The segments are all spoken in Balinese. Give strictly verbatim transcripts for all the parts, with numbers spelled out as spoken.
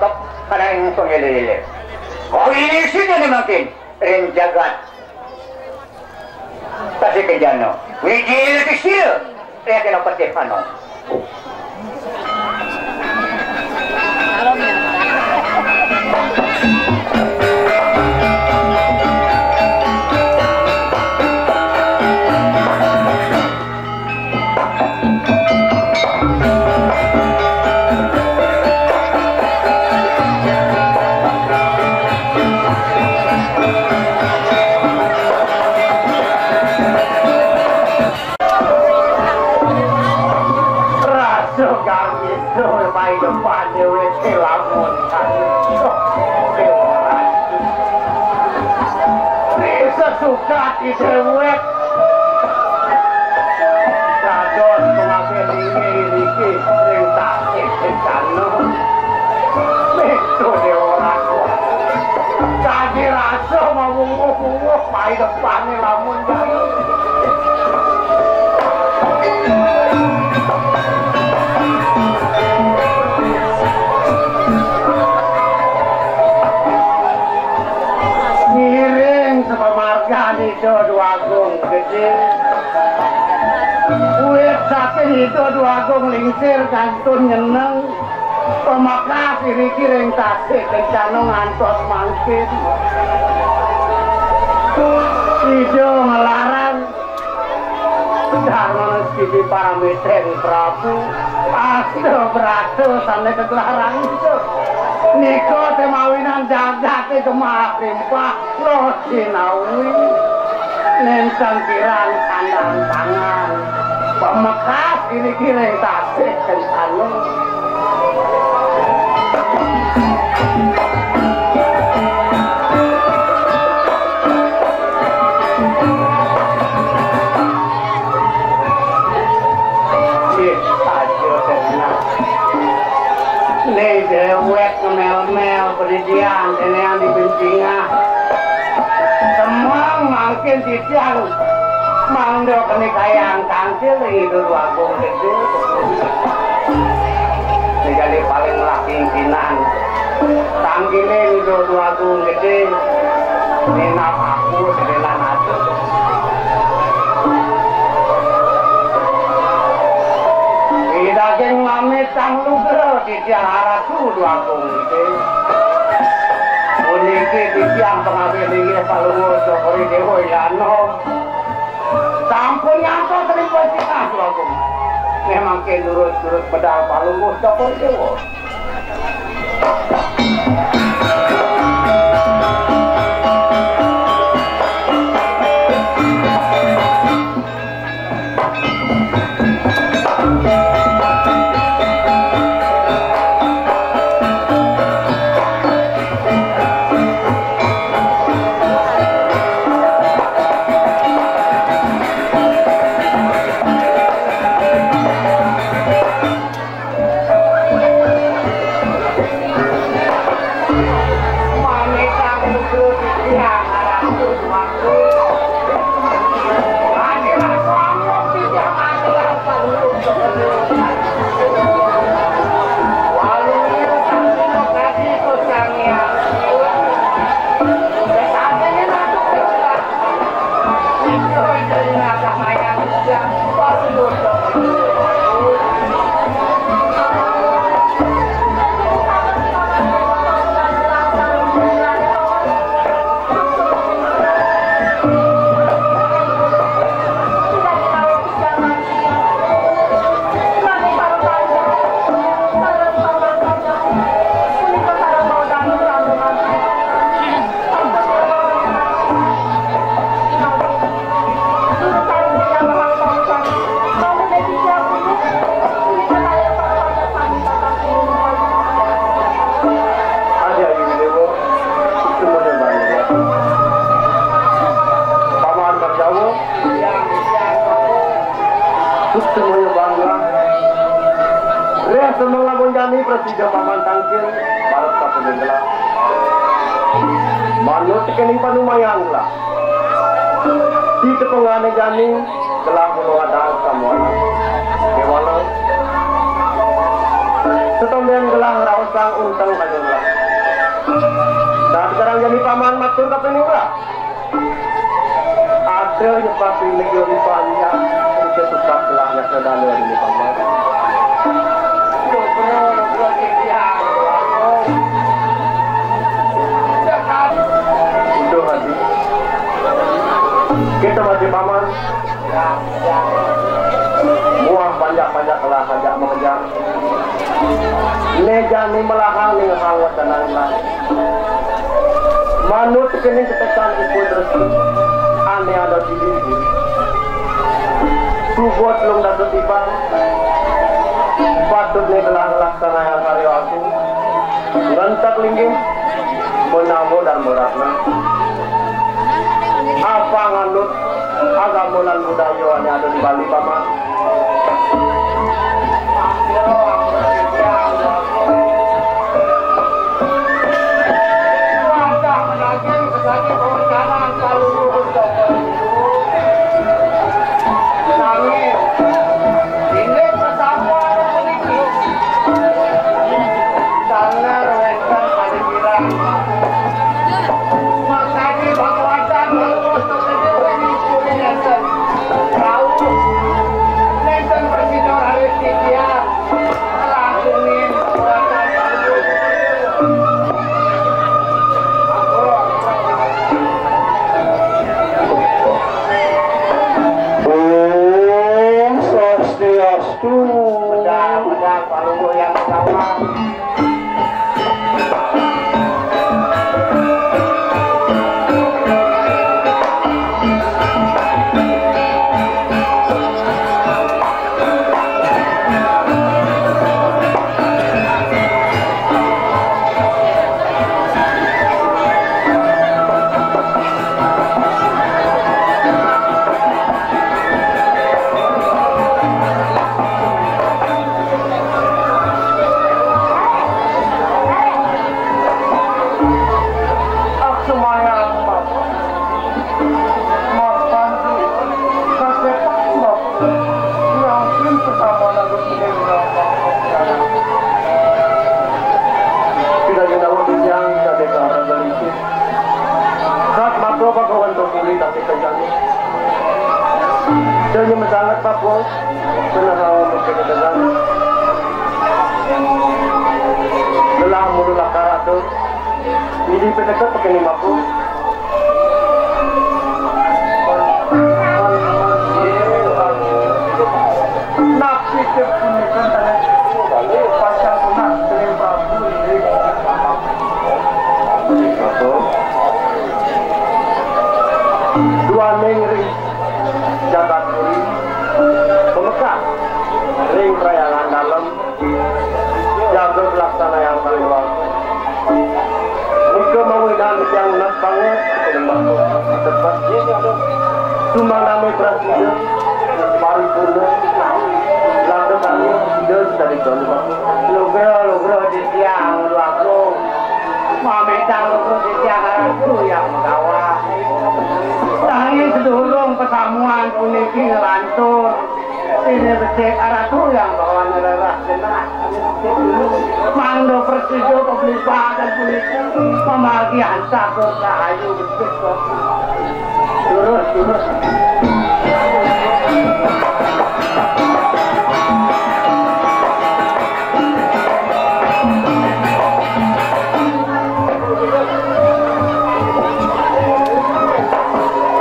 Kep, kana ing pangilih-ilih. Kok ini sih jadi makin ring jagat. Tasih Kencana. Wiji lagi sira. Eh, kena petik ano. Rasa ganggu itu paling depan dewe kelamun. Sesuka di dewek. Dados pengabih linggih niki ring tasih bencana. Itu dewa raja. Tadi rasa mawunguh-wunguh paling depan lamun jaya. Ngiring sepamargan Ida Dwagung Gedé. Wit saking Ida Dwagung Lingsir kantun nyeneng. Pamekas iriki ring tasih kencana ngantos mangkin. Ida nglarang Darmana sidi paramiteng Prabu, asta brata sane kaglarang nika. Nika te mawinan jagate gemah limpah loh sinawi. Nenten kirang sandang tangan. Pamekas ini kiring tasih kencana. Ih, aja tenang. Ning dewek ngemel-mel pendidian, dene yang dibimbingah. Semua mangkin titiang mangda kene kayang tangkil ring Ida Dwagung Gedé. Sing jani paling laki pinan. Tangkile Ida Dwagung Gedé. Ninap aku sedenan atus. Ing daging mamit sang lugra titiang aratu Dwagung Gedé. Puniki titiang pangabih linggih Palungguh Cokor I Déwa Ilanom. Sampun nyantos ring Pacinah Dwagung. Méh mangkin nurut-nurut medal Palungguh Cokor I Déwa. Paman Garjawa. Suksmaya bangga. Reh seneng lamun jani prasida Paman Tangkil, marep sapuning gelah. Manut kening panumayan gelah. Di tepengane jani, gelah kula wadang samuana. Kéwala. Tondean gelah raosang unteng kanyang gelah. Dan sekarang jani paman matur kapining gelah. Ada nyepati negeri panjang, kita suka gelahnya ke dalam ini paman. Udah hati. Kita masih paman. Muah panjak-panjak gelah ajak mengejar. Né jani melahang ning hang wetenang lan. Manut kening ketesan ipun resi, ané ada di diri. Subot lung dasa tibang, patut né gelah laksanayang karya agung. Ngentek linggih, menawa dan meratna. Apa nganut agama lan budaya ané ada di Bali, Paman? Nanging, inggih pesamuan puniki. Sangar wénten pamikiran. Makadi Bhagawatan Bhagavato Gedé Puri Puri nénten. Rauh. Nénten prasida raris titiang. Langkungin Bhagawatan Bhagavato. Om Swastiastu. Benar, benar, Pak Luhur yang pertama. Ak sumayang, Bapak. Mapan, kasepan, Bapak. Yakin pertama lagu ini, Bapak. Tidak ada waktu yang kita dekat raga licin. Kat mata Bhagawan Tokuri tapi kejani. Danya masanget, Bapak. Senahang mungkin dengan. Gelah mulu lakar atuh. Jadi pendekat pakai lima puluh. Napi kepunika tanah pasang tunas Sri Prabu Indri. Duaning ring jagat puri, pemekah ring Prayangan Dalem, jaga pelaksanayang kaliwat. Nika mawinan tiang nas banget, tepat. Cuma nami prasida, paripurna, lada kami, sida, sida di kono. Lugra, lugra, di tiang, lugra. Mamitang lugra, di tiang, ratu yang megawa. Tanging sedurung pesamuan puniki nglantur. Ini becik aratu yang bawa ngererah genah. Mangda prasida pabligbadan puniki pamargi antar rahayu becik. Lurus, lurus.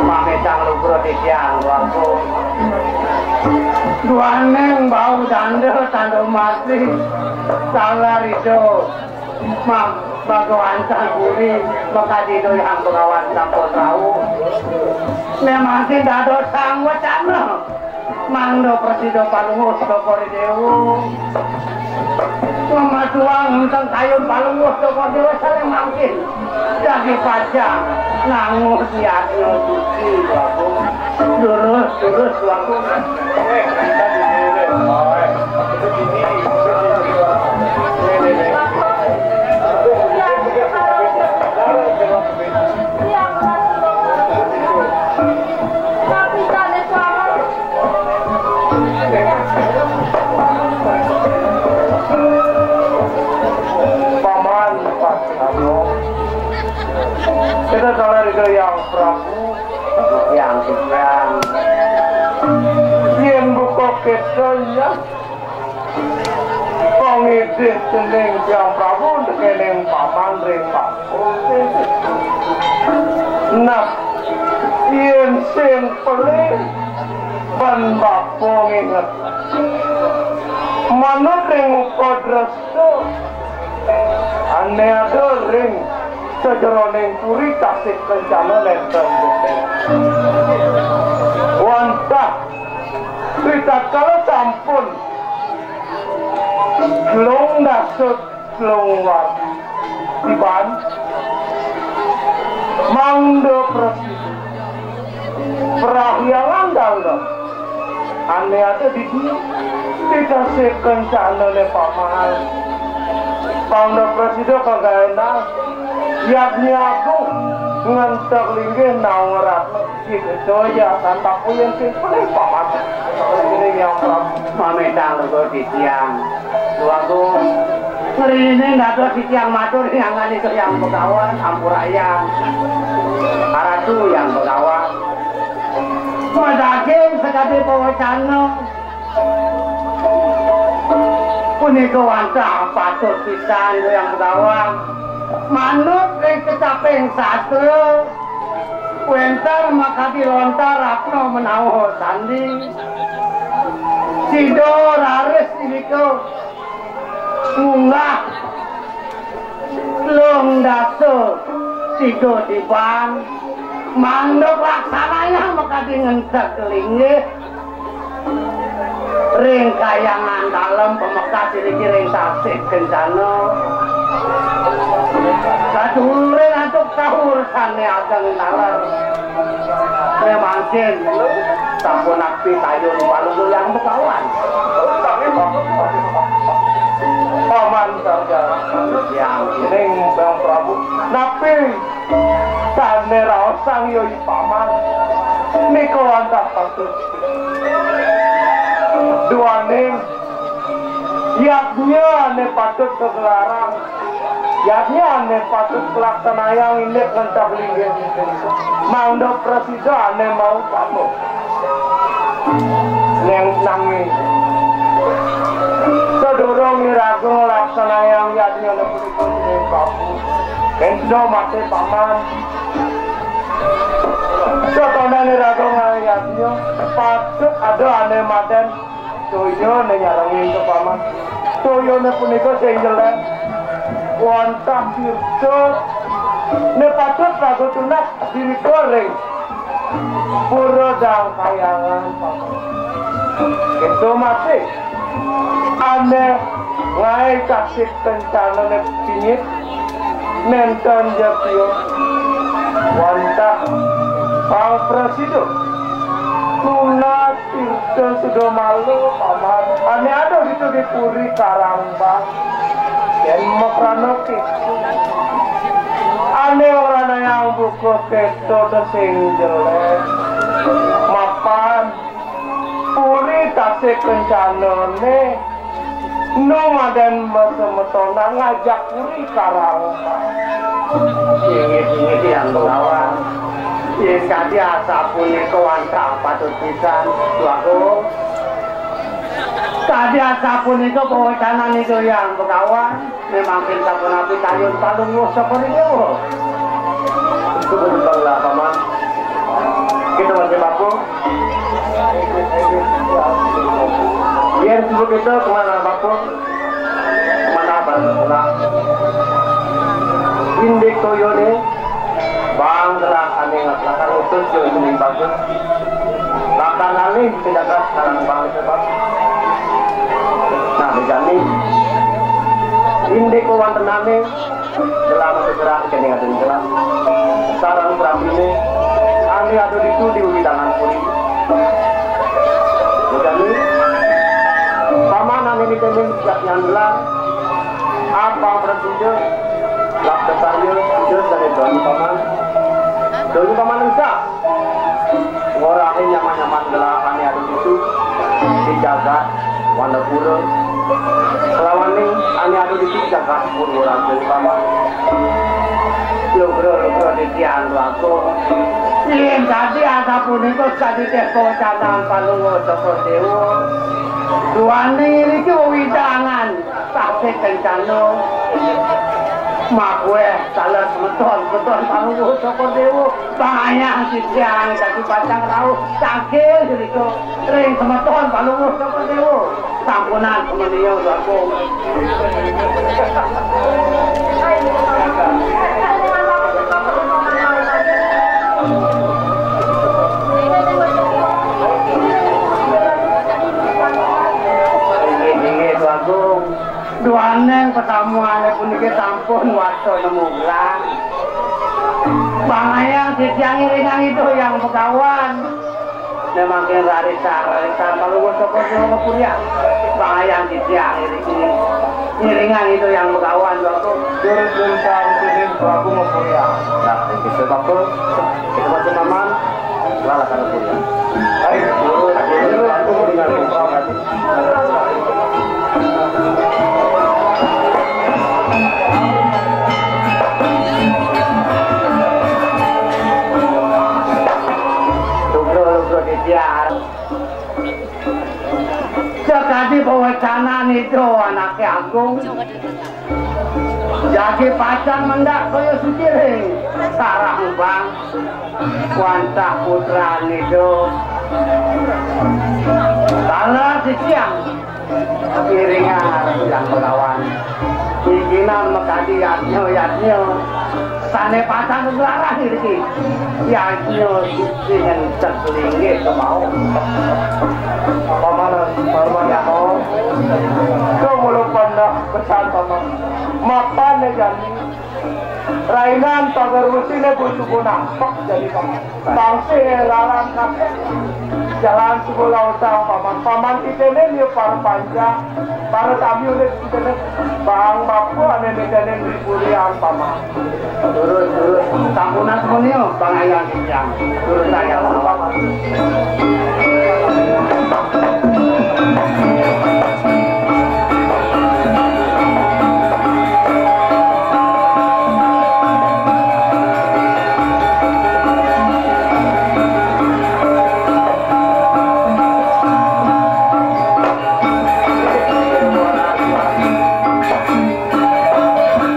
Pamedang lugra titiang, Prabu. Duaning bau danda tanda mati. Salah rida. Mak Bhagawan Sang Puri makadina yang Bhagawan sampun rauh. Memang sing dados sang wacana. Mangda prasida Palungguh Sokori Dewa. Mamatuang unteng kayun Palungguh Sokori Dewa saling mangkin. Dadi pajang nangun yadnya suci, Prabu. Lurus, lurus, Prabu. Kita salah itu yang Prabu. Yang sedang. Yen buka kita ya. Pangidih dening Hyang Prabu tekening paman ring Bapa. Nah, yen sing pelih ban Bapa nginget. Manut ring upadrasta ane ada ring sajeroning puri Tasih Kencana nenten. Wantah ritatkala sampun telung dasa telung warsa tiban mangda prasida. Parahyangan dalem ane ada di dunya. Dikasih kencanane paman. Pangda prasida kagaenan yadnya agung ngentek linggih nawa ratna. Gitu ya, tanpa puyen sing pelih paman. Ini yang Prabu. Mametang lego titiang. Luagung. Ngrene dados titiang matur nyangani ke yang Begawan, ampurayang. Aratu yang Begawan. Madaging sekadi pawacana. Punika wantah patut pisan yang Begawan. Manut ring kecaping sastra, wenten makadi lontar ratna menawa sandi. Sida raris irika ngunggah telung dasa sida tiban. Manduk laksanaya makadi ngentek linggih. Ring kayangan dalem pamekas iriki ring Tasih Kencana. Sadulure antuk sahur sane ageng taler. Mangkin sampun napi kayun Palungguh yang Begawan. Paman Sarjana. Yang ning Bang Prabu. Napi sane raosang ya i paman. Nika wantah patut. Duaning yadnya ane patut kagelaran. Yadnya ane patut kalaksanayang indik ngentah linggih. Mangda prasida ane mautama. Neng nanging sadurung iraga nglaksanayang yadnyane punika dening Prabu. Kendo mate paman. Satondane iraga ngayadnya patut ada ane madan toya ne nyarengin ke paman. Toyane punika sing jelek. Wantah tirta ne patut raga tunas dirika ring Pura Dangkayangan, paman. Keto mati. Ane ngae kasih kencanane pingit nenten jatio. Wantah pang prasida. Tunas tirta suda malu, paman. Ane ada ditu di puri Karambang. Yen makrana kitu. Ane ora nayang buka keto sing jelek. Mapan puri Tasih Kencanane. Nu madan masemetonan ngajak puri Karambang. Inggih, inggih, Hyang Begawan. Yen kadi asapunika wantah patut pisan, Dwagung. Kadi asapunika pawecanan Ida Hyang Begawan, memang sapunapi kayun Palungguh saka Ridéwa. Sumpah lah, Paman. Kita masih mampu. Yen subuh kita kemana, Bapak? Kemana, Bapak? Indik toyone, bang gerak ane ngelakan utus yo ning bagus. Lakan alih penjaga sarang bang sebab. Nah, begani. Indik wantenane, Gelah masih gerak kene ngadun gelah. Sarang serapine, ane ada ditu di widangan puri. Begani, paman ane nitening jak nyandela, apa bertujuh, lak besarnya, tujuh dari doa paman. Doa paman ensa. Ngorahin nyaman-nyaman gelahane adu itu di jagat Wandapura. Kelawaning Ane adu di jagat Purworejo, Paman. Lugra-lugra titiang langkung. Yen kadi asapunika kadi teh pawecanan Palungguh Saka Dewa. Duaning iriki wewidangan tasih kencana. Makuweh salah semeton, semeton Palungguh Saka Dewa. Pangayah titiang dadi pacang rauh tagih irika ring semeton Palungguh Saka Dewa. Sampunang semenia, Kakung. Inggih, inggih, Kakung. Duaning patamuane puniki sampun wasta nemu gelang. Pangayah titiang iringang Ida Hyang Begawan. Memangke rarisang, rarisang Palungguh Saka Dewa ngapuriang. Pangayah titiang iriki ngiringang Ida Hyang Begawan, Kakung. Durus-durusan dening Prabu ngapuriang. Nah, kita bakul, kita bakul, Paman. Lalakan ngapuriang. Ayo, durus-durusan dening Prabu. Lugra-lugra titiang. Sakadi pawecanan Ida Anake Agung. Jagi pacang mendak kaya suci ring sarang bang. Wantah putrane Ida. Kala titiang. Iringan Hyang Begawan. Pimpinan makadi yadnya-yadnya. Sane patang geglarah iriki. Yadnya suci ngentek linggih kemawon. Paman, paman, ya, oh. Kemulu pandah pesan, Paman. Mapan ya jani. Rainan pagar wusine butuh napak jadi, Paman. Tansih laran kabeh. Jalan Sumur Lautang, Paman. Paman titene liu para panjang, para tamiune titene bang bapu ane titene di purian, Paman. Durus, durus. Sampunang semuanya, Bang Ayang Kijang. Durus saya, Paman.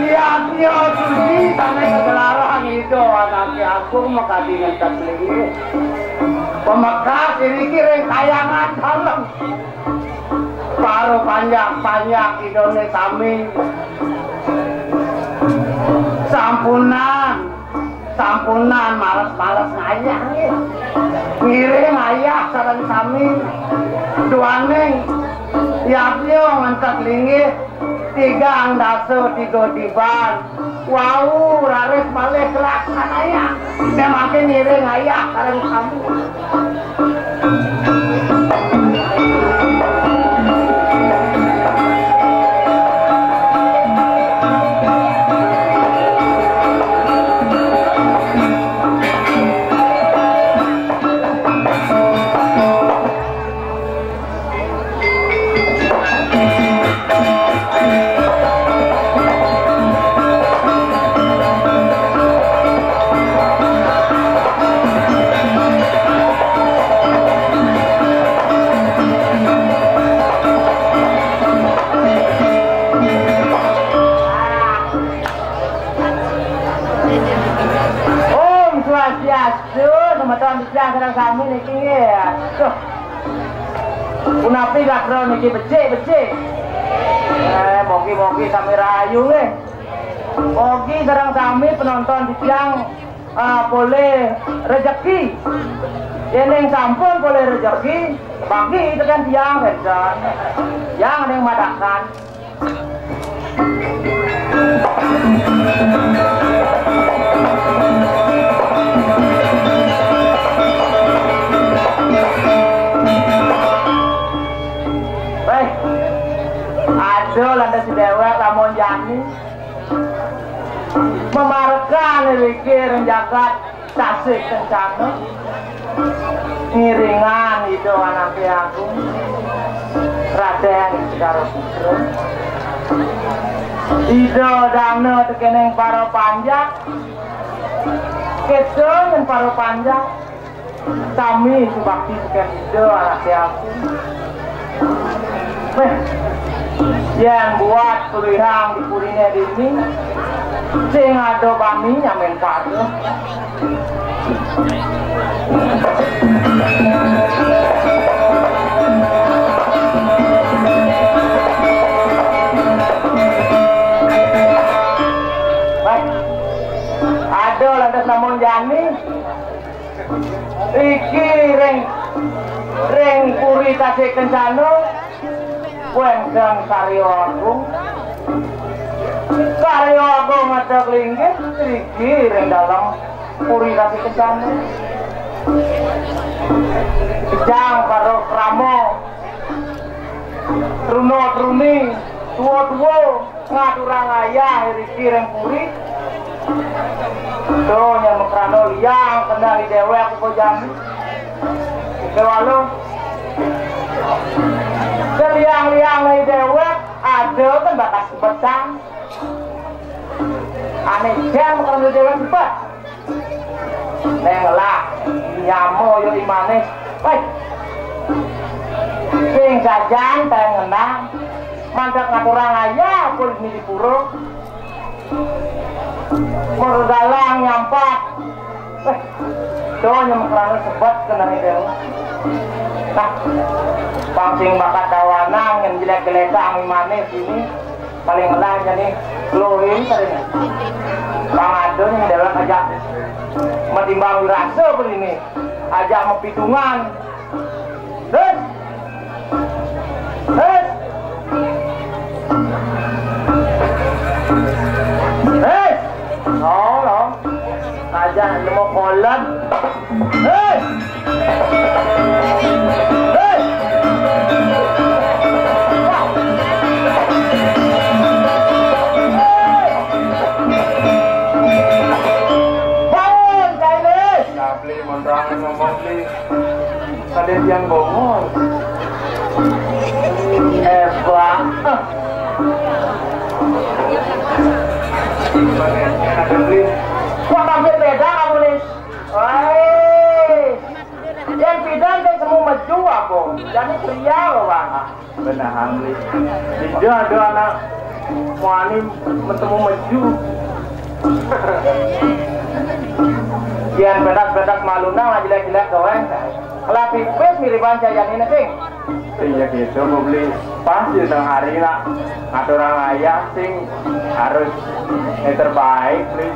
Yadnya suci sane kagelaran Ida Anake Agung makadi ngentek linggih. Pamekas iriki ring Kahyangan Dalem. Para panjak-panjak Idane sami. Sampunang, sampunang males-males ngayah nggih. Ngiring ayah sareng sami. Duaning yadnya ngentek linggih tigang dasa tiga tiban. Wau raris malih kelaksanayang. Mangke ngiring ayah sareng sami. Om Swastiastu, semeton titiang sareng sami niki nggih. Aduh. Punapi gatra niki becik-becik. Eh, mogi-mogi sami rahayu nggih. Mogi sareng sami penonton titiang, ah, polih rejeki. Yening sampun polih rejeki, bagi tekan tiang, Benson. Tiang ning madakan. Wéh, ada lantas si déwék lamun jani memarekan iriki ring jagat Tasih Kencana. Ngiringan Ida Anake Agung, Raden Segara Putra. Ida dana tekening para panjak, kita ngen para panjak, sami subakti teken Ida anake aku. Meh, yen buat pelihang di purine dini, sing ada bani nyamen pada. Baik. Ada lantas namun jani. Iki ring, ring puri Tasik Kencana. Wénten karya agung. Karya agung ada linggih, iki ring dalem puri Ratu Kencana. Jang para krama, truna-truni, tua-tua, ngaturang ayah iriki ring puri. Tuh, nyang makrana liang kendali dewek apa jani. Kewalo. Seliang-liang dewek ada kan bakas betang. Ane jang makrana dewek bet. Neng lah, nyamo yo imane. Woi. Sing jajan teng ngenang. Mandhak ngaturang ayah pun di pura. Mergalang nyampat. Eh, donya makrana sebet kenane dewe. Nah, pang sing bakat dawanang yang jelek-jelek kang imane sini. Paling ngelah jani loin tadi. Pang ada ning dewek ajak metimbang wirasa begini. Ajak mepitungan. Hei! Hei! Hei! Tolong. Ajak nemu kolot. Hei! Hei! Bangun, Caimin! Nah, Bli, mon terang ngomong, Bli. Kadén tiang bongol. Hebat. Kadén Bli. Kok tampil beda kamu, Lis? Woi. Yang pidan teh semu meju apa? Jadi pria loh, Bang. Benahang, Bli. Dija ada anak wani metemu meju. Yen bedak-bedak maluna, jelek-jelek doang. Lah pipis miriban cayane, Sing. Iya gitu, Bu Bli. Pas di tengah hari nak ngaturang ayah, Sing, harus yang terbaik, Bli.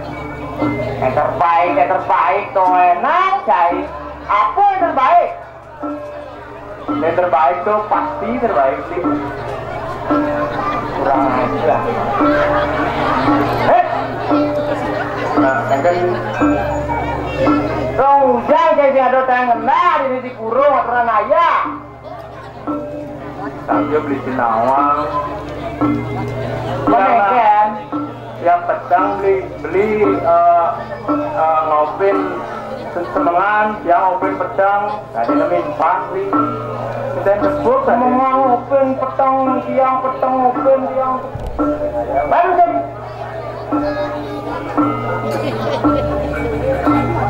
Yang terbaik, yang terbaik to enak, Cai. Apa yang terbaik? Yang terbaik tuh pasti terbaik, Bli. Kurang ajar. Heh. Nah, kan dong ujang kayak sing ada tangan, nah, ini dikurung aturan ayah. Sambil beli sinawang. Bener kan? Tiap petang beli, beli, eh, eh, ngopin semengan, tiap ngopin petang, tadi nemin pas beli. Kita sebut tadi. Semengan ngopin petang, tiang petang ngopin, tiang. Baru jadi.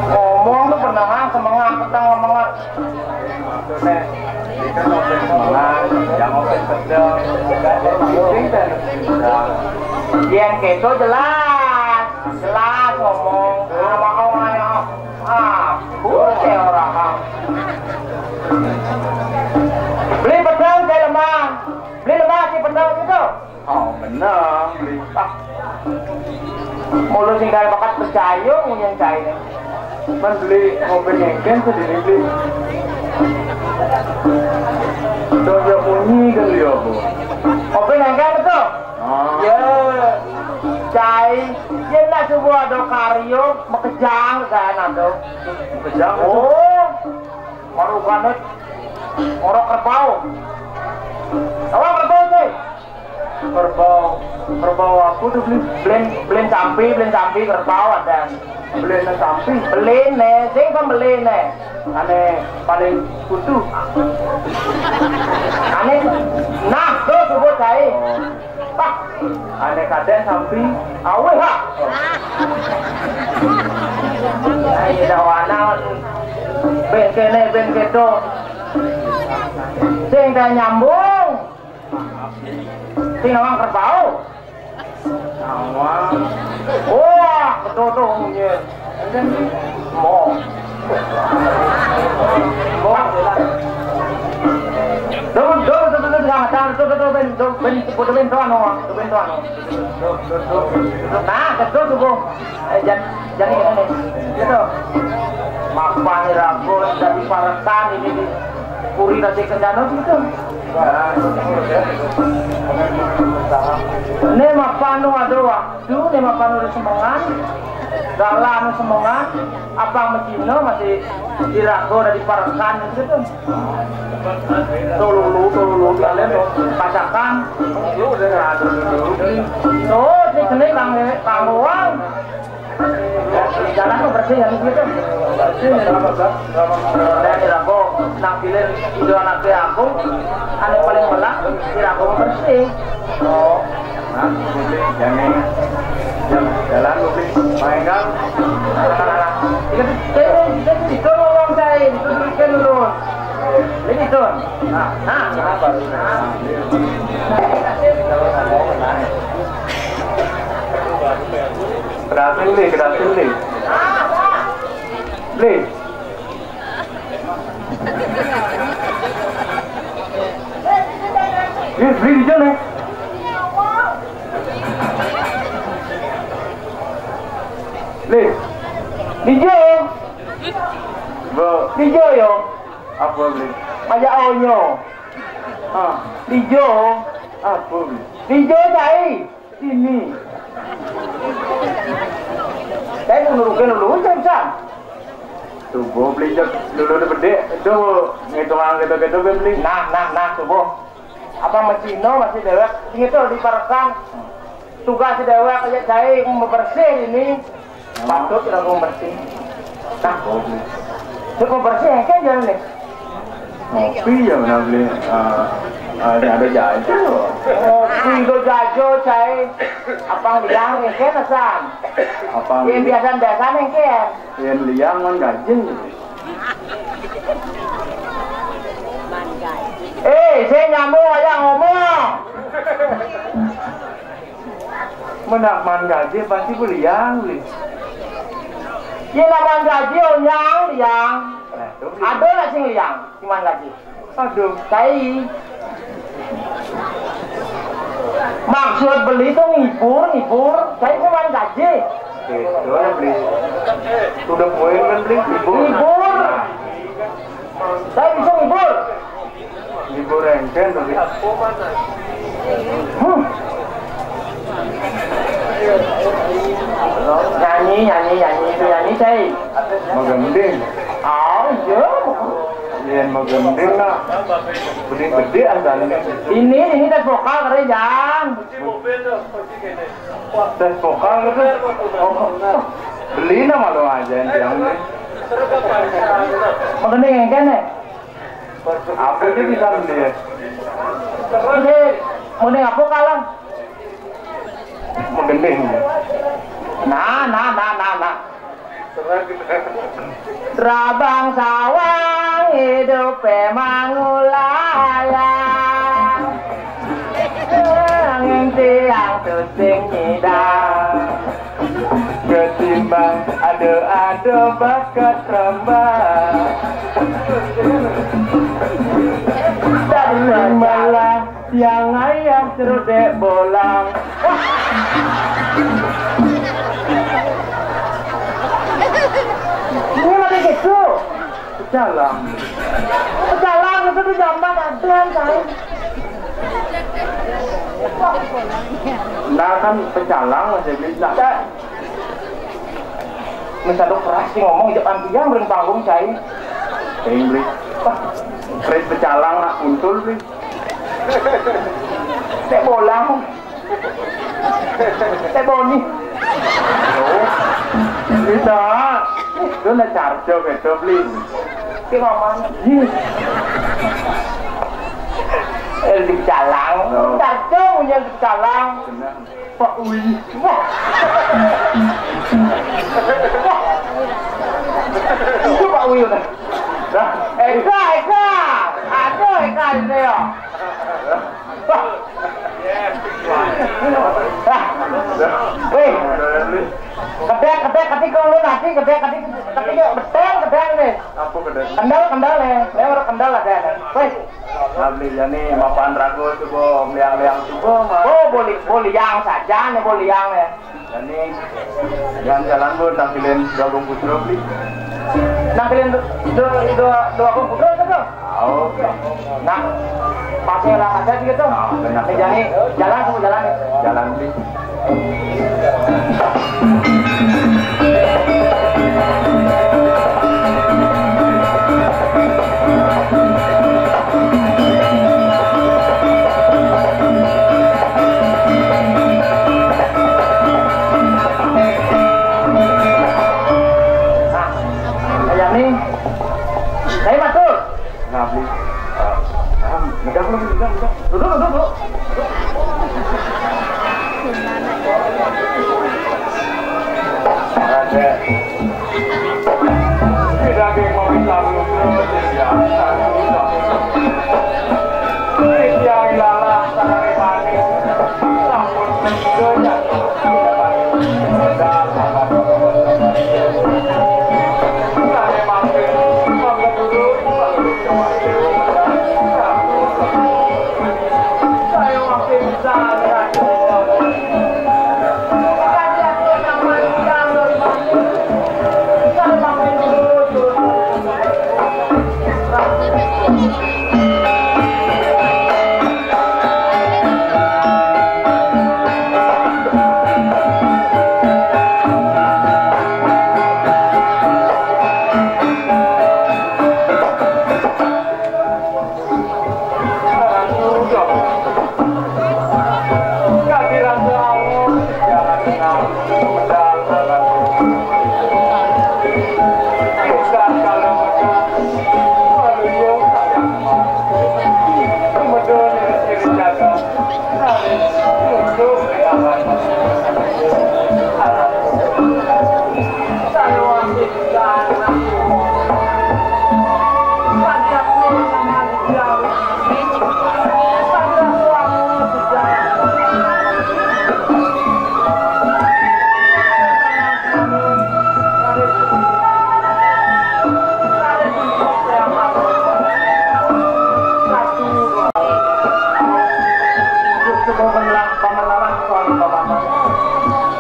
Ngomong tuh pernah semengan petang semengan. Yen keto jelas, jelas ngomong. Apa kau ngomong? Ah, bukan orang. Beli pedang, saya lemah. Beli lemah si pedang itu. Oh, menang, Bli. Ah. Mula sing kaya bakat percaya munyen caine. Man Bli ngopi ngengken sendiri, Bli. Dong ya munyi kan dia, Bu. Ngopi ngengken betul? Ah. Ya. Cai, yen nak subuh ada karya, makejang kan ada. Makejang, betul. Oh. Marukane ora kerbau. Ora kerbau, Cai. Kerbau, kerbau aku tuh, Bli. Blen, blen sampi, blen sampi kerbau ada. Blen sampi. Blen ne, sing pembeli ne. Ane paling kutu. Ane, nah, tuh sebut saya. Oh. Ané kadén sampi awéh, ha. Ayo dawana ben kéné ben kéto. Sing ta nyambung. Sing nawang kerbau. Nawang. Wah, betul tuh ngomongnya. Mo. Mo. Dong, dong, dong, dong, dong, jangan, jangan, dong, dong, dong, ben, dong, ben, dong, ben, tuan, no, dong, ben, tuan, no. Nah, betul tuh, Bung. Eh, jan-, jangan ini, nih. Gitu. Mapan irago dadi parekan ini di puri dadi kencana gitu. Né mapan nu ada waktu, né mapan nu ada semengan, dalan nu semengan, apang masih irago dadi parekan gitu. Tululu, tululu, kalian pacakan. Tuh, di sini kang, kang doang. Jalan tuh bersih ya gitu. Bersih ya. Lihat ya, kok nampilin video anaknya aku, aneh paling melak, kira aku bersih. Oh, nah, publik, jangan jalan publik, main kan? Itu, itu, itu ngomong saya, itu dulu, dulu. Ini tuh. Nah, nah, nah, baru. Nah. Kedatin nih, kedatin nih. Nih. Nih, beli di sana. Nih. Di jo. Bu. Di jo yo. Apa beli? Aja onyo. Ah, di jo. Apa beli? Di jo cai. Ini. Saya nurutin dulu, Cang, Cang. Tubuh beli jek dulu di bedik, itu ngitungan gitu-gitu, beli. Nah, nah, nah, tubuh. Apa masih no, masih dewek, gitu di parekan. Tugas si dewek aja cai membersih ini. Patut irago bersih. Nah, kopi. Cuk bersih kan jalan nih. Kopi ya benar beli. Eh, eh, ada jajan loh. Kopi itu jajo, cai. Apang liang nih kan, San? Apang yang biasa-biasa nih kan? Yang liang kan gajin. Eh, saya nyambung aja ngomong. Menak man gaji pasti beliang, beli. Iya, nak man gaji, onyang, liang. Nah, itu beli. Ada nak sing liang, si man gaji? Aduh. Cai. Maksud beli tuh ngibur, ngibur. Cai si man gaji. Itu beli. Sudah poin kan beli ngibur. Ngibur. Nah. Saya bisa ngibur. Ngibur engken, tapi. Hmm. Nyanyi, nyanyi, nyanyi, itu nyanyi, saya. Magending. Ah, iya. Yen magending, nah. Gede-gede asalnya. Ini, ini tes vokal, kerjaan. Tes vokal gitu. Oh, beli nama lo aja yang beli. Magending engken, ya? Apa dia bisa beli? Ini, mending apa kalah? Magending. Nah, nah, nah, nah, nah. Rabang sawang hidup emang ulaya. Angin tiang tusing nyidang. Ketimbang ado-ado bakat rambang. Terimalah tiang ayah cerudek bolang. Ini lagi gitu. Pecalang. Pecalang itu di jambat ada, kan? Nah, kan pecalang masih bisa. Minta dok keras sih ngomong, jangan tiang beri panggung, cai. Sering beli. Wah, keris pecalang nak kuntul beli. Tek bolang. Tek boni. Oh, bisa. Itu nak carco gitu beli. Ki ngomong. Ih. Eh, di pecalang. Tarjo munyen sejalan. Pak Wi. Wah. Wah. Itu Pak Wi udah. Dah. Eka, Eka. Aduh, Eka ini ya. Wah. Wah. Wih. Kedek, kedek, ketik lu nanti, kedek, ketik, ketik, betul, kedek nih. Apa kedek? Kendal, kendal ya. Ya, udah kendal ada nih. Wih. Abdi jani mapan ragu coba meliang-liang coba mah. Oh, boleh, boleh yang saja nih, boleh yang ya. Jani jalan-jalan bu, tampilin Dua Agung Putra beli. Tampilin do, do, do, Dua Agung Putra itu tuh. Oh, nah, pasnya lah ada gitu. Oh, benar. Nih, jani jalan, coba jalan nih. Jalan beli. Nah, kayak nih. Saya masuk. Ngabli. Ah, megang lu, megang, megang. Duduk, duduk, duduk. Ada. Tidak ada yang mau bilang lu, ya. Yang lalah, tak ada manis. Sampun, sudah jatuh.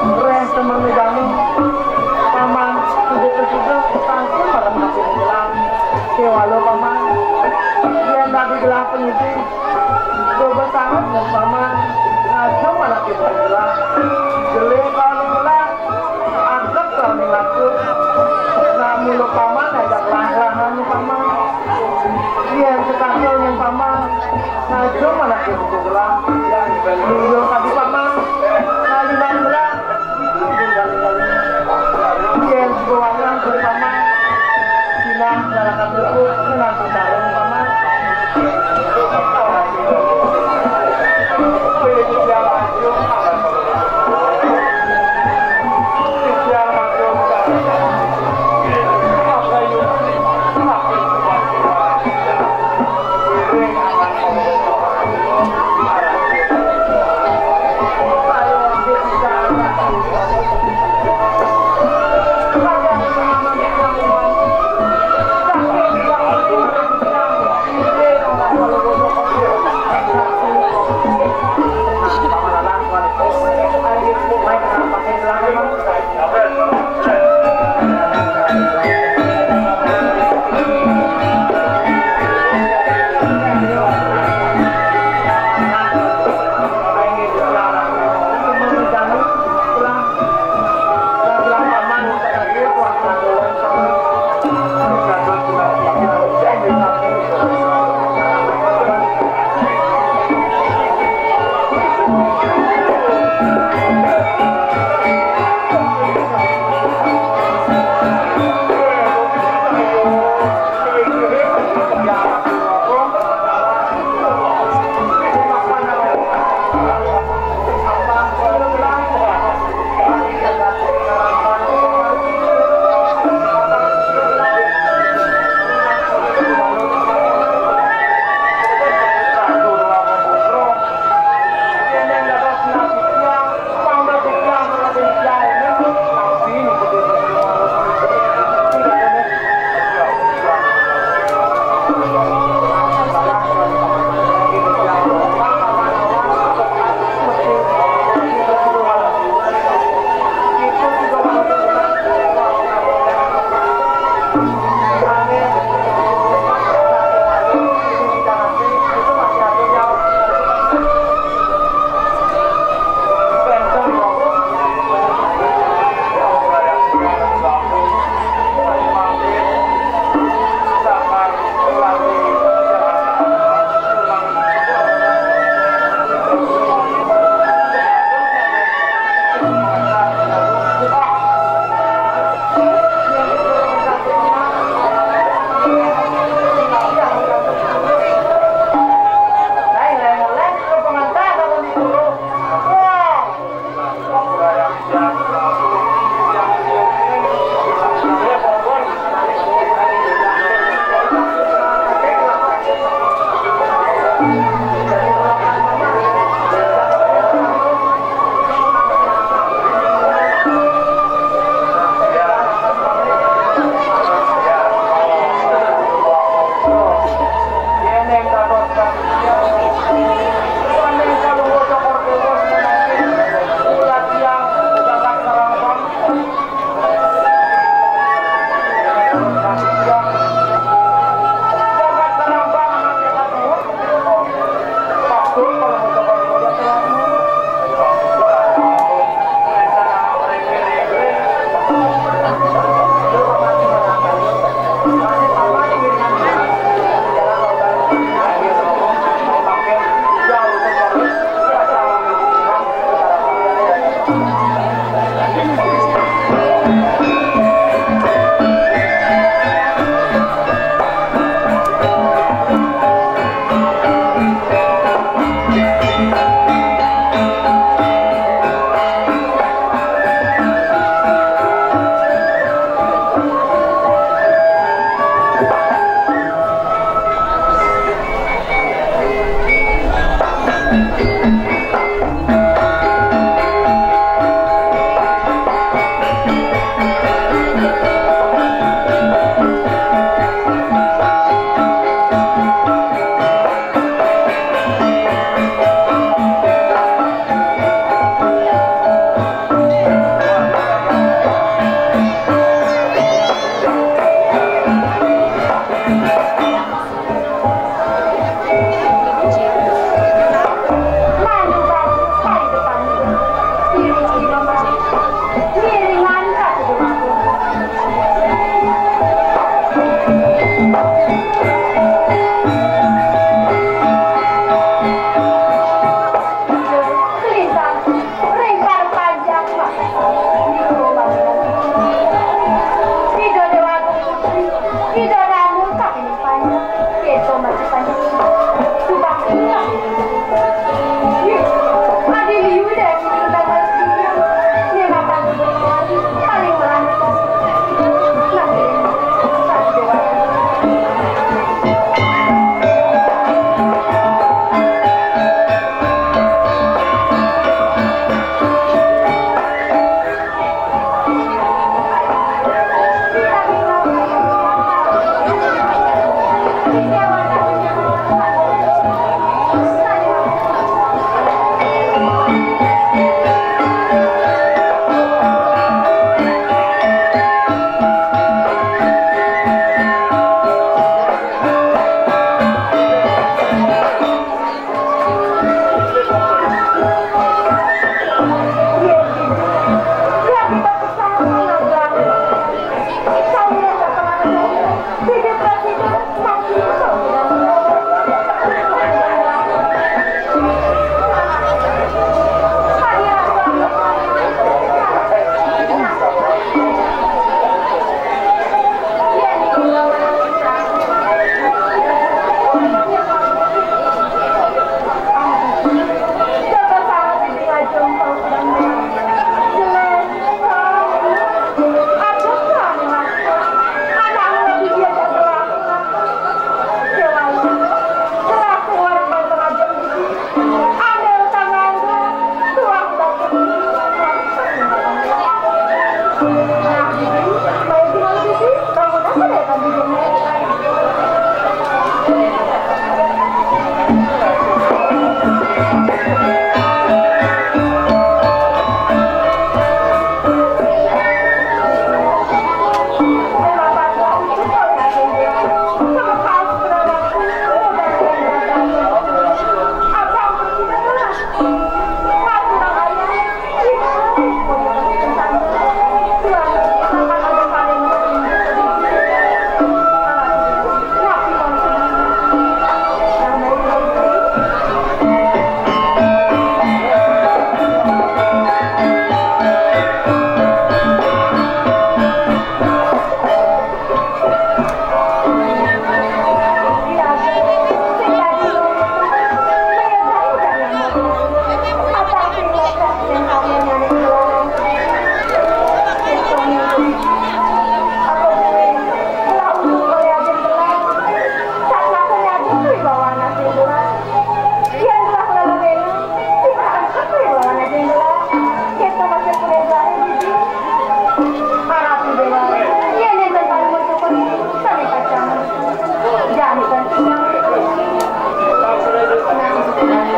Reh temen medani, paman, sudah kesudah, tangkul malam masih menjelang. Kewalo paman, yang tadi gelah peniti, coba sangat dan paman, ngajeng malah kita gelah. Jelek kalau gelah, angkat kalau laku. Namun lo paman, ajak lah-lahan paman. Yang ketakel yang paman, ngajeng malah kita gelah. Beliau tadi paman, kali-kali gelah. Yen sebuah yang pertama, Cina dalam satu menantu sarung paman. Bunga, bunga bagus, bunga.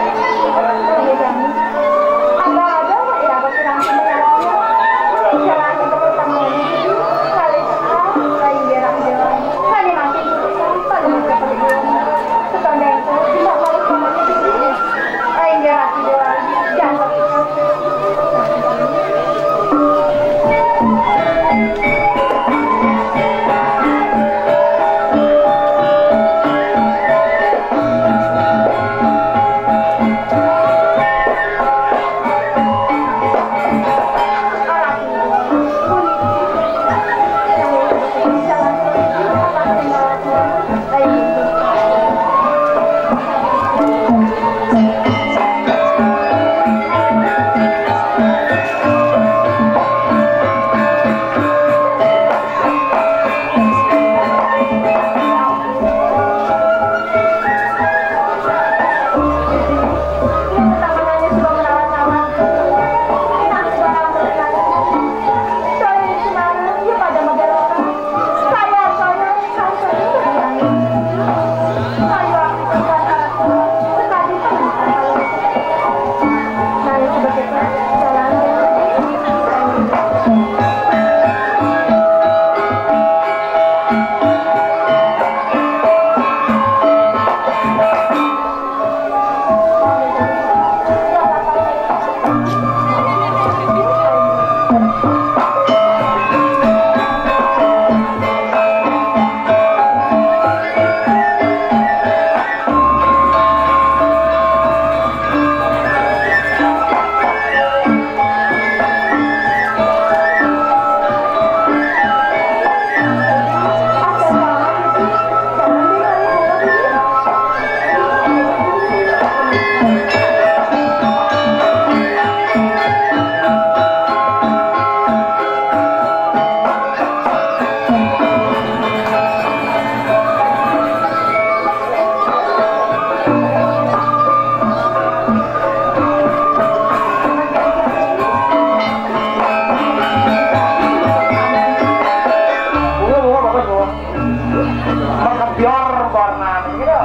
Merkebiar warna gitu.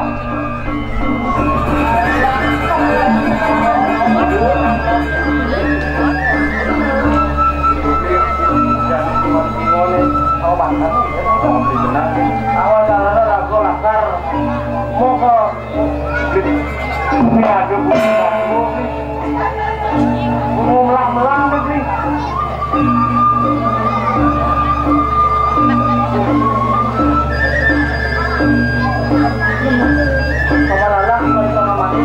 Awas, anak-anak, aku lakar. Mau ke Ini ada bunyi bunyi melang-melang nih. Sama Lala, sama Mami.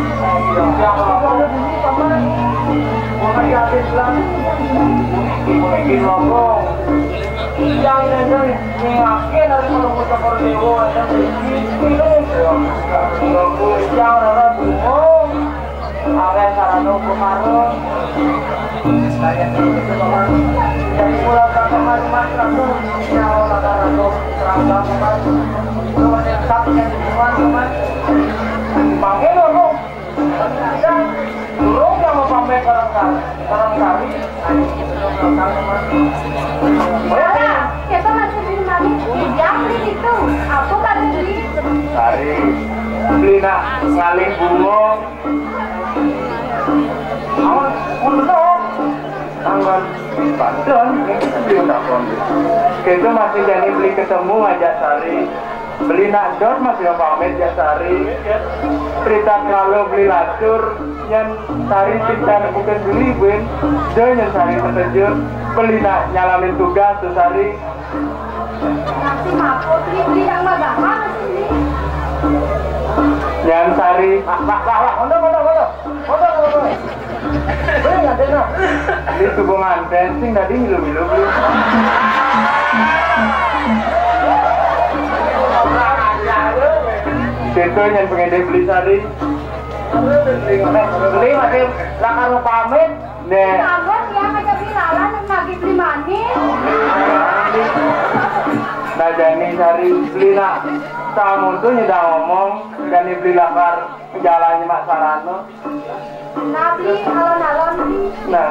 Yang ada bunyi, Paman. Mau lagi habis lah. Bikin logong. Yang dengar. Yakin harus menunggu Cokor Dewa ada rezeki. Jangan ada bungo. Awe sarano bukaro. Dari pulau Bangkalan, Mas Ratu. Nyawa Bangkalan, Ratu. Serang Bangkalan. Itu ada yang satu yang di rumah, Mas. Pakai lo, Rum. Kita, Rum yang mau pamit bareng kali. Bareng kali. Ayo, bareng kali, Mas. Beli nak ngalih bunga. Awas, mundur. Anggon. Padon, ini beli nak pamit. Kita masih jadi beli ketemu ngajak Sari. Beli nak dot masih pamit ya Sari. Cerita kalau beli latur, yang Sari cerita bukan beli, Bun. Dia yang Sari terkejut. Beli nak nyalamin tugas tuh Sari. Nasi maput ni, beli nak magang sini. Nyan Sari. Wah, wah, wah, wah. Mundur, mundur, mundur. Mundur, mundur. Beli nggak ada, nah. Ini tubuh nganten, sing tadi milu-milu beli. Situ yang pengen beli Sari. Beli masih lakar mau pamit. Nek. Ambon ya ngajak beli lalan yang lagi beli manis. Nah, jani Sari beli nak. Kamu tuh nyedang ngomong, jani beli lakar jalannya Mak Sarano. Nah, beli alon-alon beli. Nah.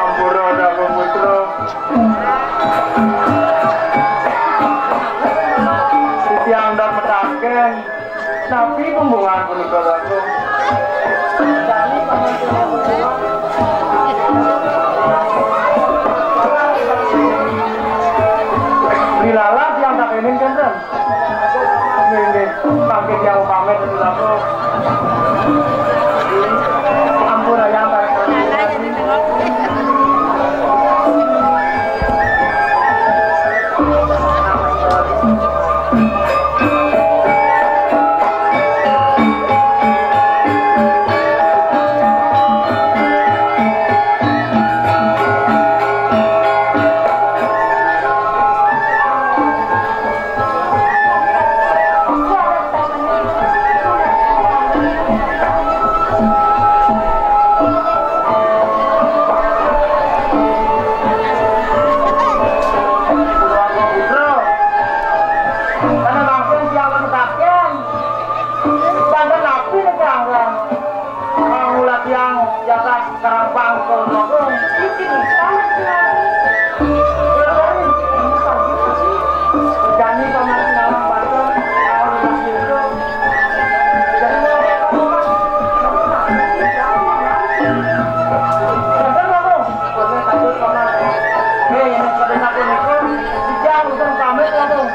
Ampura Dharma Putra. Titiang dan metaken, napi pembungan punika, Bagong? Dilalah tiang takenin, kénten? Nggih, nggih. Mangke tiang pamit, Ratu. Ampun, ayang. Banten napi nika, Angga? Mula tiang jagat Karang Bangkong Agung. Jani paman Karang Bangkong, Agung. Banten, Agung. Banten, Agung, paman. Eh, ini pada saat ini, Jang, udah pamit, Agung.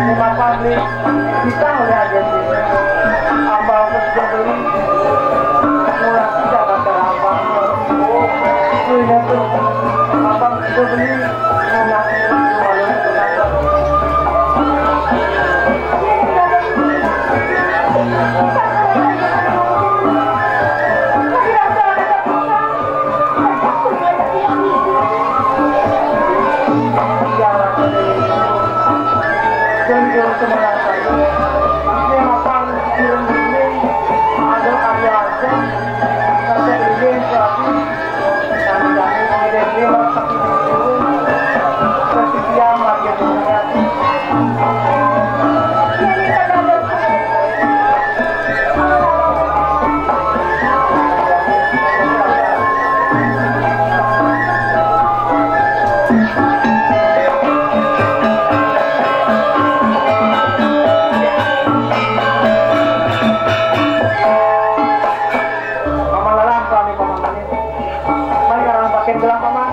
Mapan beli kita oleh aja sih. Ambal terus dia beli. Mulai kita bakal apa? Ini tuh apa kita beli? Mulai kita beli. Paman lalang kami, paman kami. Mari, karang pakai gelang, paman.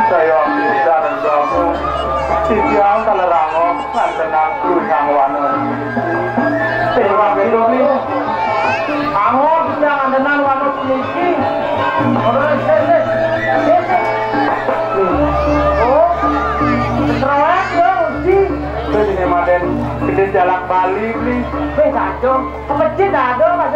Saya bisa dan kamu titiang kalerango ngantenang kuring wana. Dewa Gedong ni. Angon yang ngantenang wana puniki. Ora sesek. Sesek. Oh. Keterangan ya, Gusti. Itu jenis Maden Gede Jalak Bali, Bli. Wis, aja. Kepecit ada, Mas.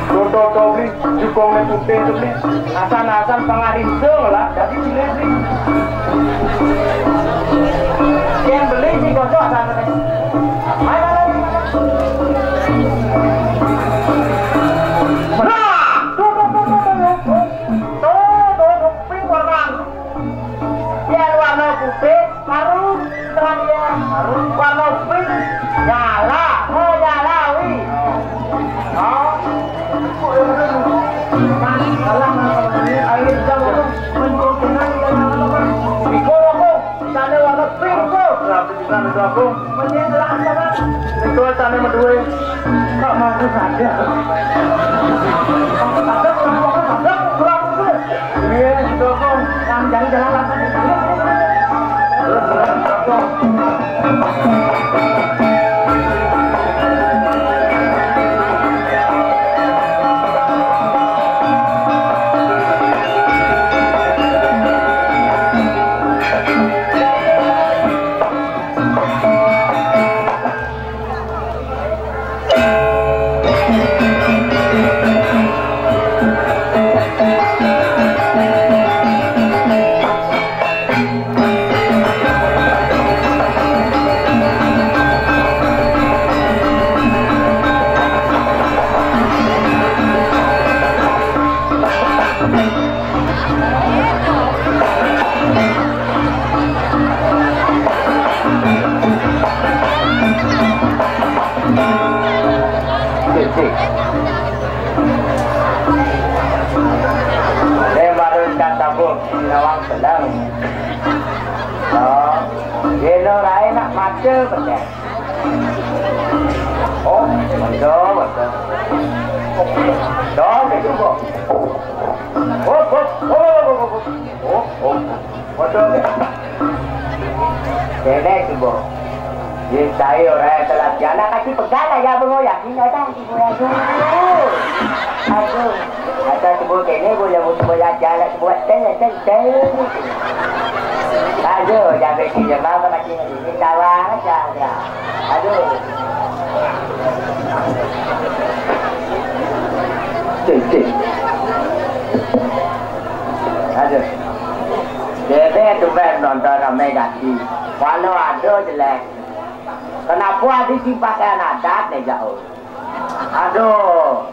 Toto to, Bli, jukungnya putih to, Bli. Asan-asan pangarinso lah, jadi pilih, Bli. Yang beli si Toto asan. Ayo, ayo, ayo. Nah, tuh, tuh, tuh, tuh, tuh. Tuh, tuh, tuh, pink warna. Yang warna putih, harus terang ya. Harus warna pink. Nyala, oh, nyala, wi. Oh. Mas, alah, Mas, ini air jam apa? Mencoba dengan yang apa, Mas? Iko, apa? Sana warna pink, kok. Berarti kita ada gabung. Mending jelas, apa? Itu sana berdua. Kok masih ada? Ada, kurang, kurang, kurang, kurang. Iya, dukung. Yang jadi jalan apa nih? Terus, terus, dukung. Sik, sik. Saya baru kata bu, nawang sedang. Oh, dia no lain nak mata betul. Oh, betul, betul. Dong itu bu. Oh, oh, oh, oh, oh, oh, oh. Oh, oh, oh. Betul. Kene ibu. Ye saya orang telah jalan kaki pegal lah ya bengok yakin ada ibu ya. Aduh. Ada ibu kene ibu yang mau ibu ya jalan ibu tel tel tel. Aduh, jangan bikin jemaah kena kini ini kawan aja ya. Aduh. Cik, cik. Aduh. Dede tu ben nonton ramai kaki. Walau ada jelek. Kenapa ada si pakaian adat ni jauh? Aduh.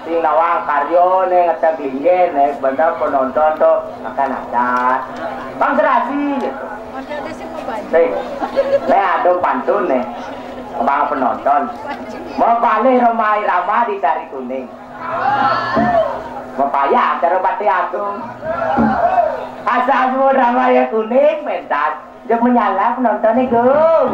Sing nawang karyo ni ngeteng linggih ni bener penonton tu pakaian adat. Bang serasi gitu. Nih, nih ada pantun nih. Bang penonton. Mau balik rumah irama di Tari Kuning. Mapayah cara Patih Agung. Asal semua drama yang kuning pentas. Dia menyala penonton nih, Gung.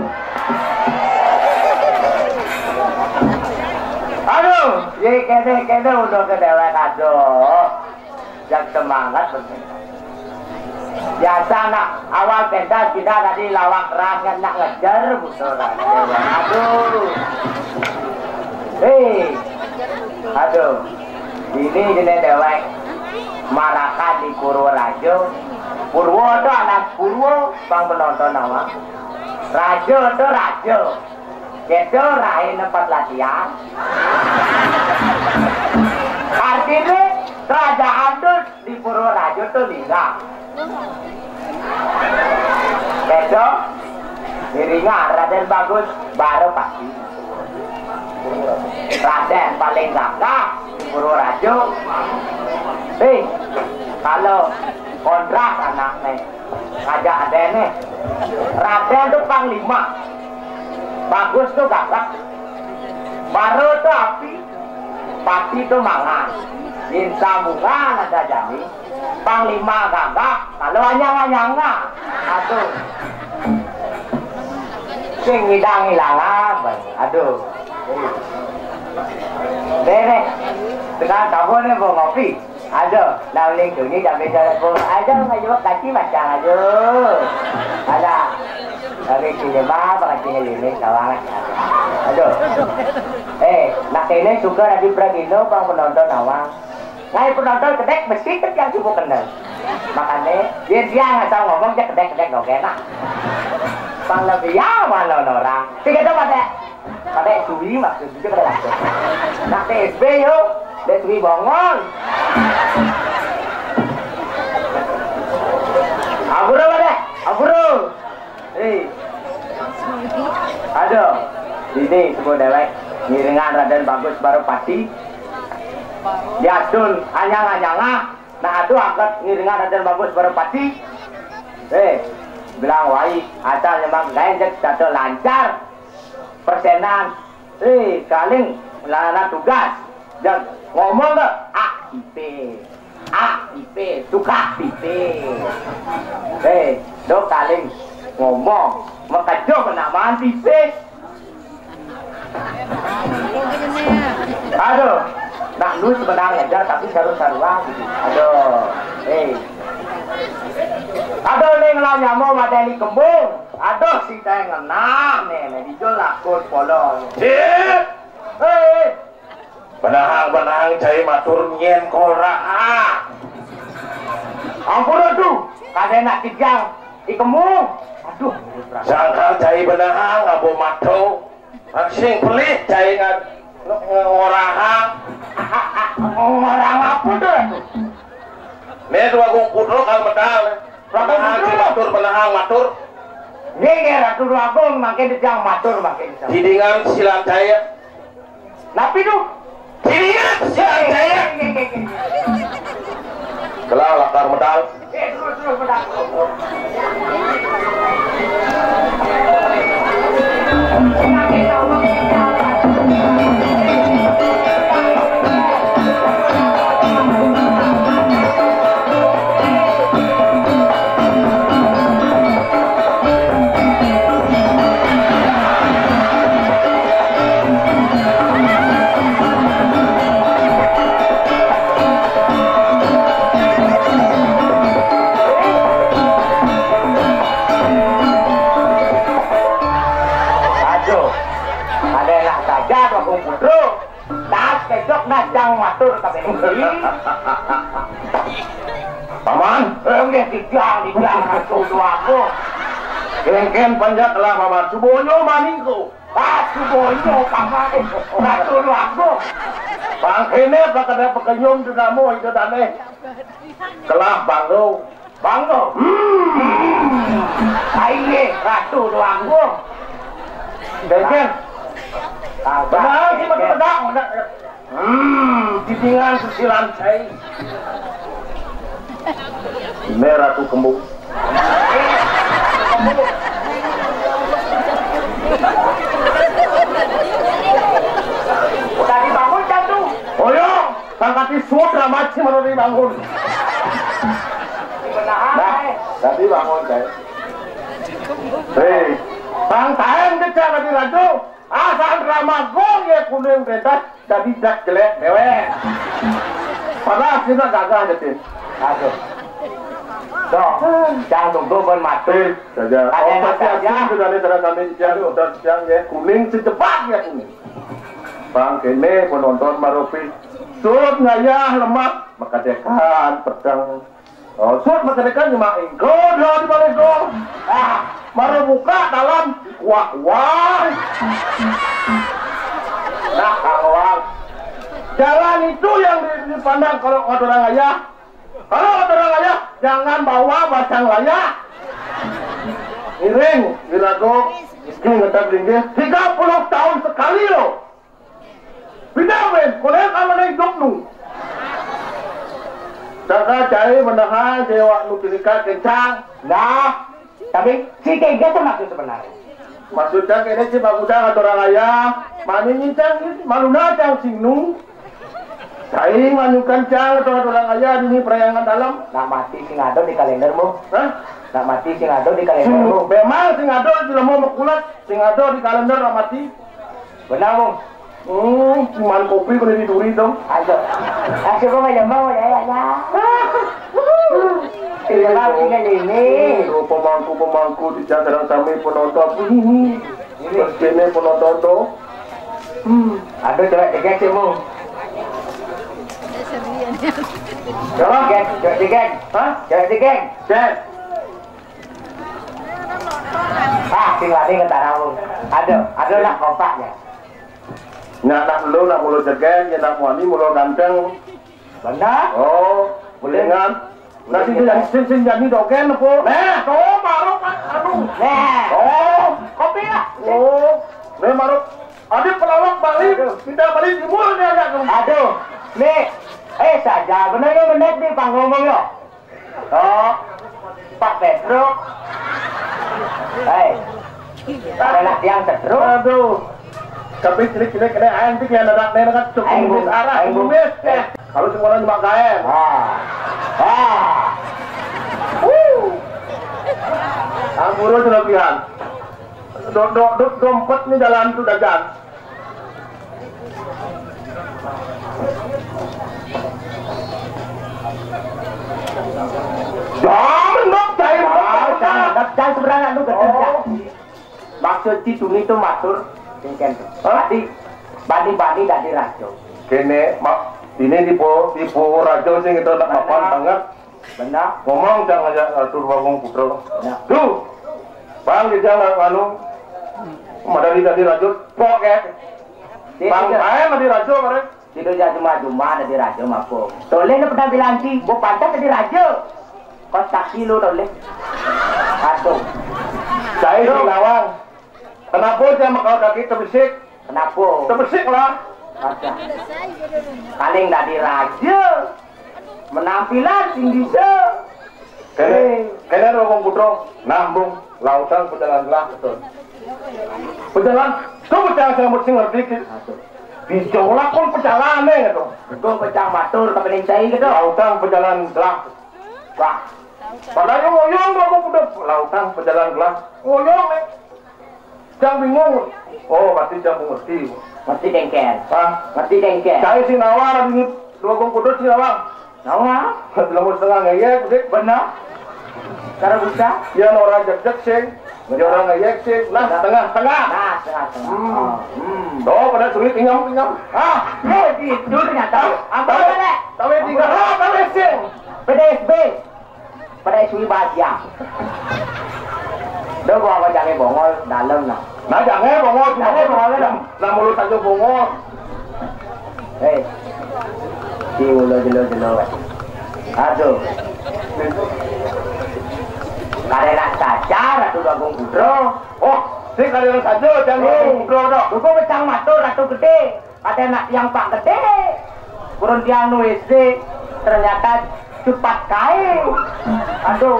Aduh, ye kene kene udah ke dewek aduh. Yang semangat penting. Biasa nak awal pentas kita tadi lawak keras kan nak ngejar musuh kan. Aduh. Hei. Aduh. Ini jenis dewek. Marakan di Purworajo. Purwo tu anak Purwo, bang penonton awak. Rajo tu rajo. Itu rain tempat latihan. Artinya kerajaan tu di Purworajo tu lingga. Besok diringa Raden Bagus baru pasti. Raden paling gagah di Purworajo. Hei, kalau kontras anaknya. Raja ada nih. Raden tu panglima. Bagus tu gagah. Baru tu api. Pati tu mangan. Insa bunga ada jani. Panglima gagah. Kalau anyang-anyang. Aduh. Sing ngidang ilangan. Aduh. Deh, deh. Tengah kabur nih mau ngopi. Aduh, lah uling sunyi dah beda pun. Aduh, ngayu kaki macam aduh. Alah. Tapi sini mah bang sini limit kawan. Aduh. Eh, nak ini suka lagi pergi no bang penonton awang. Ngai penonton kedek mesti ke tiang cukup kenal. Makanya dia dia ngasal ngomong dia kedek kedek dong enak. Bang lebih ya mana orang. Tiga tu pada. Pakai suwi maksud itu pada waktu. Nak T S B yo, dek suwi bongol. Ampura pada, ampura. Eh. Aduh, ini semua dewek. Ngiringan Raden Bagus Baropati. Diatun anyang-anyang ah. Nah, aduh angkat ngiringan Raden Bagus Baropati. Eh, bilang wai, asal memang gaen jek lancar. Persenan. Eh, kaling lana tugas. Jeng ngomong ke A I P. A I P, tukang P P. Eh, do kaling ngomong. Makajo menamaan P P. Aduh, nak lu sebenarnya aja tapi saru-saruan gitu. Aduh, eh. Aduh, ning lah nyamo madani kembung. Aduh, si teh ngenah nih, nih dijol lakut polong. Cip. Eh, benahang-benahang cai matur nyen korak. Ampun aduh, kada nak kijang ikemu. Aduh, sangkal cai benahang abo mato. Sing pelih cai ngan ngorahang. Ngorahang apa tuh? Nih dua gong putra kal medal. Ratu putra matur benahang matur. Nggih, nggih, Ratu Agung mangkin dijang matur mangkin. Didingan silan cai. Napi tu? Dilihat siang saya. Kelah lakar medal. Aduh, ada enak saja Kakung Putra. Tas kecok nah jang matur kabeh. Paman, eh, nggih titiang, titiang Ratu Déwa Agung. Kéngkén panjak lah, Paman. Subonyo maningko. Ah, subonyo, Paman. Ratu Déwa Agung. Pangkéné pakada pakenyum dinamo ida dané. Kelah bangga. Bangga. Hmm. Aye, Ratu Déwa Agung. Kéngkén. Benar sih, betul, benar. Hmm, titiang susilan cai. Né Ratu Kembung. Tadi bangun jam tuh. Oh ya, sangkati sutra maci menurut bangun. Nah, tadi bangun, cai. Hei, bang taén kecak tadi Ratu. Asal drama gong ya kuning pentas. Jadi jak jelék déwék. Padahal sina gagah, Jatin. Aduh. Dong, jangan tunggu pun mati. Saja. Ada yang saja. Sudah ada cara kami, jangan udah siang ya. Kuning secepat ya kuning. Bang kéné penonton maropi. Sud ngayah lemak, makadekan peteng. Oh, sud makadekan nyemak ingko dia di balik gol. Ah, maro buka dalam. Wah, wah. Nah, kawan. Jalan itu yang di- dipandang kalau kata orang ayah. Kalau kata orang ayah, jangan bawa bacang layak. Iring, Wirago, Rizky ngetap linggih, tiga puluh tahun sekali loh. Pindah weh, konek sama naik dok nu. Saka cai menahan cai wak nu kirikat kencang. Nah, tapi si Kega tuh maksud sebenarnya. Maksudnya kene si bagusan atau orang ayah, mani nyincang, malu nacang sing nu. Cai manyukan cang atau orang ayah dini perayangan dalam. Nak mati sing ada di kalendermu. Hah? Nak mati sing ada di kalendermu. Memang sing ada di lemo mekulat, sing ada di kalender nak mati. Benar, Bung. Hmm, cuman kopi kena diduri dong. Ayo. Ayo, Bung, ayo, Bung, ya, ya, ya. Iya, Bang, tinggal ini. Tuh, pemangku-pemangku di jajaran kami penonton. Ini. Terus kene penonton tuh. Hmm, ada cewek tiga sih, Bung. Coba. Tiga, cewek tiga. Hah? Cewek tiga. Cek. Ah, tinggal di kentara, Bung. Ada, ada lah kompaknya. Nyak nak lu, nak mulo jegeg, ya nak muani, mulo ganteng. Benar? Oh, boleh kan? Nah, sing, sing, sing jadi dogen apa? Nah, tuh, baru kan, aduh. Nah. Oh, kopi lah. Oh, nah, baru. Ada pelawak Bali, kita Bali Timur ni agak tu. Aduh, ni, eh, saja, benar ni, benar ni, pang ngomong yo. Oh, Pak Petruk. Hei, ada nak tiang setruk. Aduh. Tapi cilik-cilik kena aing tik yang ada nena kan cukup Aing bu-, arah aing bu-, kumis. Eh, kalau semua orang cuma gael. Ah. Ah. Ampura kelebihan. Do, do, do, dompet ni jalan tu dagang. Jangan dok cai. Ah, jangan, jangan sembarangan tu, oh. Maksud si Tuni tu matur, singken tu. Hah? Bani, bani-bani dadi raja. Kene, mak, ini di po, di po raja sing itu nak mapan banget. Benar. Ngomong jangan aja atur bangun putra. Benar. Tuh, bang kita nak anu, madari dadi raja, pok ya. Bang, kae dadi raja kare. Sida ya jumah-jumah dadi raja mapung. Toleh ne penampilan ti, mbok pantes dadi raja. Kos kaki lu toleh. Aduh. Saya si Nawang. Kenapa dia mekal kaki terbesik? Kenapa? Terbesik lah. Ada. Paling dadi raja. Penampilan sing bisa. Kene, kene Rokong Putra, nambung lautan pejalan gelah, betul. Pejalan, kok pejalan sing mesti ngerti ki? Aduh. Dijolak pun pejalane gitu. Kok pecah matur ke pening saya gitu. Lautan pejalan gelah. Wah. Padahal ngoyong Rokong Putra, lautan pejalan gelah. Ngoyong nih. Jang bingung. Oh, pasti jang ngerti. Ngerti dengker. Hah? Ngerti dengker. Cai sing nawang, dua kong kudus sing nawang. Nawang? Belum setengah ngeyek, begitu. Benar. Cara bisa? Ya, orang jek-jek sing. Ya, orang ngeyek sing. Nah, setengah-setengah. Nah, setengah-setengah. Hmm. Oh, hmm. Tuh, pada sulit tinggal, tinggal. Ah, eh, itu ternyata. Apa, Lek? Tahu tinggal. Ah, tahu sing. P D S B. Pada suwi bahagia. Dah gua apa jange bongol dalam nah. Nah, jange bongol, jange bongol dalam. Nah, mulut aja bongol. Eh, si ulo jelo-jelo. Aduh. Karena saja Ratu Agung Putra. Oh, si karena saja jangan Agung Putra dah. Lu kok pecang matur Ratu Gede. Kate nak yang Pak Gede, kurun tiang nu S D, ternyata cupat kae. Aduh.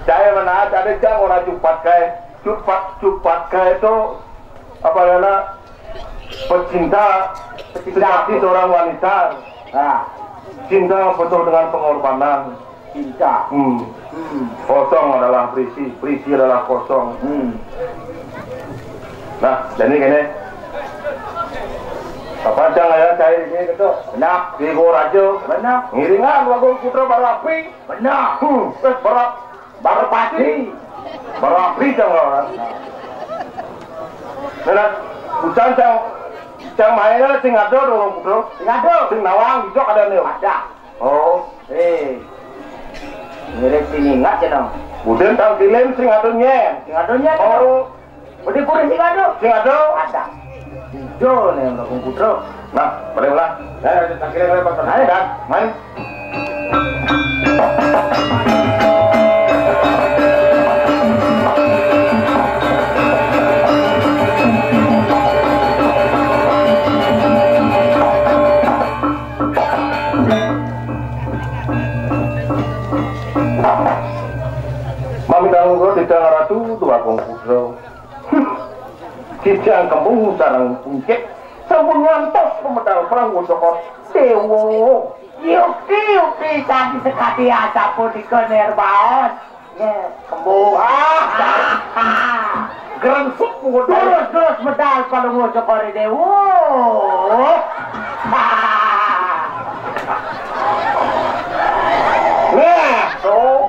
Saya mana ada jang orang cupat kae. Cupat, cupat kae itu apa ya, nak? Pecinta, pecinta sejati seorang wanita. Nah. Cinta penuh dengan pengorbanan. Cinta. Hmm. Hmm. Kosong adalah berisi, berisi adalah kosong. Hmm. Nah, jadi gini. Apa aja ya cai ini gitu. Benar. Di Gorajo. Benar. Ngiringan lagu Putra Barapi. Benar. Hmm. Eh, bara-, Barapati. Barapi jangan. Nah, hujan cang, cang main sing ada dong, Putra. Sing ada. Sing nawang, hijau ada nih. Ada. Oh. Eh. Mirip sini ingat ya dong. Budin tangkilin sing adoh nyen. Sing adoh nyen. Oh. Budin kuring sing adoh. Sing adoh. Ada. Hijau nih udah kumpul terus. Nah, boleh lah. Ya, tangkilin boleh pas. Ayo, Dan. Main. Mami dangu kula Didang Ratu, Dwagung Putra. Didang Kempu sareng Puncik sampun ngantos pemedal perang Pusaka Dewa. Yuki, yuki, sandi sekati asapunika nirbaos. Nggih, Kembu. Ah, gerensuk pungut. Terus, terus medal Palungguh Cokor Dewa. Nah, tuh.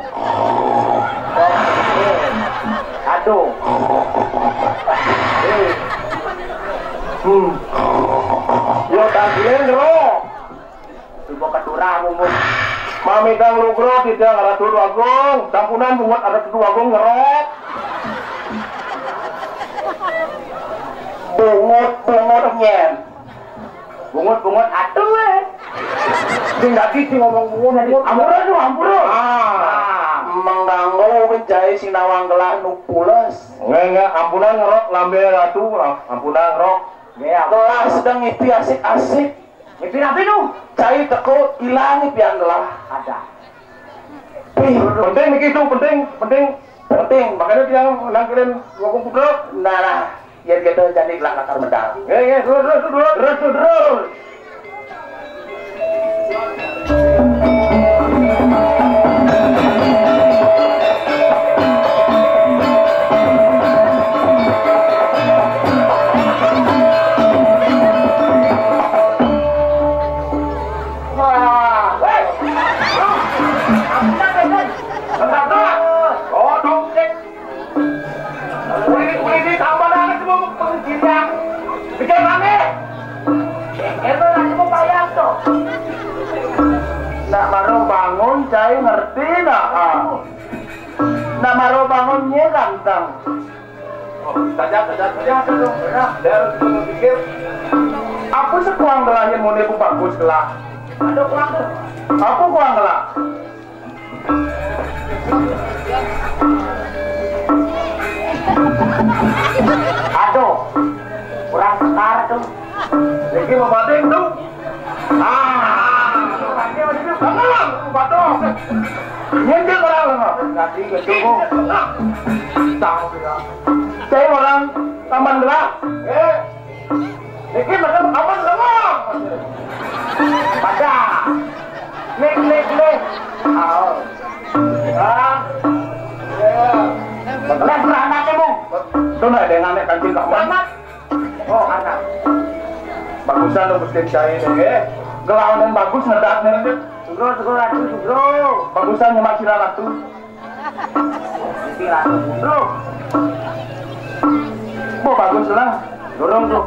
Aduh. Hmm. Yo, tampilin, Bro. Coba keturah, Bungut. Mamitang lugra Didang Ratu Agung. Sampunan Bungut Ratu Agung ngerok. Bungut, Bungut nyen. Bungut, Bungut atuh, eh. Sing dadi sing ngomong Bungut, Bungut. Ampura tuh, ampura. Ah, mengganggu kencai sing nawang gelah nu pules. Nggih, nggih, ampunan ngerok lambe Ratu, ampunan ngerok. Nggih, ampun. Gelah sedang ngipi asik-asik. Ngipi napi nu? Cai teko ilang ngipian gelah. Ada. Pih, penting niki itu, penting, penting. Penting. Makanya dia nangkilin Agung Putra. Nah, nah. Yen kita jadi gelah lakar medal. Nggih, nggih, terus, terus, terus. Terus, terus, terus. Wah, weh. Ampun, ampun. Bentar, Pak. Oh, dong, Cek. Kulit, kulit ini tambah banget semua penginjak. Bikin aneh. Emang lagi mau bayar tuh. Nak maro bangun, cai ngerti nak? Ah. Nak maro bangun nye ganteng. Oh, saja, saja, saja, saja. Dia harus berpikir. Apa sekuang gelah yang mune pun bagus gelah? Ada kurang tuh. Apa kurang gelah? Aduh, kurang sekar tuh. Iki mau banding tuh. Ah, banding, banding. Banding. Waduh. Nyentil orang lah. Nanti gedung. Tahu ya. Saya orang taman gelah. Eh. Niki macam taman gelah. Pada. Nik, nik, nik. Oh. Ah. Ya. Lah, beranak, Bu. Tuh, nah, dengan nek kancing kamu. Beranak. Oh, anak. Bagusan lo Gusti Cai ini, eh. Gelawan yang bagus ngedak nih. Sugro, sugro, ratu, sugro. Bagusan nyemak sira ratu. Sira ratu, sugro. Bo, bagus lah. Dorong tuh.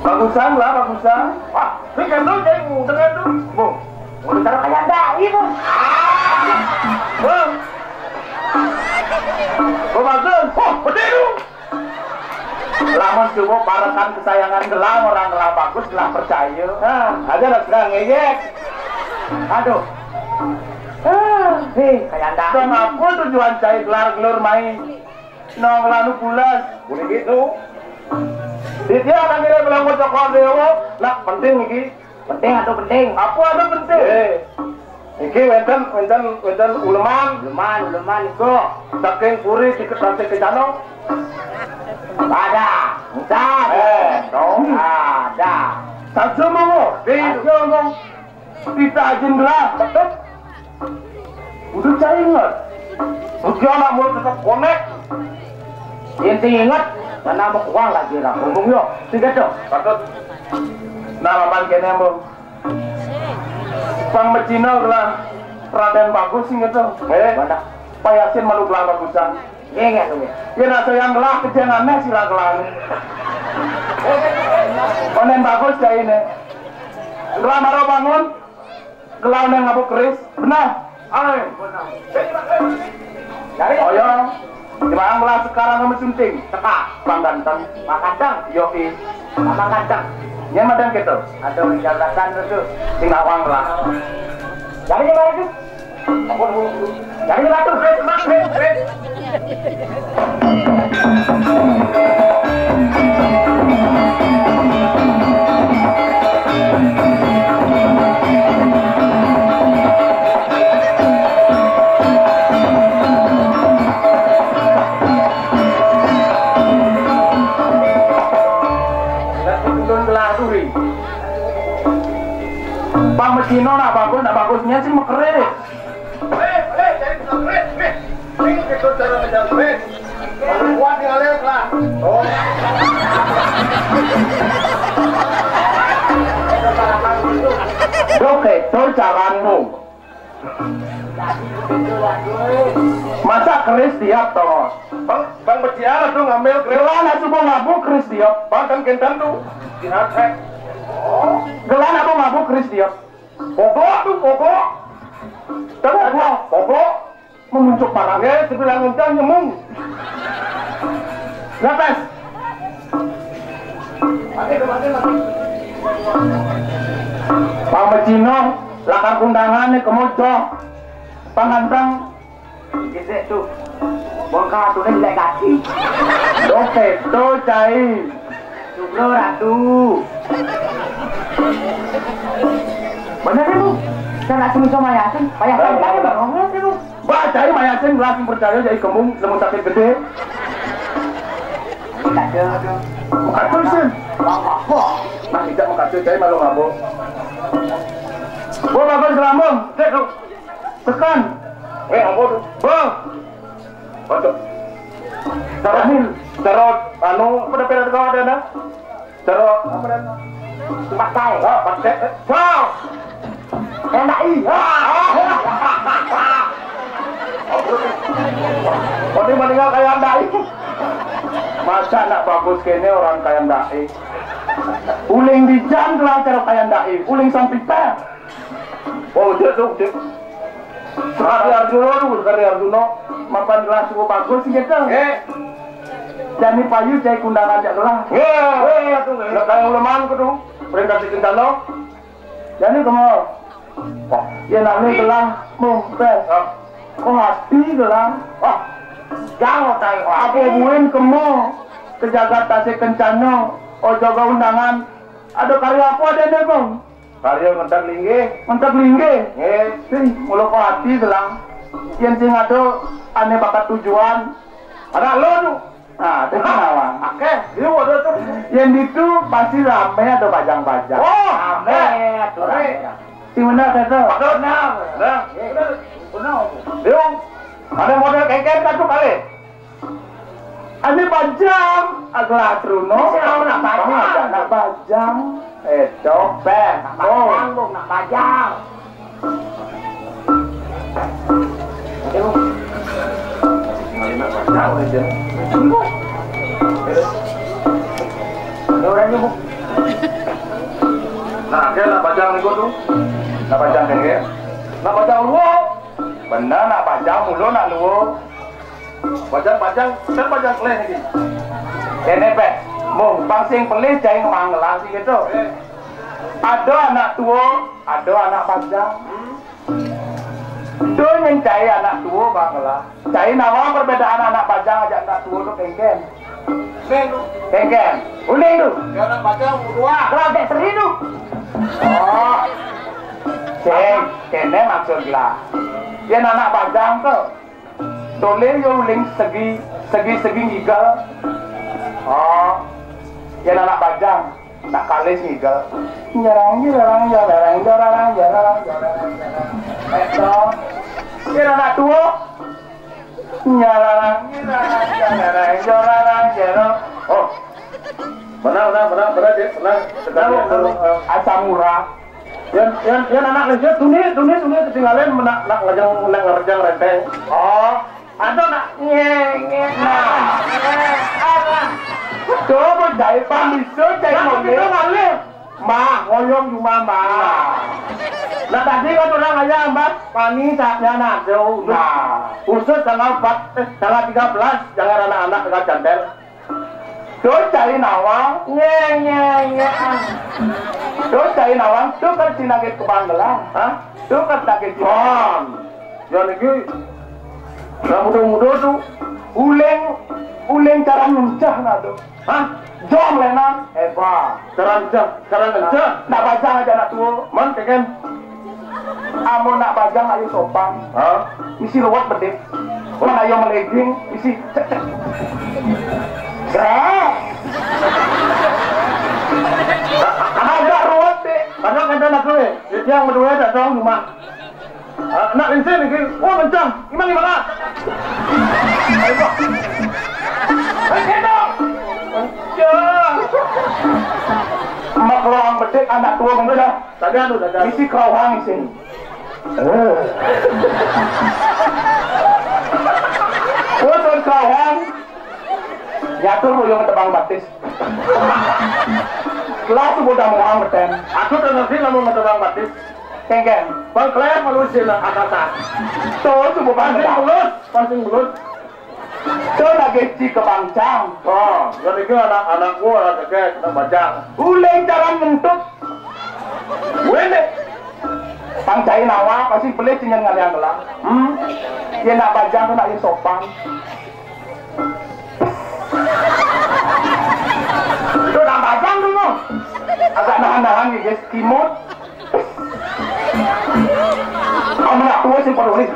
Bagusan lah, bagusan. Wah, ini kan tuh, Cai, dengan tuh. Bo, mau ditaruh kayak dai, Bu. Bo. Bo, bagus. Oh, gede tuh. Lamun coba parekan kesayangan gelah, orang gelah bagus, gelah percaya. Nah, aja lah sekarang ngejek. Aduh. Ah, hei, kayak anda. Dan apa tujuan cai gelar gelur main? Nong lanu pulas. Boleh gitu. Dia akan kira bilang kocok dewa. Nah, penting iki. Penting atau penting? Apa ada penting? Eh, iki wenten, wenten, wenten uleman. Uleman, uleman iku. Saking puri tiket rantai ke Cano. Ada. Entar. Eh, dong. Ada. Saja mau. Saja mau. Kita aja lah. Betul. Udah cai inget. Udah anak mulut tetap konek. Yang sing inget, mana mau kuang lagi lah. Ngomong yo. Tiga tuh. Patut. Nah, lapan kene, Mbok. Pang mecina gelah Raden Bagus sing gitu. Eh, mana? Payasin malu gelah bagusan. Iya, iya, tuh, iya. Ya, rasa yang gelah kejengannya sira gelah. Onen bagus kayak ini. Gelah maro bangun. Gelah onen ngabuk keris. Benar. Ayo, benar. Jadi, Pak, eh. Dari, oh, ya. Jemaah gelah sekarang kamu sunting. Teka. Bang ganteng. Bang ganteng. Yo, i. Bang ganteng. Nya madang gitu. Aduh, jabatan tuh. Sing nawang lah. Jadi, gimana tuh? Ampun, ampun, ampun. Jadi, gimana tuh? Wes, Mas, wes, wes. Lah, turun ke laturi. Pang mecino nak bagus, nak bagusnya sih mekerik. Eh, eh, jadi tukang keren, nih. Ini gitu cara ngejar keren. Kuat tinggal lihat lah. Oh. Oke, itu caranmu. Masa keris tiap toh? Bang, Bang Beciara tuh ngambil keris. Gelana subuh ngabu keris tiap. Bang kan kentan tuh. Jihad, eh. Gelana bu ngabu keris tiap. Pokok tuh, pokok. Coba gua, pokok. Memuncuk parang. Ya, sebilang kencang nyemung. Ngepes. Mati tuh, mati, mati. Pang becino, lakar kundangan nih kemuco. Pang ganteng. Gesek tuh. Bongkar tuh nih, jelek kaki. Dope tuh, cai. Sugro Ratu. Bener nih, Bu. Saya nggak suruh sama Yasin. Payah kan, Bang, ya, Bang? Bener nih, Bu. Bah, cai mayasin gelah sing percaya cai kembung, lamun sakit gede. Ini kacau tuh. Kacau, Sin. Bang, apa? Nah, tidak mengkacau cai malu ngabuk. Gua bakal gelambung. Cek lu. Tekan. Eh, apa tuh? Bang. Waduh. Cara, cara, anu, pada pera kau ada, nah? Cara, apa, dan? Pakai. Ah, pakai. Wow. Enak, iya. Ah. Oh, dia meninggal kayak ndai. Masa nak bagus kene orang kayak ndai? Uling di jam lah cara kayak ndai. Uling sampita. Oh, dia tuh, dia. Sekali Arjuna tuh, sekali Arjuna. Mapan gelas gua bagus sih gitu. Eh. Jani payu cai kundangan jak gelah. Ya, ya tuh. Nak kayak uleman ku tuh. Perintah si Kentano. Jani kamu. Wah, ya nami gelah mumpes. Ah. Kok hati gelah. Wah. Jangan tahu. Apa buin kamu ke jagat Tasik Kencana? Oh, jaga undangan. Ada karya apa ada nih, Bang? Karya ngentek linggih. Ngentek linggih. Nggih. Sing mula ati selang. Yén sing ada ané bakat tujuan. Anak lo tu. Nah, dadi nawang. Akeh, yo ada tu. Yén ditu pasti ramé ada bajang-bajang. Oh, ramé. Ramé. Sing bener to. Bener. Bener. Bener. Yo. Ada model kéngkén satu kali. Ané bajang, agak truna. Sing ora nak bajang. Ora nak bajang. Édo, Bang. Nak bajang, Bung, nak bajang. Aduh. Nak bajang, udah, Jen. Ya, udah, Bu. Nah, dia nak bajang niku tuh. Nak bajang, ya. Nak bajang lu. Bener, nak bajang mula nak luwur. Bajang, bajang, kan bajang kelih iki. Kéné, Pék. Mung, bang sing pelih jai ngemang ngelah sing kéto. Ada anak tua, ada anak bajang. Tuh nyén jai anak tua bang ngelah. Jai nawang perbedaan anak bajang ajak anak tua tuh kéngkén. Kéngkén. Uling tuh. Ya anak bajang dua. Kelas dek seri tuh. Oh. Sing, kéné maksud lah. Yén anak bajang tuh. Tolé yo uling segi, segi-segi ngigel. Oh. Yén anak bajang, nak kalis ngigel. Jarang, jarang, jarang, jarang, jarang, jarang, jarang. Éto. Yén anak tua. Jarang, jarang, jarang, jarang, jarang. Oh. Benar, benar, benar, benar, Dik. Benar. Sekarang, eh, asam urat. Yén, yén, yén anak lincah, tuni, tuni, tuni ketinggalan menak, nak ngejeng, nak ngerjang renteng. Oh, ada nak nyengek. Nah, eh, ada. Coba jai pang bisa, jai. Nah, nolih. Kita ngalih. Mah, ngoyong cuma mah. Nah. Nah, tadi kan orang ayah, Mbak, pani saatnya nak jauh. Nah. Khusus tanggal empat, eh, tanggal tiga belas, jangan anak-anak tanggal jantel. Tuh cai nawang, nye, nye, nye, ah. Tuh cai nawang, tuh kan sinagit ke Bangla, ha? Tuh kan sinagit ke Bangla. Kon. Ya niki, nah muda-muda tuh. Uling, uling cara ngencah nah tuh. Hah? Jom lenan. Hebat. Cara ngencah, cara ngencah. Nak bajang aja nak tua. Man, keken. Amun nak bajang ayo sopan. Hah? Misi ruwet bedik. Mun ayo meleging, misi cek, cek. Gerak. Agak ruwet, Dik. Padahal kan nak duit. Yang berdua datang rumah. Ah, nak lincin lagi. Wah, mencang. Gimana, gimana? Ayo, Pak. Ayo, Pak. Mencang. Mak lawang bedik anak tua mencang. Dagang tu, dagang. Misi kerawang sini. Oh. Khusus kawan, nyatur ruyung tebang batis. Lah subuh dah muang beten. Aku tak ngerti lamun tebang batis. Kengkeng. Bang Kler malu sila atasan. Tuh subuh bang. Pancing belut, pancing belut. Tuh lagi ci kebangcang. Oh, jadi ke anak-anak gua, anak keke, anak bajang. Uling cara ngentut. Wene. Pang cai nawa, pasti beli cingan ngalian lah. Hmm? Dia nak bajang, nak yang sopan. Itu nak bajang dulu. Agak nahan-nahan nih, guys. Timut. Kamu nak tua sih, pada uling.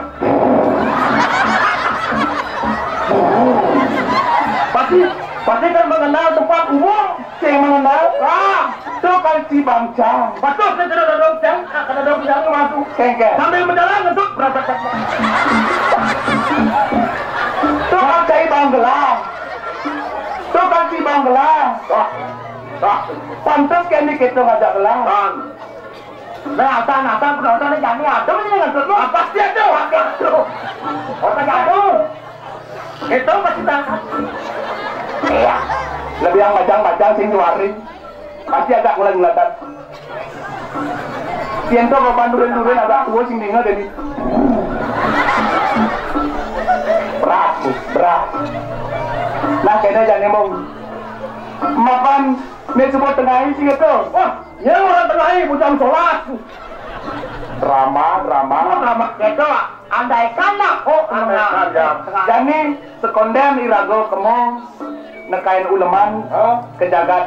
Pasti, pasti kan mengenal tempat umum. Sing mengenal, ah, tu kan si bangcang. Betul, saya kena dodong siang, ah, kena dodong siang masuk. Kengkeng. Sambil menjalan, ngesut, beratak-beratak. Tu kan si banggelang. Tu kan si banggelang. Wah, wah. Pantes kene kita ngajak gelang. Kan. Nah, asal-asal penonton ini jangan ada ini ngentut lu. Apa sih ada? Waduh. Otak jatuh. Itu pasti berangkat. Iya. Lebih yang majang-majang sing nyuari. Pasti agak mulai ngelatat. Yang tuh kalau pandurin-durin agak tua sing ninga jadi. Berat, berat. Nah, kena jangan ngomong. Mapan, ini coba tengahin sing itu. Wah, ya orang tengahin, bujang sholat. Drama, drama. Drama gitu. Andaikan nak, oh, andaikan, ya. Jani sekondén iraga kema nekain uleman, hah? Ke jagat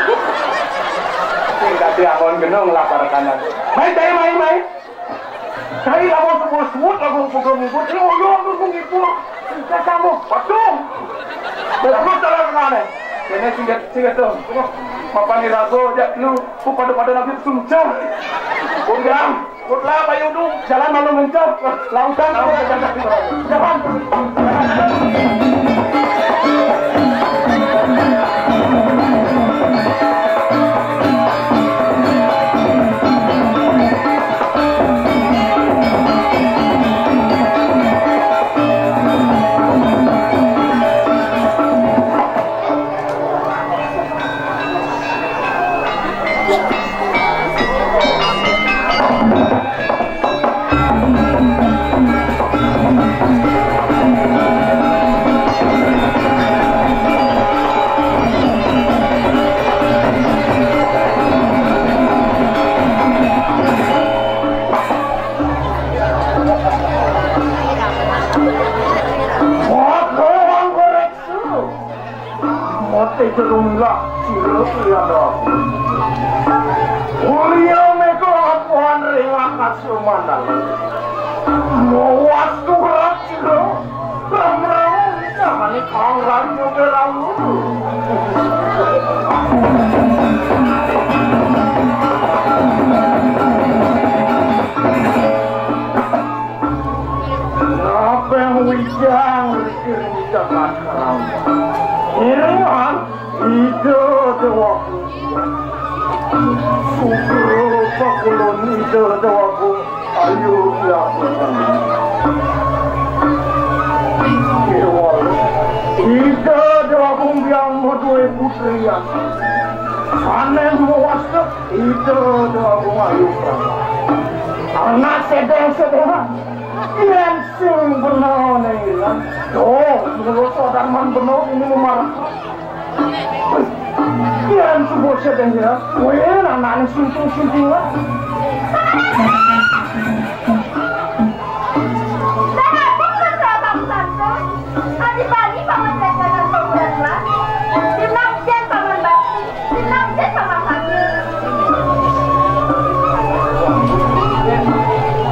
Sing kadhe angon kena nglaparkan aku. Mai, cai, mai, mai. Cai lamun subuh-subuh lamun pukul ngibur, lu, lu, lu, lu ngibur. Sing sambung. Waduh. Terus jalan kemana? Kene singkat, singkat dong. Mapan irago, jak lu, ku pada-pada nabi sumcah. Undang. Kutla Bayudung, jalan malu mencet, lautan, jalan. Mati jerumlah, ciluk lian dong. Mulia meko Wan ring akasya mandala. Mawas turat sira. Ram-ram samane kang raja Berawulu. Napeng wijang rikir jagat Rama. Iringan Ida Dewa Kumbang. Sugro pakulun Ida Dewa Kumbang. Ayo, ya. Dewa. Ida Dewa Kumbang maduwe putri ya. Sanes mewasta Ida Dewa Kumbang, ayo, Prama. Anak sedeng-sedengan. Yen sing bena ne ilang. Yo, menurut sodarman bena ini memarah. Yen subuh sedeng ya, kowe anane sinting-sintingan. Lah, apa menurut Abang Santo? Adi Bali paman jajanan pemuda telah. Dimnang jen paman bakti.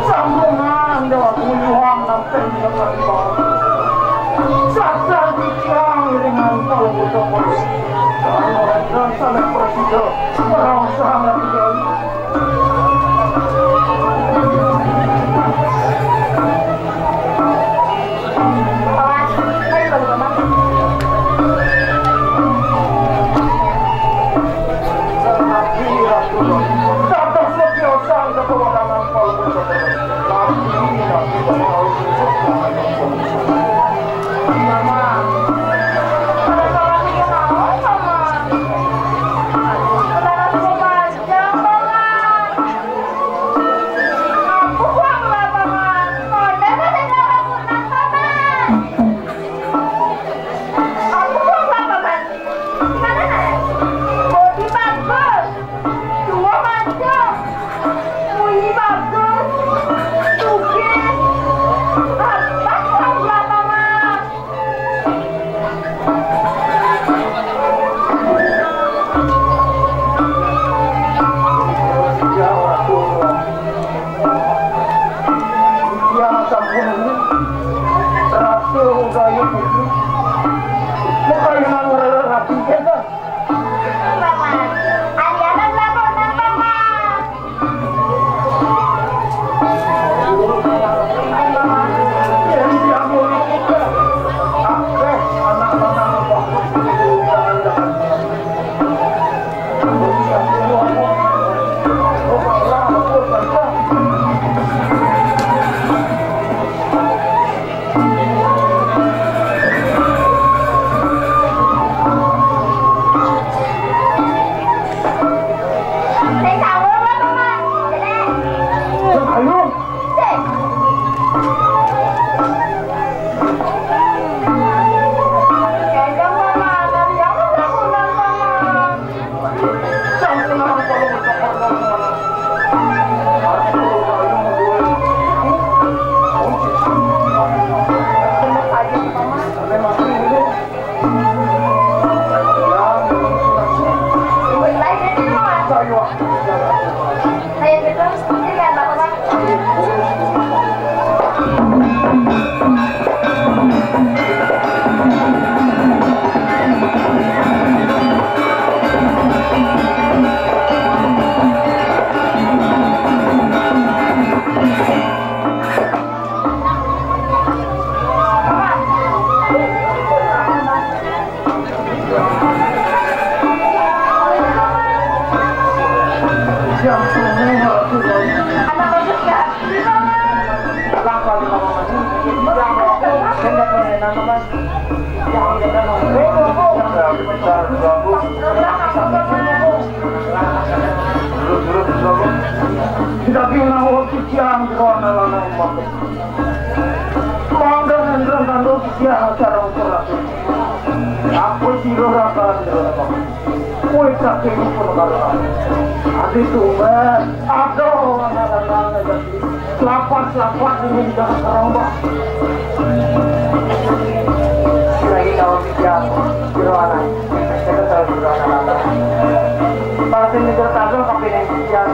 Sampungan dewa kuyuhan nang teng depan. Sadar titiang iringan kalau bocah polisi. Dan saling presida, orang sangat jauh. Aku buang lah, Paman. Aku buang lah, Paman. Gimana, Nek? Bodi bagus. Tua mancung. Munyi bagus. Sugih. Apa buang lah, Paman? Yang sampun ini, Ratu Gayo Putri, makalingan rapi kita. Paman, alianan lapor nang Paman. Ayo. Kita bilang waktu siang, drone lanang. Mangga nendreng kandung sitiah acara ukur rasul. Aku sira rakan nderek. Kowe saking pun karo aku. Adi tumben, aduh, anak-anak, lapat-lapat ini tidak terambah. Lagi tahu siang, sira anak. Kita tahu sira anak-anak. Pasti mikir kandung tapi ini siang.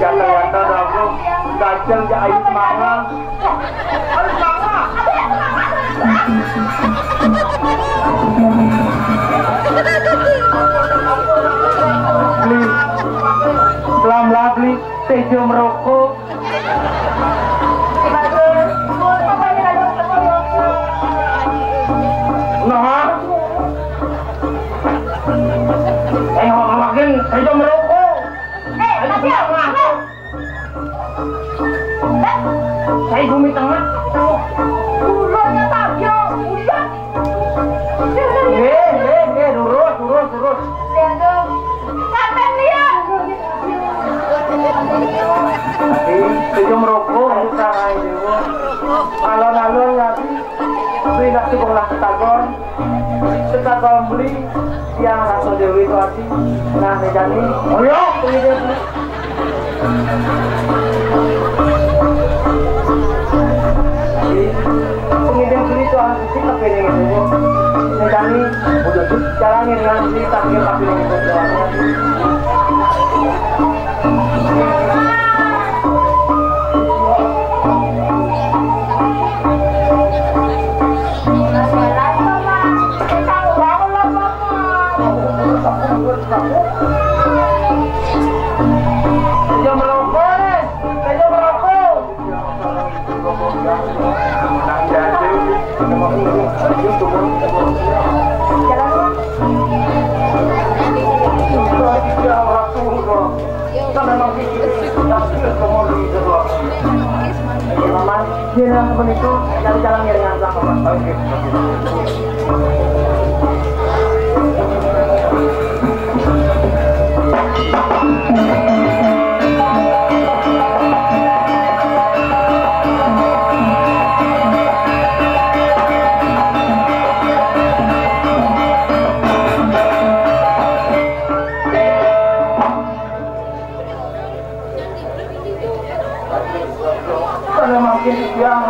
Ya ternyata aku gajeng ya ayu semangat. Beli, pelan-pelan beli, tejo merokok. Nah, eh, ngomong lagi, tejo merokok. Eh, tapi apa? Saya gumi tengah. Ulurnya tabio, udah. Eh, eh, eh, lurus, lurus, lurus. Sampai dia. Eh, saya merokok, ayo, Kang, ayo. Alon-alon, ya. Tapi nak tukang lah ketagon. Ketagon beli, yang rasa Dewi itu hati. Nah, ini jadi. Oh, ya, ini dia. Pengirim beli tuh, ah, sih, tapi ini gitu. Ini kami udah tuh jalanin dengan beli, tapi, tapi ini gitu. Ayo merokok, eh. Ayo merokok. Kan memang gitu. Iya, Mas. Iya, nah, seperti itu. Jalan-jalan ya, dengan belakang, Mas. Oke. Kalau makin siang,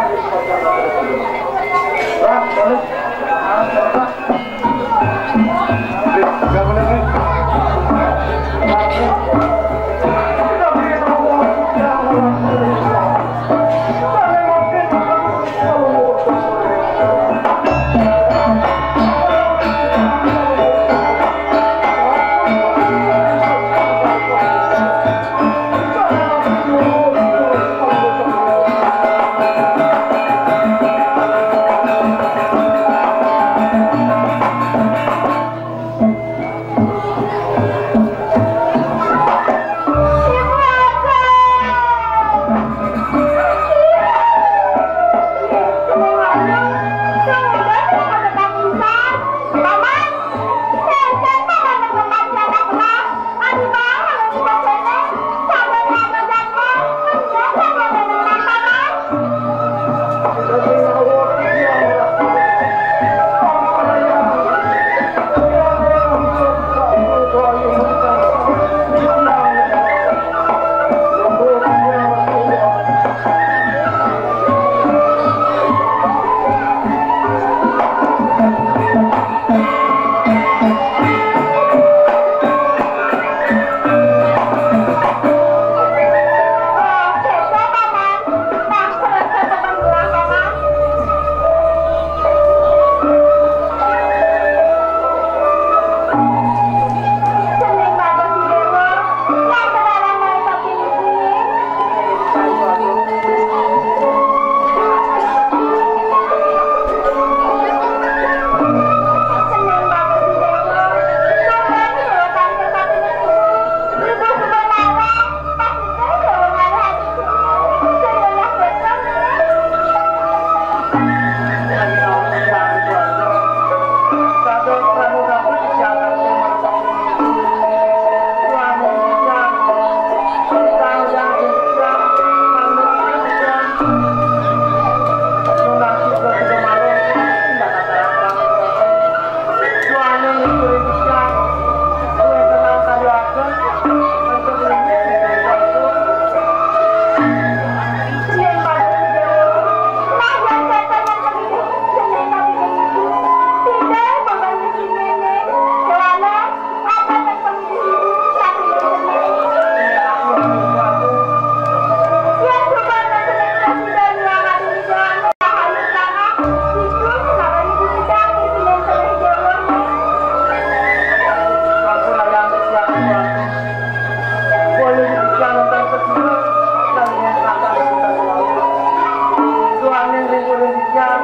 Angin ring kuring titiang,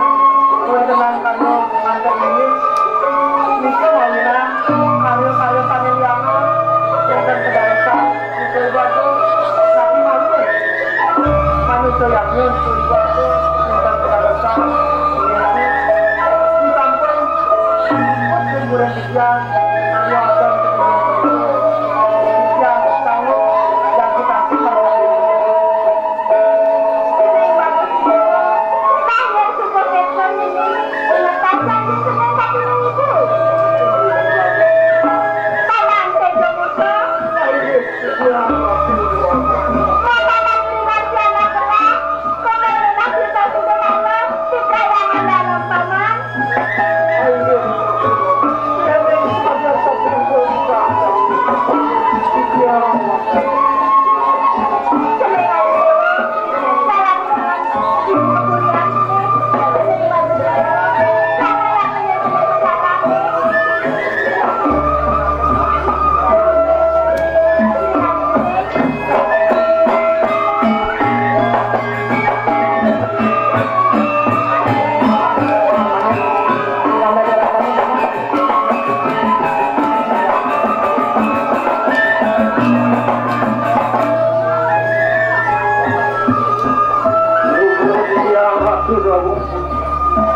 kuring tenang kanggo nganten inggih. Niki mawinan karya-karya sané lianan, wénten kadadosan, kuring bagus, napi malih. Manusa yamyun, kuring bagus, wénten kadadosan, inggih. Sampun, kuring titiang, karya abang, titiang, sanggup, dan kita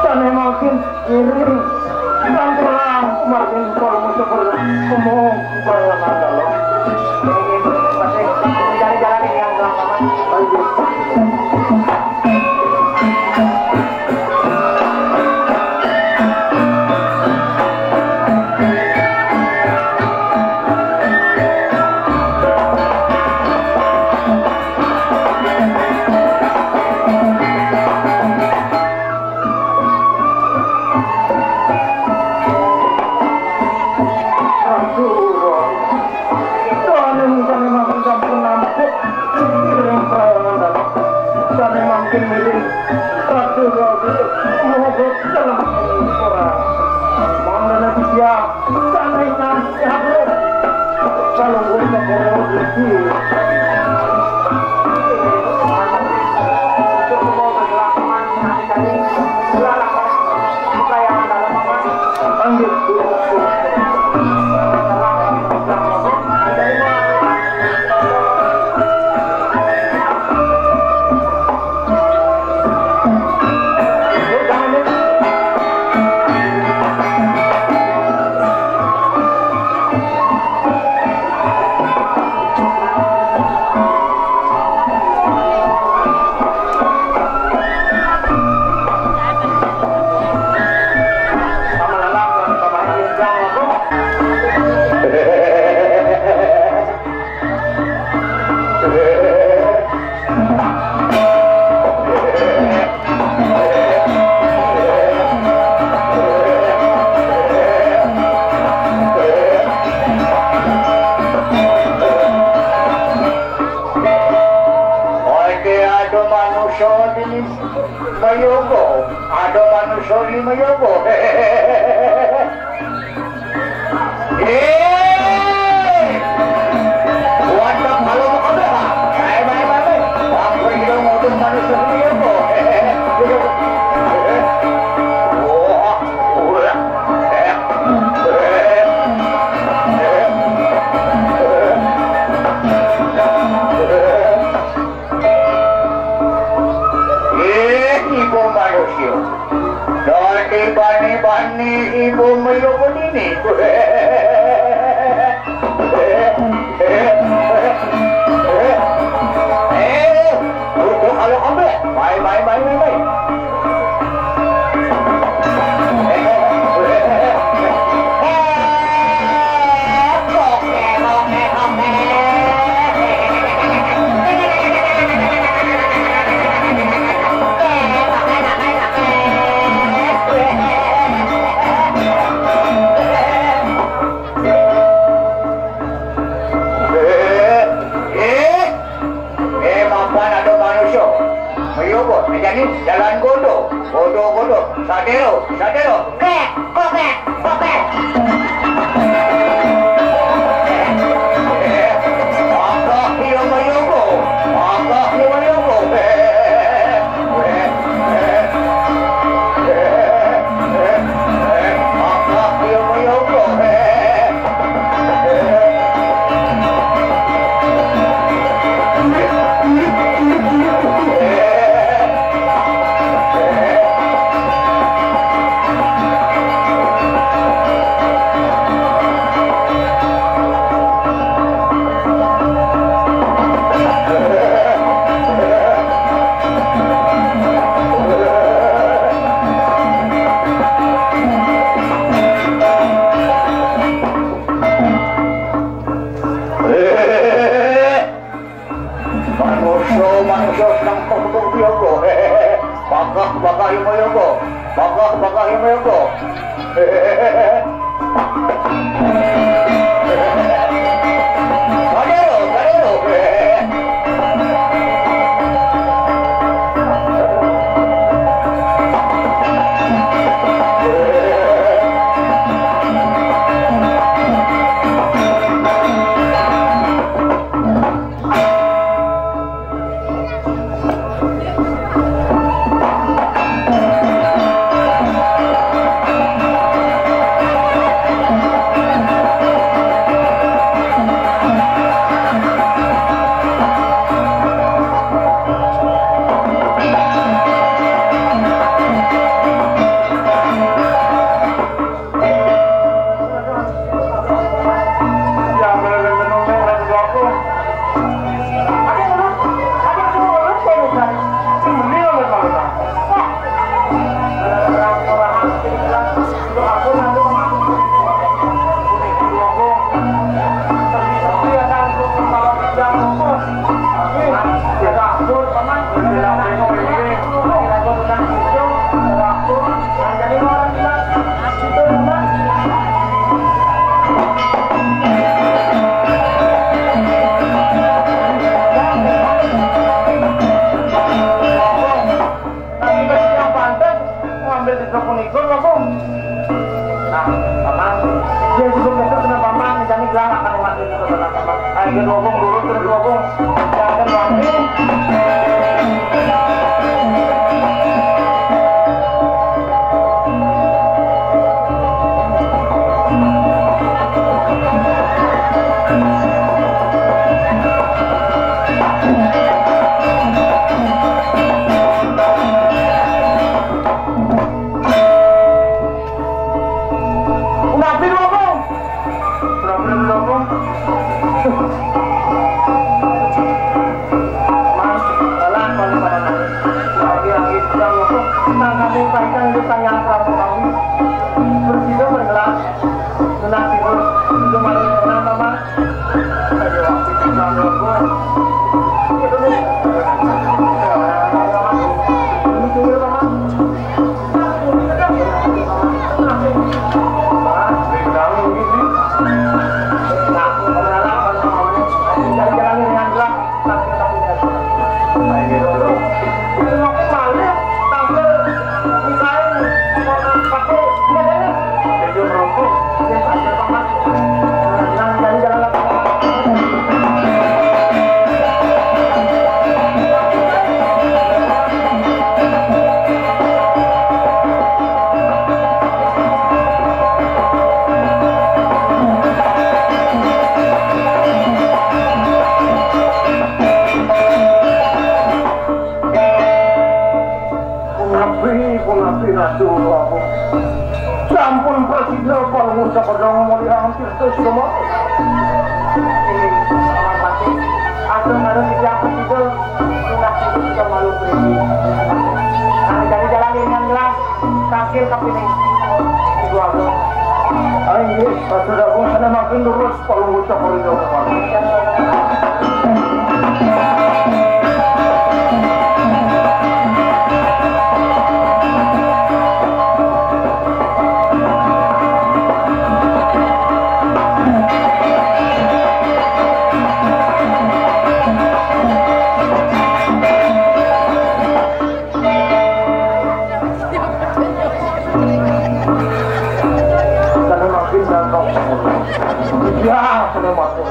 Sané mangkin ngiring. Sampurang, mangkin kula musuh kula. Umum, kula nandalo. Inggih, Patih, jalaran yang gampang. Aduh, Roh. Tuhan yang bukan memang sampun nampik. Miring perawangan dalam. Sané mangkin miring. Aduh, Roh. Mohon dalam orang. Mohon dalam dia. Sané nang. Oke, ada manusia ini mayoga, ada manusia ini mayoga. Eh, wadah malu kabeh, ha. Baik, baik, baik, baik. Aku hidup ngutus manusia ini mayoga. Wah, wah. Eh, ibu manusia. Dari bani-bani ibu manusia ini. Eh, butuh kalau ambek. Mai, mai, mai, mai, mai. Eh, mapan ada manusia. Ayo, Bos. Jadi jalan godo. Godo, godo. Sadero, sadero. Kek, kokek, kokek. Eh, apa dia mayogo? Apa dia mayogo? Eh, eh, eh. Baka, baka yung mayoko. Baka, baka yung mayoko. Kadero, kadero. Ngambil di toko nikon, Bung. Nah, Paman. Dia juga mikir kena Paman, jadi galak kan mati itu, Paman. Ayo, Bung, lurus terus, Bung. Jangan mati. Kenapa lu, Bang? Kenapa lu, Bang? Mas, lelah kalau pada nangis. Lagi-lagi sedang waktu tentang kami pancang itu saya apa kami. Bersih dong, bergelas. Lunas itu. Itu malu kenapa, Mas? Ayo, waktu itu nggak ada gua. Itu nih. Ini dulu, Paman. Punapi, punapi, Ratu, aku. Sampun prasida kalau ngucap pedang meliang tirta semua. Aku harus siap prasida. Sudah kita malu pergi. Nah, jadi jalan dengan jelas. Tangkil kapining. Dua belas. Ayo, sudah aku sana makin lurus kalau ngucap perintah. Sana makin jangkau. Ya, sana makin.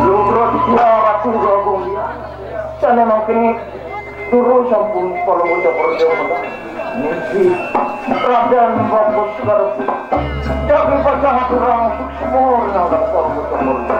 Lutro dia Ratu Agung dia. Sana makin turu sampun kalau udah perjuangan. Niki Raden Bagus Garpu. Jagi pacang aturang suksma rinangkang para putra.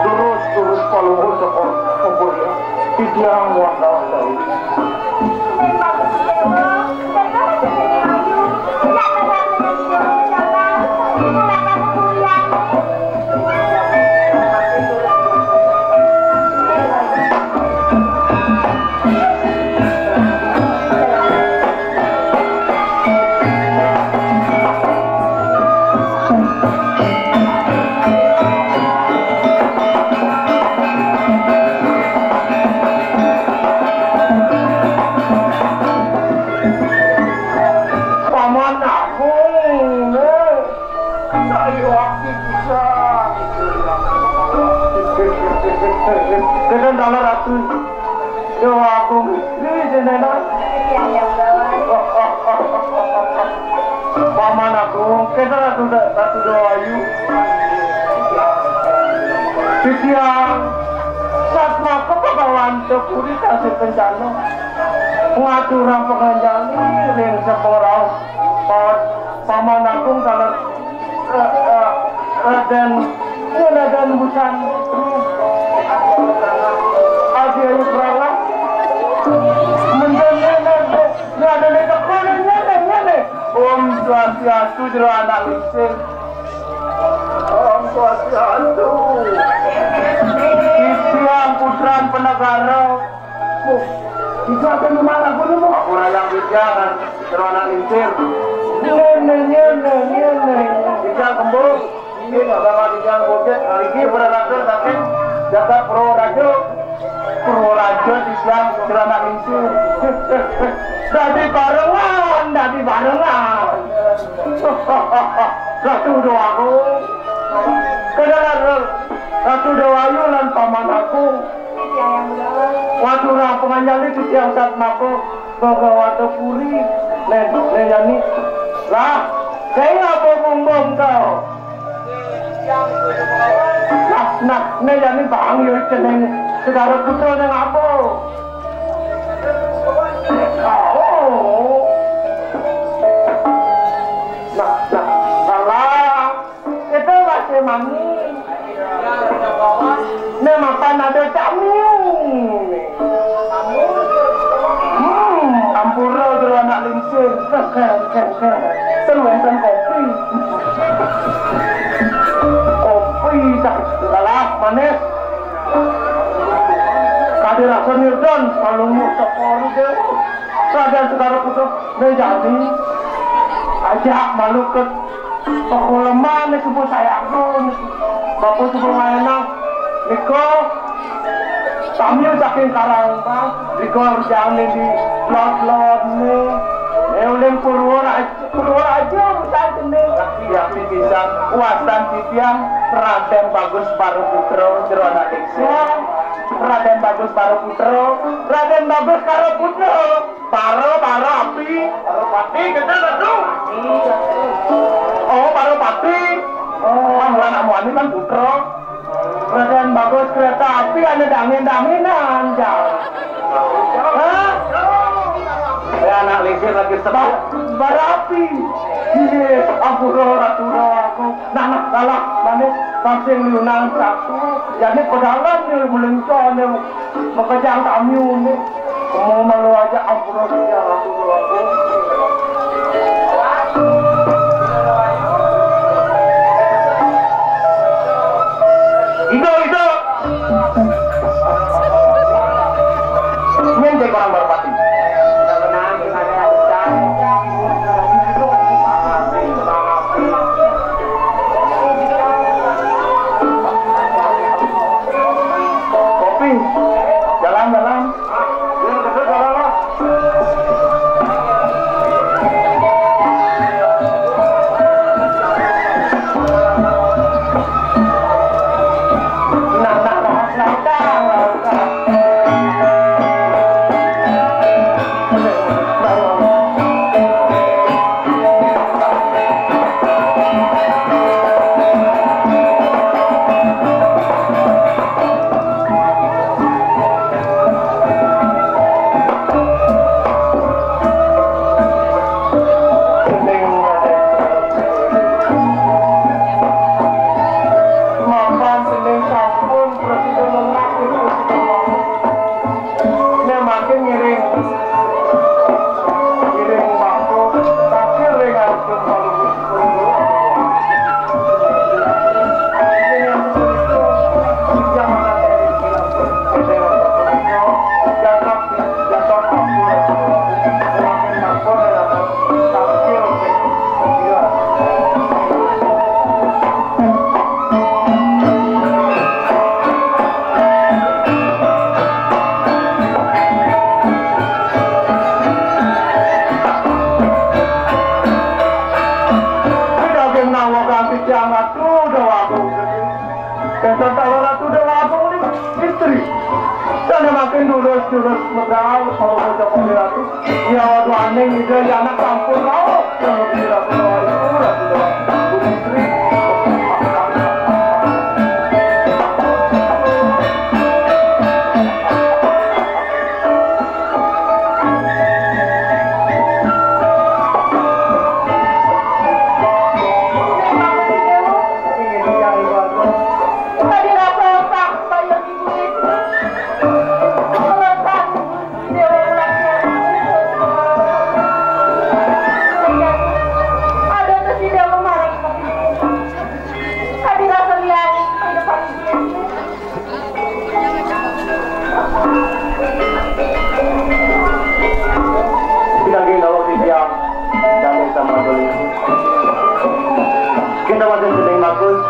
Terus, terus, kalau mau sekolah, mau kuliah, titiang muat dalam. Paman Agung, eh. Saya waktu bisa. Kena dalam ratu. Dewa Agung. Ini jenengan. Paman Agung, kena ratu, ratu Dewa Ayu. Titiang Satma Kepagawan Tepuri Tasih Kencana. Ngaturang panganjali ring sepengaraos pa-, Paman Agung taler, eh, eh, Raden, ya, Raden Busan. Adi Ayu Prangas. Mendem, mendem, mendem. Raden teka, nyane, nyane. Om Swastiastu, Jero Anak Lingsir. Om Swastiastu. Titiang putran penegara. Bisa kan marah kono, Bu? Aku rayang titiang, Jero Anak Lingsir. Nyene, nyene, nyene. Titiang kembung. Ini sama titiang bocet. Niki berasal saking jagat Purworejo. Purworejo titiang, Jero Anak Lingsir. Dadi barengan, dadi barengan. Ratu Dewa Agung. Kedalan Ratu Dewa Ayu lan Paman Agung. Waturang panganjali titiang Satmaka Bhagawata Puri. Nen, nen yani. Lah, sing apa bumbung kau? Nah, nah, nen yani bang yo jeneng Segara Putra ning apa? Oh. Nah, nah, salah. Itu masih mami. Nek mapan ada Cak Miu. Hmm, ampura Jero Anak Lingsir. Kek, kek, kek. Ten wénten kopi. Kopi tak kalah manis. Kade rasa nirdon, palunguh tepori deh. Sadar Segara Putra, nek jani. Ajak malu ke Pakuleman niku, Bu, saya aku niku. Bapak suka maenang. Niku, kami saking Karang, Bang. Niku jangan di lot-lot nih. Eh, uling Purworejo, Purworejo, misalnya nih. Laki-laki bisa kuasan titiang Raden Bagus Baru Putra, Jero Anak Lingsir. Ya. Raden Bagus Baru Putra, Raden Bagus Karo Putra. Baro, Baro Api. Baro Pati, kita satu. Oh, Baro Pati. Oh, anak muani kan putra. Raden Bagus Kereta Api, ada dangin-danginan, Jang. Hah? Ya, Anak Lingsir lagi sebab. Baro Api. Iya, ampura, Ratu Rawaku. Nah, nah, kalah, manis, masing liunan satu. Jadi, pedalan nih, melenco nih. Makejang kami uni. Mau malu aja ampura ya Rasulullah. Ido, ido. Nyen cek orang Merpati. Kopi. Jalan, jalan. Ratu Déwa Agung niki istri. Sané mangkin durus-durus medal, saha punika Ratu. Nyawa duaning Ida Hyang Anak sampun rauh. Ratu Déwa Agung, Ratu Déwa Agung istri. Pinanggih nawa titiang, damel sama doling. Kita wonten dening Magus.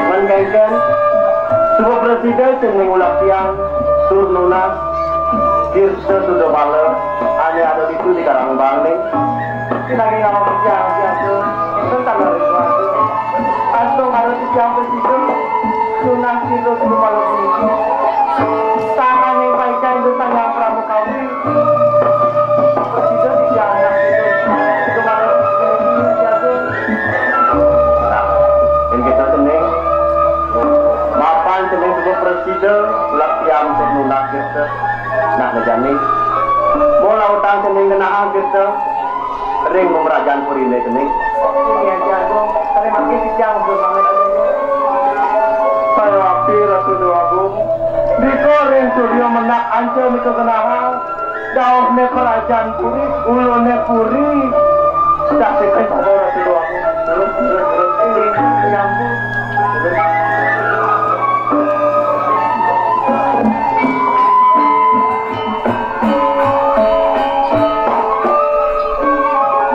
Mangkengken, suba prasida dening ulah tiang, tur nunas, Tirta Sudamala, ane ada ditu di Karang Bangling. Pinanggih nawa titiang, titiang, tentang dari suatu. Astungkara titiang prasida, nunas Tirta Sudamala puniki. Sangane paikan Ida Sang Hyang Prabu Kawi. Prasida titiang anak Tirta Sudamala puniki jaga. Nah, yen kita dening mapan dening suba prasida, ulah tiang tur nunas kita. Nah, ngejani. Mula utang dening genahang kita. Ring pemerajan purine dening. Inggih, Agung. Terima kasih, Jang, untuk pamit aja. Saya wapi, Ratu Dewa Agung. Dika ring Surya Menak anca nika genahang. Dauhne perajan puri, ulune puri. Dah, sekian saja, Ratu Dewa Agung. Terus, terus, terus. Inggih, nyambung. Terus.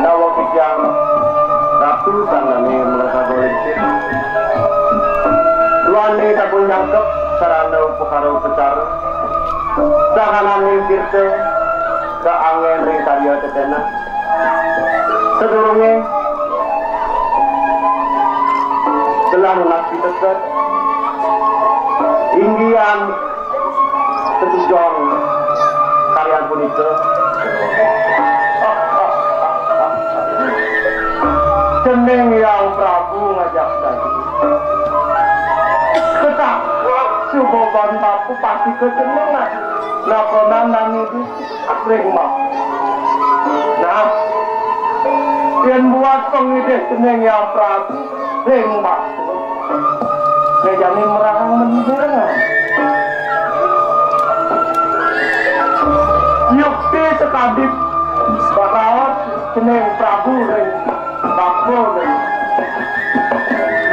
Nawa kijang Ratu sangane mlesado lingsir. Duane sampun nyangkep sarana upakara upacara. Sahanane tirta kaangen ring karya tetenan. Sadurunge gelah nunas piteket, inggihan tetujon karyan punika. Cening Hyang Prabu ngajak dadi. Ketakut suba ban bapa pati kacenengan. Lakonan nang ibu ring bapa. Nah, yen buat pangidih cening Hyang Prabu ring bapa. Mejane merahang mendirangan. Yukti sekadi baraos cening Prabu ring bapa ring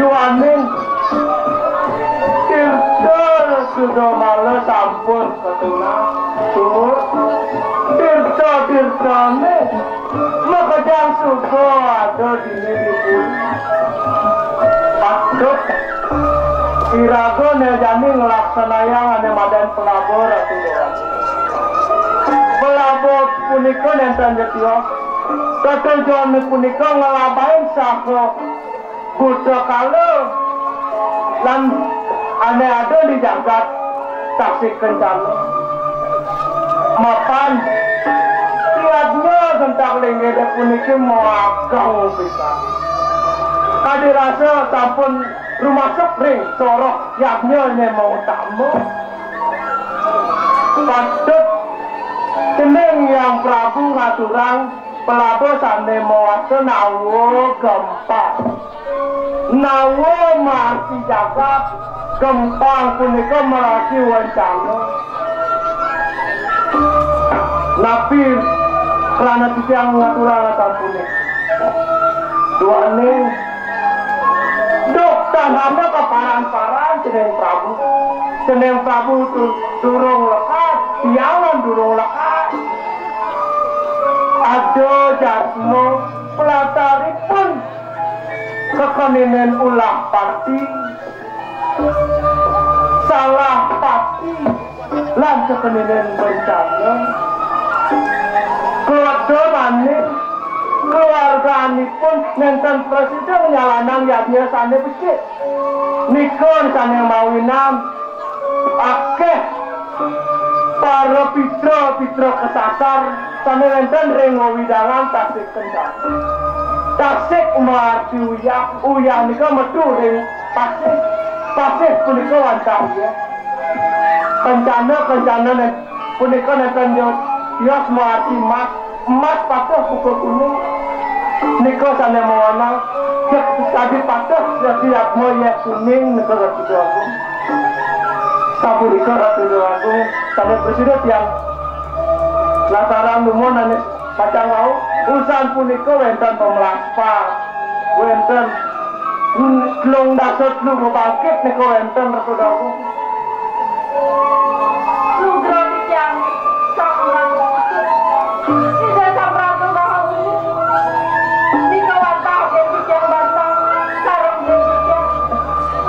duaning tirta suda mala sampun ketulah. Tur tirta-tirtane makejang suba ada dini di puri. Patut iraga ne jani nglaksanayang ane madan pelaba Ratu Dewa. Pelaba punika nenten jetios. Tetujon punika nglabahin saha buta kala lan ane ada di jagat tasih kencana. Mapan yadnya sentak linggih puniki maageng pisan. Kadi rasa sampun rumasuk ring soroh yadnya ne mautama. Patut cening Hyang Prabu ngaturang pelaba sane mawasta nawa gempang. Nawa margi jagat, gempang punika margi wancana. Napi krana titiang ngaturang sampune. Duaning duk tanana kaparan-paran cening Prabu. Cening Prabu tu-, durung lekas, tiangan durung lekas. Ada jadma pelataripun kekeninen ulah pati, salah pati, lan kekeninen bencana. Keledemane Keluarganipun nénten prasida nyalanang yadnya sané becik. Nika sané mawinan akéh para pitra-pitra kesasar sané wénten ring wewidangan Tasik Kencana. Tasik maarti uyah, uyah nika metu ring pasih. Pasih punika wantah uyah. Kencana, kencana nén-, punika nénten tios maarti emas. Emas patuh buka kuning. Nika sané mawana, yéh kadi patuh, yéh diatma, yéh kuning, nika Ratu Déwa Agung. Sapunika Ratu Déwa Agung, sané prasida tiang lataran dumun ané pacang wau, usan punika wénten pamlampah, wénten telung dasa telu pabangkit nika wénten Ratu Déwa Agung. Lugra titiang, Sang Ratu. Ida Sang Ratu Bahu. Nika wantah dén titiang bantang, sareng dén titiang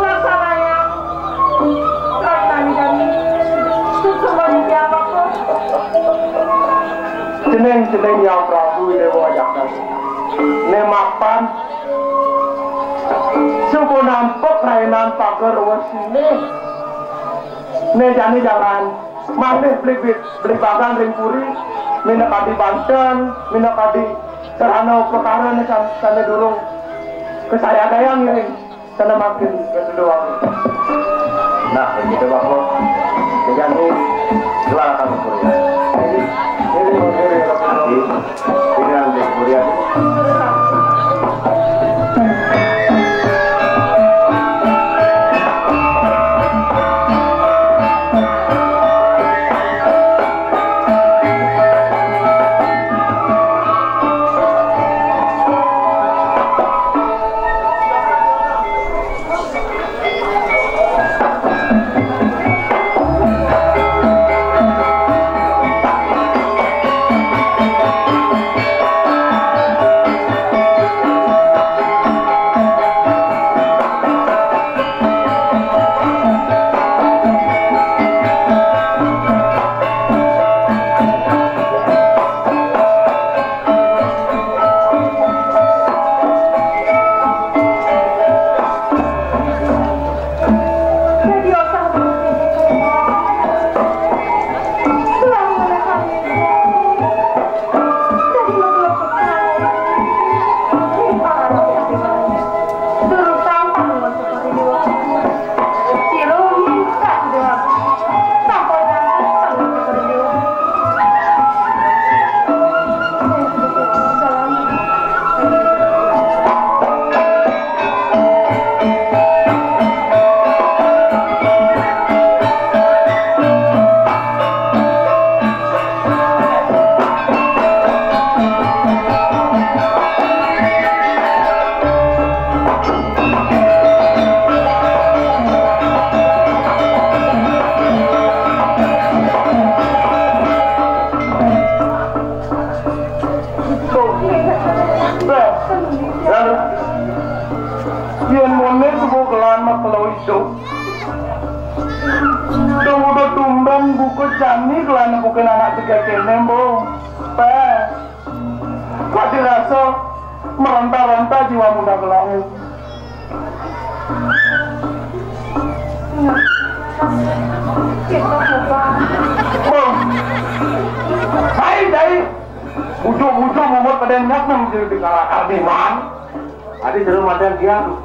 laksanayang. Laksanayang. Suksma titiang, Bapak. Cening, cening, Hyang Prabu Déwa Ayak Dalu. Né mapan suba nampek rainan pager wesiné. Né jani jalan malih beli, beli bagan ring puri, minakadi banten, minakadi sarana pekara né san-, sané durung kasayadayang ngiring. Sané mangkin keseduan. Nah, begitu, Bapak. Jani gelar kami puri. Ini, ini, ini, ini, ini, ini, ini, ini, ini, Yén moné suba gelar makelo idup. Dong udah tumben buka jani gelar buka anak tiga kéné, Mbok. Péh. Kadi rasa meronta-ronta jiwa muda gelar. Mbok. Hai, dai. Ujung-ujung umur pada enak nang jadi kalakar di man. Adi jero mantan tiang.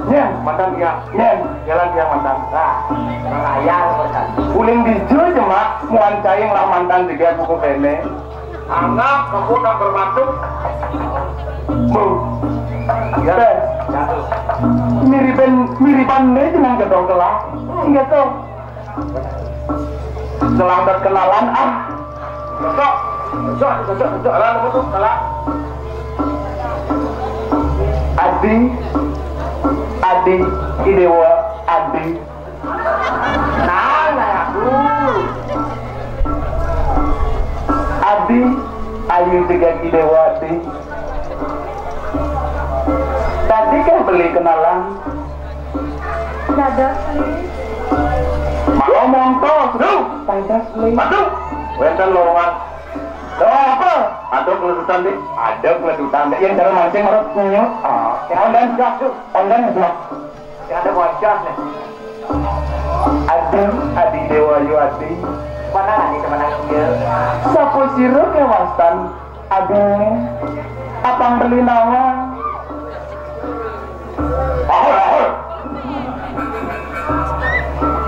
Nyén, mantan tiang. Nyén, jalan tiang mantan. Nah, kurang ajar mantan. Uling dija jemak muan cai ngelah mantan tiga buku kéné. Anak kamu nak bermaksud. Bu. Ya deh. Jatuh. Miriban, miriban né jeneng gedong gelah. Enggak tuh. Selamat kenalan, ah. Besok, besok, besok, besok, lah, besok, lah. Adi, Adi, Idewa, Adi. Nah, nah, aku. Adi, ayu tiga Idewa, Adi. Tadi kan beli kenalan. Dados, Li. Mau montos, duh. Dados, Li. Aduh, wénten lowongan. Lowongan apa? Ada keledutan, Dik. Ada keledutan, Dik. Yang cara mancing harus nyut. Ah, yang online sudah tuh. Online sudah. Yang ada bocor nih. Adi, Adi Dewa Yu Adi. Mana lagi teman aku dia? Sapo sira kewastan? Adi, apang beli nawang?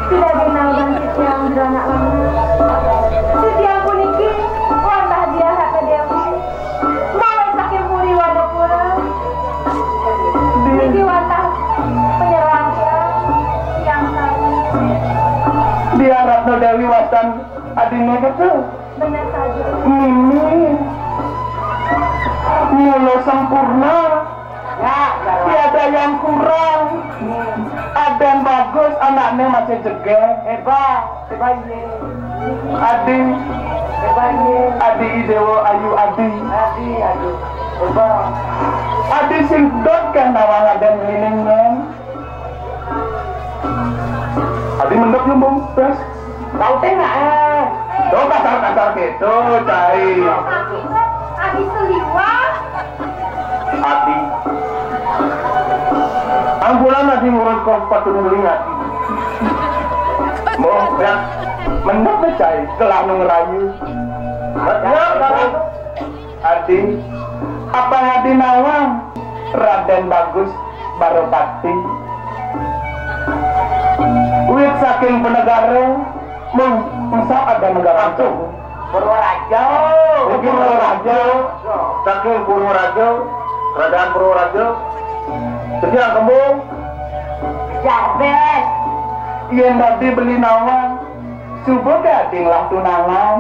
Tidak dikenal dan titiang beranak lama. Titiang puniki wantah dia kata Dewi. Mulai saking puri Wadapura. Niki wantah penyeroan tiang, tiang sami. Diarepno Dewi wastan adine ketu. Bener saja. Mimi. Mula sempurna. Ya, ya. Tiada yang kurang. Aden bagus, anaknya masih jegeg. Hebat, hebat, iya. Adi. Hebat, iya. Adi Idewo Ayu Adi. Adi, aduh. Hebat. Adi sing dot kan nawang aden lining, men. Adi mendok nyumbung, terus. Tahu teh nggak, eh? Tuh, kasar-kasar gitu, cai. Adi seliwah. Adi. Ambulan Adi ngurus kos sepatu nuling Adi. Mau, ya. Mendok deh, cai, gelah nu ngerayu. Ya, ya. Adi, apa Adi nawang Raden Bagus Baropati? Wit saking penegara, mung, masa ada negara tuh. Purworejo. Mungkin Purworejo. Saking Purworejo, kerajaan Purworejo. Jadi yang kembung. Jabes. Yen Adi beli nawang, suba Adi ngelah tunangan.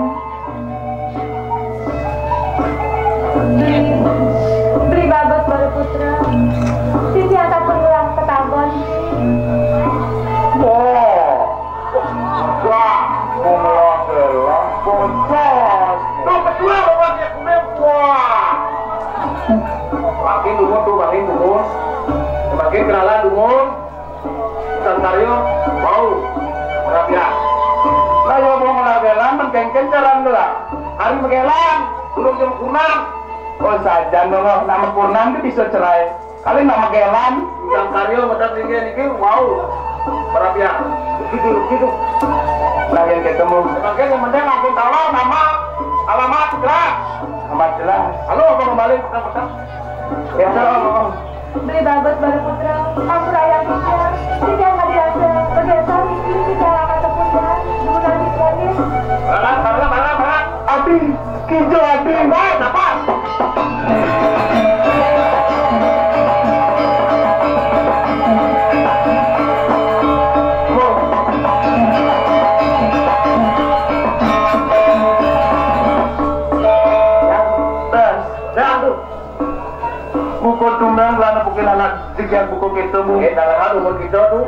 Beli, beli bagus baru putra. Sisi angkat pun ngelah ketagon. Wah. Wah, mau ngelah gelang, bocor. Tuh, kedua, bapaknya kuning. Wah. Makin dumun tuh, makin dumun. Makin kenalan dumun. Sang Karyo, bau. Rabian. Lah, yo, bau ngelah gelang, men kengken jalan gelang. Hari megelang, belum jam kunang. Oh, sajan dong, nak mempurnan tuh bisa cerai. Kali nak megelang. Sang Karyo, medap tinggi niki, bau. Rabian. Begitu, begitu. Nah, yang ketemu. Makin yang penting aku tahu nama, alamat jelas. Amat jelas. Halo, apa kembali, petang-petang? Ya, salam, Om. Beli bagus baru putra, ampun ayah kita, kita yang nggak dirasa, bergeser, ini kita akan tepuk ya, dulu nanti sekali. Barat, barat, barat, barat. Adi, kijo Adi. Baik, apa? Tes, tes, tuh. Buka tunang lana bukin anak jigian buka kita mu. Eh, dalam hal umur kita tuh.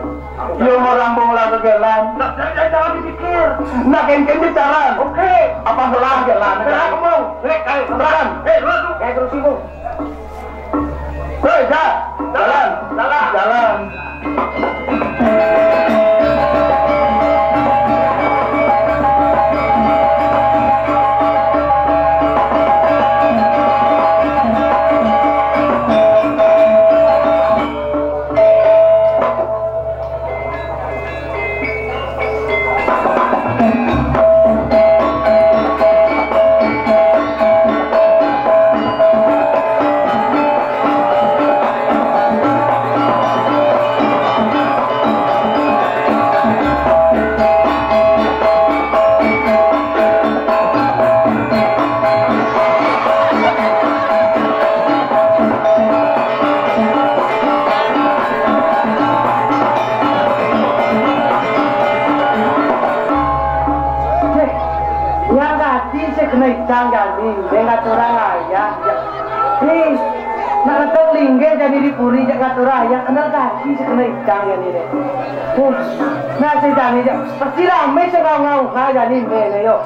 Yo, orang bong lah kegelan. Nah, jangan, jangan dipikir. Nah, kengkeng bicara. Oke. Apa salah gelan? Gelan, kemau. Lek, ayo. Terang. Eh, lu, lu. Eh, terus singgung. Hei, ja. Jalan. Jalan. Jalan. Nyang kaki sing kena icang jani, dengan orang ayah. Nih, nak letak linggih jani di puri, jak ngatur ayah, kenal kaki sing kena icang jani deh. Nih, nah, sing jani, jak, pasti rame sing ngau-ngau, ha, jani, nih, nih, yuk.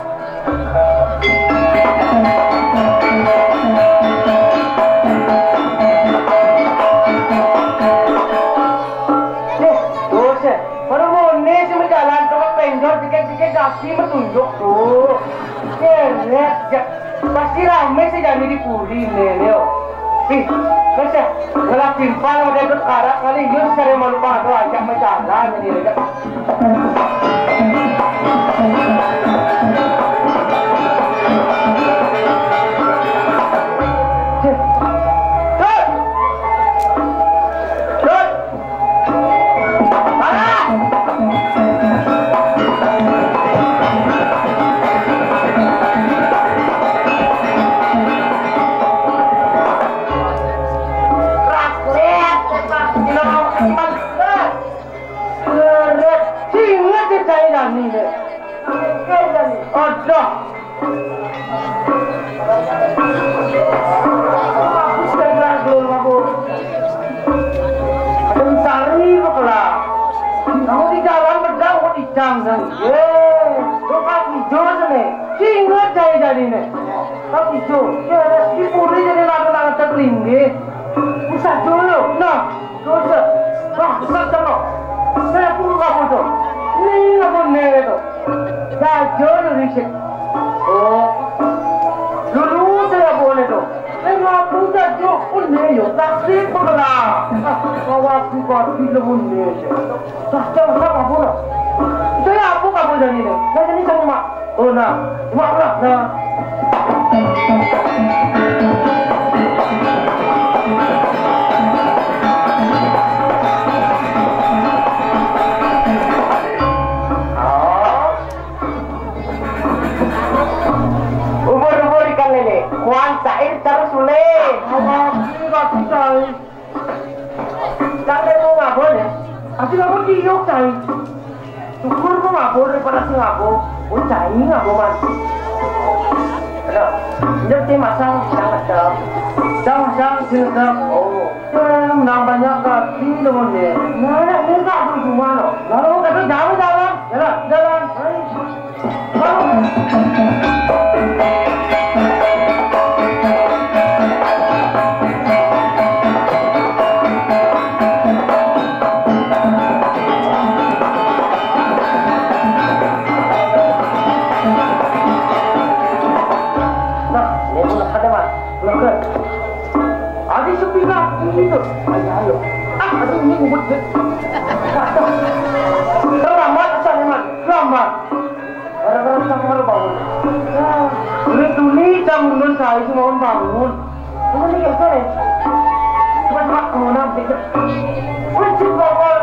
Eh, dosa. Baru mone sing berjalan, coba penjor, pikir-pikir kaki menunjuk tuh. Keret, jak. Pasti rame sih jadi di puri ne, yo. Ih, masa ngelak timpal sama dia karak kali, yo, sare malu pado ajak majalan ini, yo. Tut! Tut! Panas! Raklet, Pak. Seret, singet cai dani deh. Oke, dani. Odoh. Aku sudah bilang belum, aku. Aku mencari, kok lah. Kamu di jalan, pedang, kok di jam, dan. Ye, kok hijau sana? Singet cai dani deh. Tapi jo, ya, di puri jadi lagu-lagu terlinggih. Usah dulu. Nah, dosa. Wah, besar sama. Saya pun nggak bodoh. Ini nggak boleh itu. Jajo dulu sih. Oh. Dulu saya boleh tuh. Saya nggak pun jajo pun nih, yo. Taksi pun lah. Ah, kawat juga di lemun nih. Lah, jangan sama pun lah. Saya apa kamu jadi nih? Saya jadi sama mak. Oh, nah. Mak lah, nah. Oh. Ubur-ubur ikan lele. Kuan cair terus uleh. Awak ini nggak bisa. Kan dia mau ngabon ya? Tapi ngabon di yuk, cai. Syukur mau ngabon daripada si ngabon. Oh, cai ngabon, man. Nah, dia tim masang, jangan dalam. Jangan, jangan, sini dalam. Oh, yang menang banyak kaki, teman deh. Mana ini tak tujuan, loh. Lalu, tapi jangan, jangan. Jalan, jalan. Ayo. Nah, ini pun ada, Mas. Adi sepi lagi itu. Ayo, ayo. Ah, aduh, ini ngebut deh. Terlambat asalnya, Man. Terlambat. Gara-gara sama lu bangun. Ya, udah tuli jam mundur saya sih mau bangun. Kamu nih, ya, Sel, ya? Coba, coba, kamu nanti, ya. Wih, cip, bawa.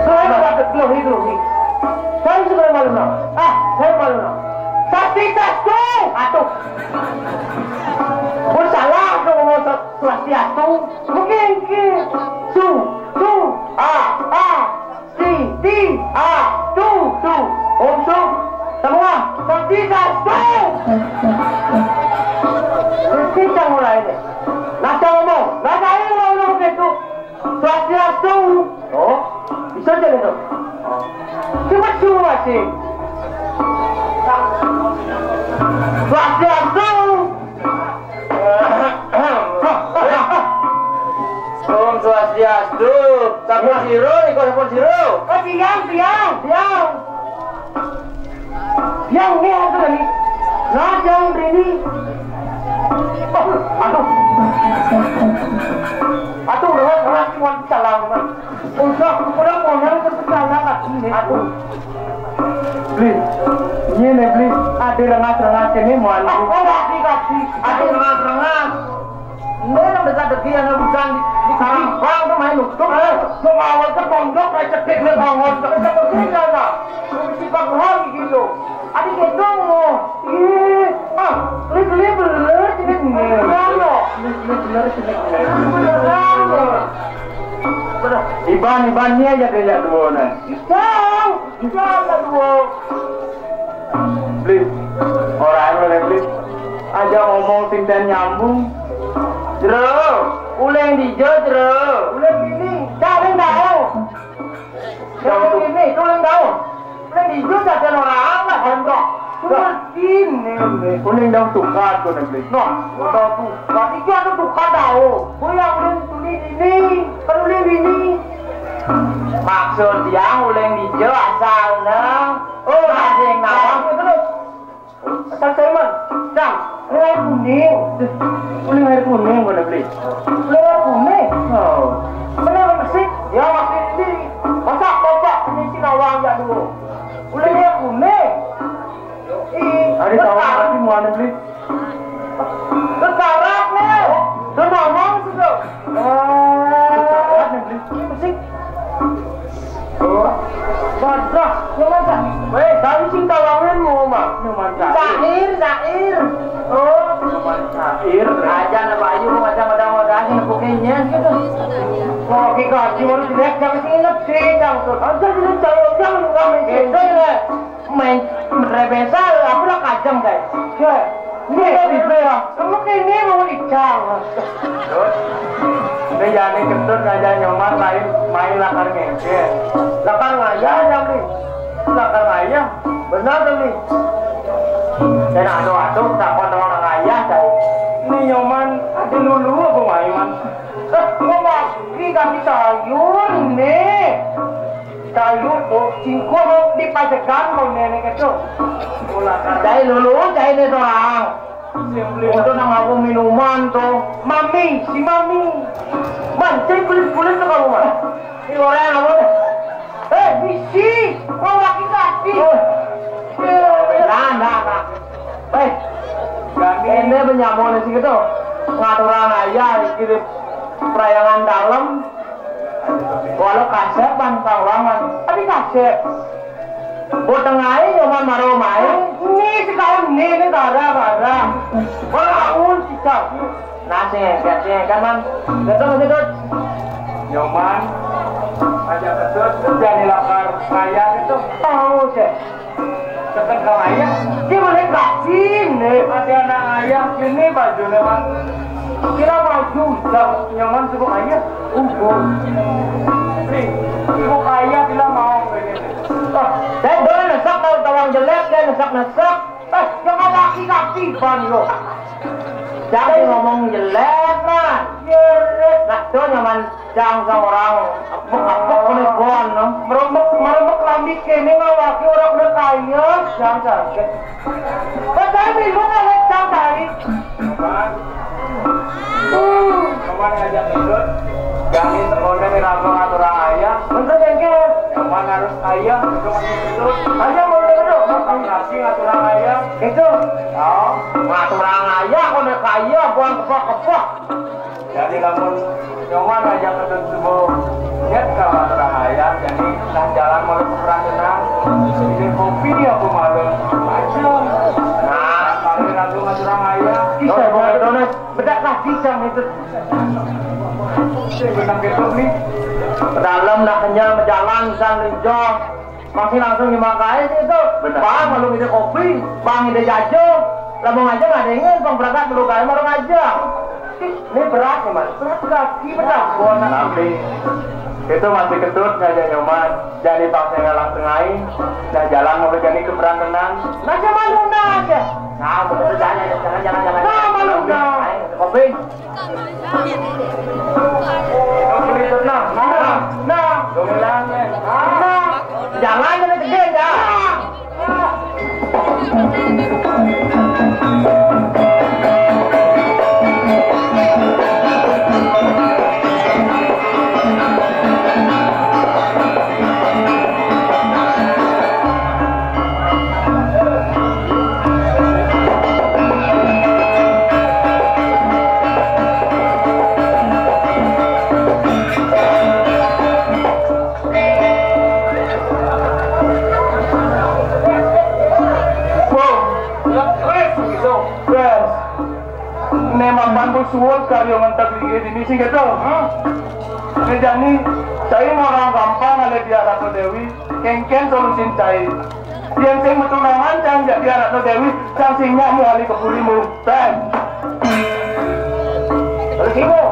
Saya nggak dapet loh itu, nih. Saya sudah malu, nah. Ah, saya malu, nah. Tapi tas tuh. Atuh. Mun salah tuh ngomong sa-, swastiastu. Mungkin ke. Su, su, a, a, si, ti, a, tu, tu. Om su. Semua. Swastiastu. Mesti cang mulai deh. Nah, cang ngomong. Nah, saya ngomong begitu. Swastiastu. Oh, bisa aja gitu. Cepat suruh masih. Swastiastu. Om Swastiastu. Sampun siro, niko sampun siro. Oh, tiang, tiang, tiang. Yang ini aku tadi. Nah, yang ini. Oh, aduh. Aduh, udah, udah, cuma salah, Mas. Udah, udah, udah, udah, salah, Mas. Aduh. Bli, ini nih, Bli. Ada rengas-rengas ini, mau. Oh, oh, kasih, kasih. Ada rengas-rengas. Ini yang dekat degi yang bukan di, di Karambang tuh main nutup. Eh, mau awal ke pondok, kayak cedik nih, bangun. Ke pondok ini kan, Pak. Mesti pakai gitu. Ada gitu, mau. Ih, ah, beli-beli bener, sini bener. Beneran, loh. Beli-beli bener, sini bener. Beneran, loh. Iban, Iban, ini aja deh, ya, dua, nah. Iban, Iban, dua. Bli, orang lu nih, Bli. Aja ngomong sing dan nyambung. Jero, uleng dijo, Jero. Uleng ini, cari tahu. Uleng ini, uleng tahu. Uleng dijo, cari orang lah, hontok. Cuma sini, Bli. Uleng daun tukar tuh nih, Bli. Nah, udah tuh. Berarti itu ada tukar tahu. Gue yang uleng Ini, peduli ini. Maksud dia uling ijo asal, nah. Oh, asing, nah. Terus. Asal Saiman. Cang, ini air kuning. Uling air kuning, mana beli? Uling air kuning. Oh. Mana yang bersih? Ya, masih ini. Masa bapak ini si nawang ya dulu. Uling air kuning. Ih, ada tahu tapi mana beli? Kekarat nih. Tuh ngomong sih tuh. Kekarat nih beli. Apa sih? Oh. Wadah, yang mana? Weh, kami sing tawangan mau mah. Yang mana? Zair, Zair. Oh, yang mana? Zair. Aja na Bayu, aja mudah-mudahan sih bukannya gitu. Oh, kita cuma jelek jangan sih ngerti, jangan tuh. Aja dulu cari orang kami gitu ya. Main rebesal, aku lah kacang, guys. Ya, ini ya, kamu ke ini mau dicang. Terus, ini jadi ketut aja nyoman lain main lakar ngengke. Lakar ngayah aja nih. Lakar ngayah, benar tuh nih. Dan aduh-aduh, takut orang ngayah, guys. Ini nyoman, ada lulu aku main, man. Eh, mau mati kami sayur nih. Kayu tuh, cingkung di pajekan mau nenek itu. Cai lulu, cai ini orang. Untuk nang aku minuman tuh. Mami, si Mami. Mancing kulit-kulit tuh kamu mah. Ini orang apa? Eh, bisi, mau laki kaki. Nah, nah, nah. Eh, ini penyamun sih gitu. Ngaturan aja, kirim perayangan dalam. Walau kasep pan kawangan, tapi kasep. Buat tengai nyoman maro main. Ini sekali ini, ini gara-gara. Walau aku sih, Cak. Nah, sing, sing, kan, man. Betul, betul. Nyoman, aja betul, jadi lakar kaya itu. Tahu, sih. Tekan ka ayah. Dia boleh kasih nih. Ada anak ayah, ini bajunya, Wan. Kira baju, dah nyaman suku ayah. Udah. Nih, suku ayah bilang mau begini. Ah, saya dulu nesak kalau tawang jelek, dia nesak-nesak. Eh, jangan laki-laki, Bang, lo. Jangan ngomong jelek, nah. Jelek. Nah, tuh nyaman. Jang sang orang apuk-apuk kene bon, no. Merembek, merembek lambi kene ngawaki orang udah kaya, jang sakit. Padahal bingung anak jang tadi. Cuman, cuman ngajak ikut. Kami sekolah di Rambang aturan ayah. Bener, Jengkel. Cuman harus ayah, itu masih ikut. Ayah mau udah dulu. Masih aturan ayah. Itu. Oh, aturan ayah, kau udah kaya, buang kepok-kepok. Jadi lamun nyoman aja ketemu nyet kalau terang ayam, jadi nah jalan mau kurang tenang. Ini kopi aku malam aja. Nah, kalau lagu mah terang ayam. Bisa banget, Dones. Bedak lah, bisa itu. Benang gitu nih. Ke dalam nak kenyal berjalan sang linjo. Masih langsung dimakai itu. Benar. Bang, kalau ngide kopi, bang ngide jajo, lamun aja nggak ada yang bang berangkat dulu kayak orang aja. Ini berat nih, Mas. Berat kaki, berat. Buat nanti itu masih ketut ngajak nyoman. Jadi pas saya ngalang tengai, nah jalan mau jadi keberantenan. Nah, cuman luna aja. Nah, betul, jangan, jangan, jangan, jangan. Nah, malu, nah. Ayo, kopi. Nah, nah, nah. Nah, jangan jadi gede, ya. Wow, ya, keren gitu. Keren. Memang bantu suwun karya mantap di, di misi gitu. Hah? Ini jani, saya mau orang gampang ada di Ratu Dewi, kengken solusin cai. Yang sing metunangan, cang jadi Ratu Dewi, cang sing nyak muali ke purimu. Ten. Terus ibu.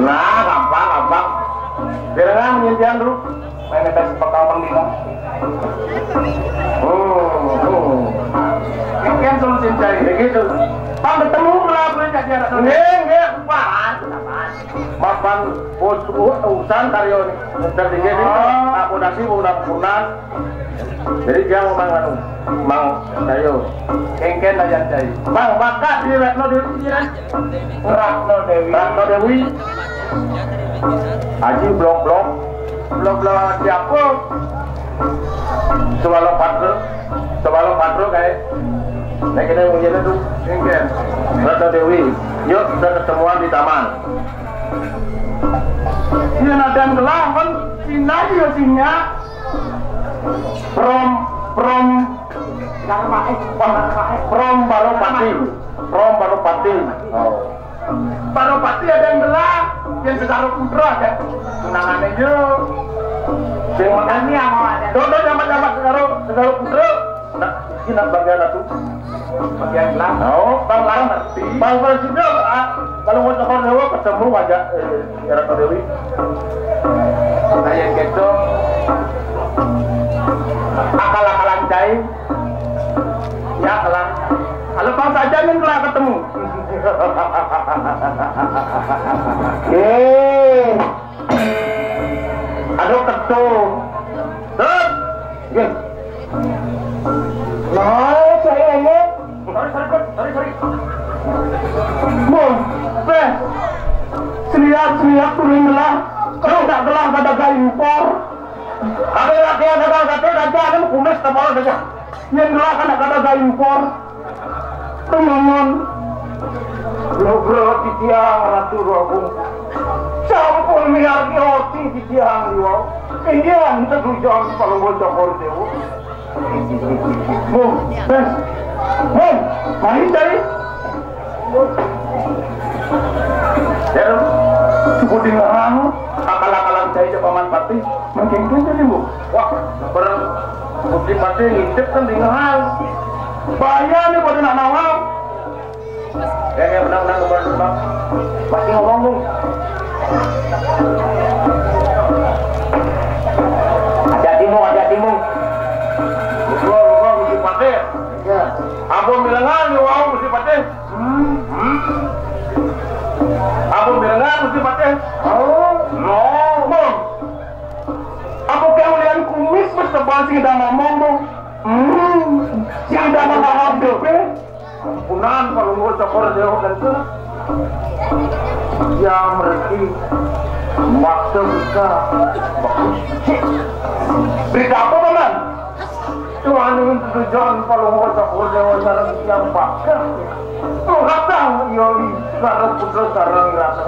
Nah, gampang, gampang. Biar nggak menyintian dulu. Main atas pekal pang dina. Oh, oh. Yang kan solusin cai. Begitu. Pang ketemu lah, boleh jadi Ratu Dewi. Nggih, nggih, apaan? Apaan? mapan us-, u-, urusan karyo ni. Tertinggi ni, ah, akodasi undang-undang. Jadi dia mau mang anu, mang karyo. Kengken aja cai. Mang, bakat di Ratno Dewi, kan? Ratno Dewi. Ratno Dewi. Aji blok-blok. Blok-blok siapa? Sebalo Patra. Sebalo Patra kayak. Nah, kita punya tu. Kengken. Ratno Dewi. Yuk, kita ketemuan di taman. Iya, nadan gelah kan Cina juga Cina. Prom, prom, prom Baropati. Prom Baropati. Oh. Baropati ada yang gelah, yang Segara Putra ada. Tunangannya je. Sing makan ni sama ada. Dodo sama-sama Segara, Segara Putra. Nah, ini bagian satu. Bagian gelah. Oh, Bang Lang. Bang Lang juga, ah, kalau mau cokor dewa ketemu aja, eh, Ratno Dewi. Nah, yang gitu. Akal-akalan cai. Ya, kelang. Kalau bang saja nih telah ketemu. Eh. Aduh, ketum. Tuh. Iya. Nah, saya ini. Sorry, sorry, sorry, sorry. Bung, Beh. Seliak, seliak, turun gelah. Kalau tak gelah, kada gaya impor. Ada lagi ada kata, kata, kata, kumis kepala saja. Yang gelah kan kada gaya impor. Temangan. Nugroho titiang Ratu Rogung. Sampun miarti oti titiang liwau. Inggih antuk hujan palungguh Cokor Dewa. Bung, Bes. Bung, mari cari. Ya, cukup dengar anu, akal-akalan cai Paman Patih. Mungkin kan jadi, Bu. Wah, barang Gusti Patih ngintip kan di ngehal. Bahaya nih buat anak nawang. Ya, ya, benar-benar, benar, benar. Pasti ngomong, Bung. Hati-hati, Bung, hati-hati, Bung. Lupa, lupa, Gusti Patih. Ya. Ampun, bilangan, ya, wow, Gusti Patih. Hmm? Hmm? Ampun, bilangan, Gusti Patih. Oh. No. Bung. Apa kalian kumis mas tebal sing dah ngomong, Bung? Hmm, sing dah ngomong, Bung. Ampunan, kalau mau cokor jauh dan ke. Ya, mereka maksa kita bagus. Berita apa, Paman? Tuhan ingin tujuan kalau mau cokor jauh sarang yang bakal. Tuh, datang, yoi, sarang putra, sarang rasa.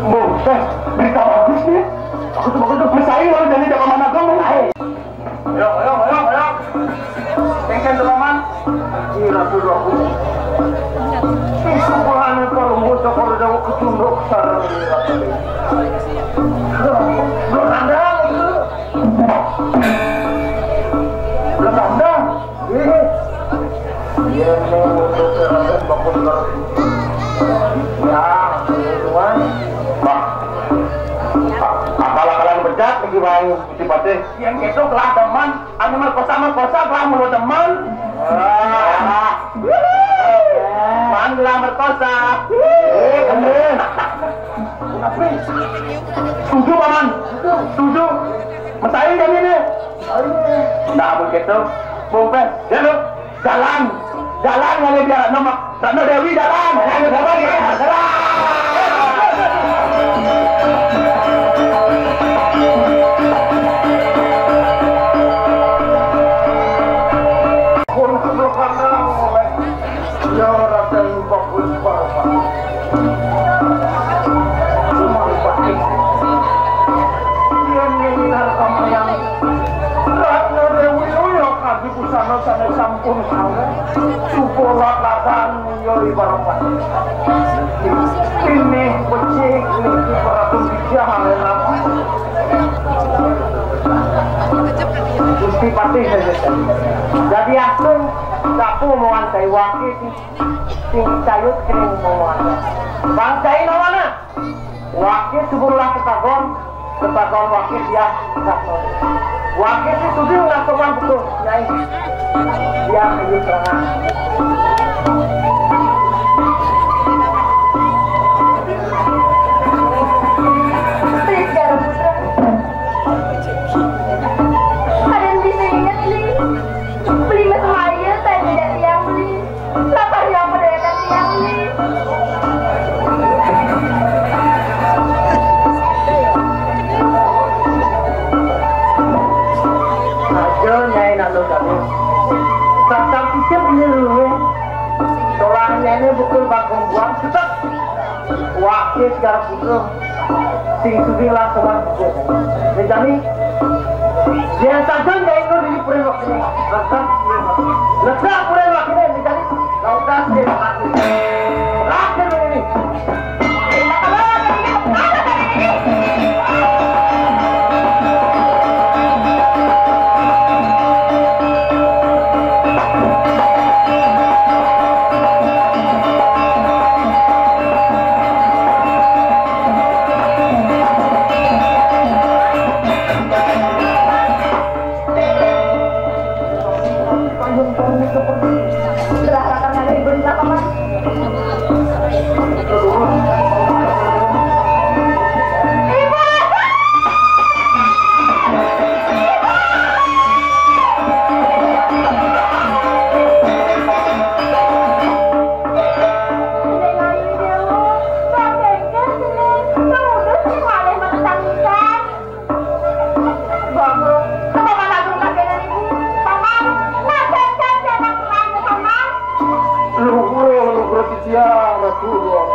Bung, eh, berita bagus nih. Bagus, bagus, bagus. Mesai lalu jadi dapat mana, Bung? Ayo. Ayo, ayo, ayo, ayo. Kengken tu, Paman. Ih, Ratu, Ratu. Ih, subhanallah, kalau bocah kalau jauh kecunduk sarang ini, Ratu. Belum, belum ada, Ratu. Belum ada. Ih. Iya, ini untuk kerajaan bagus, Ratu. Ya, ini, Tuan. Bah, akal-akalan bejat lagi, Bang. Gusti Patih. Yang gitu gelah demen, anu merkosa-merkosa gelah mulu demen. Ah. Pan gelah merkosa. Eh, bener. Setuju, Paman. Setuju. Mesai kami nih. Nah, begitu. Bung Pes. Ya, lu. Jalan, jalan ngalih biar Ratno, Ratno Dewi jalan. Ayo, jalan, ya. Jalan. Pun sebelah kanan oleh ya Raden Bagus Barman. Cuma lupa. Dia ngincar sama yang Ratno Dewi Luyo kadi busana sana sampun salah. Supo lakasan yo ibarat. Ini becik niki para pembicara nama. Gusti Patih saja. Jadi aku tak omongan saya wakil sing cayut kering omongan. Bang saya mana? Wakil suburulah ketagon, ketagon wakil dia ketagon. Wakil si subuh nggak sopan betul, nyai. Dia kayu serangan. Tolaknya ini betul bakal buang tetep. Wakil segala putus. Sing sudah lah semua. Jadi, dia saja nggak ikut di pura waktu ini. Letak pura waktu ini. Letak pura waktu ini. Jadi, lautan dia waktu ini. Terakhir ini. Luhur, luhur, Rasulullah.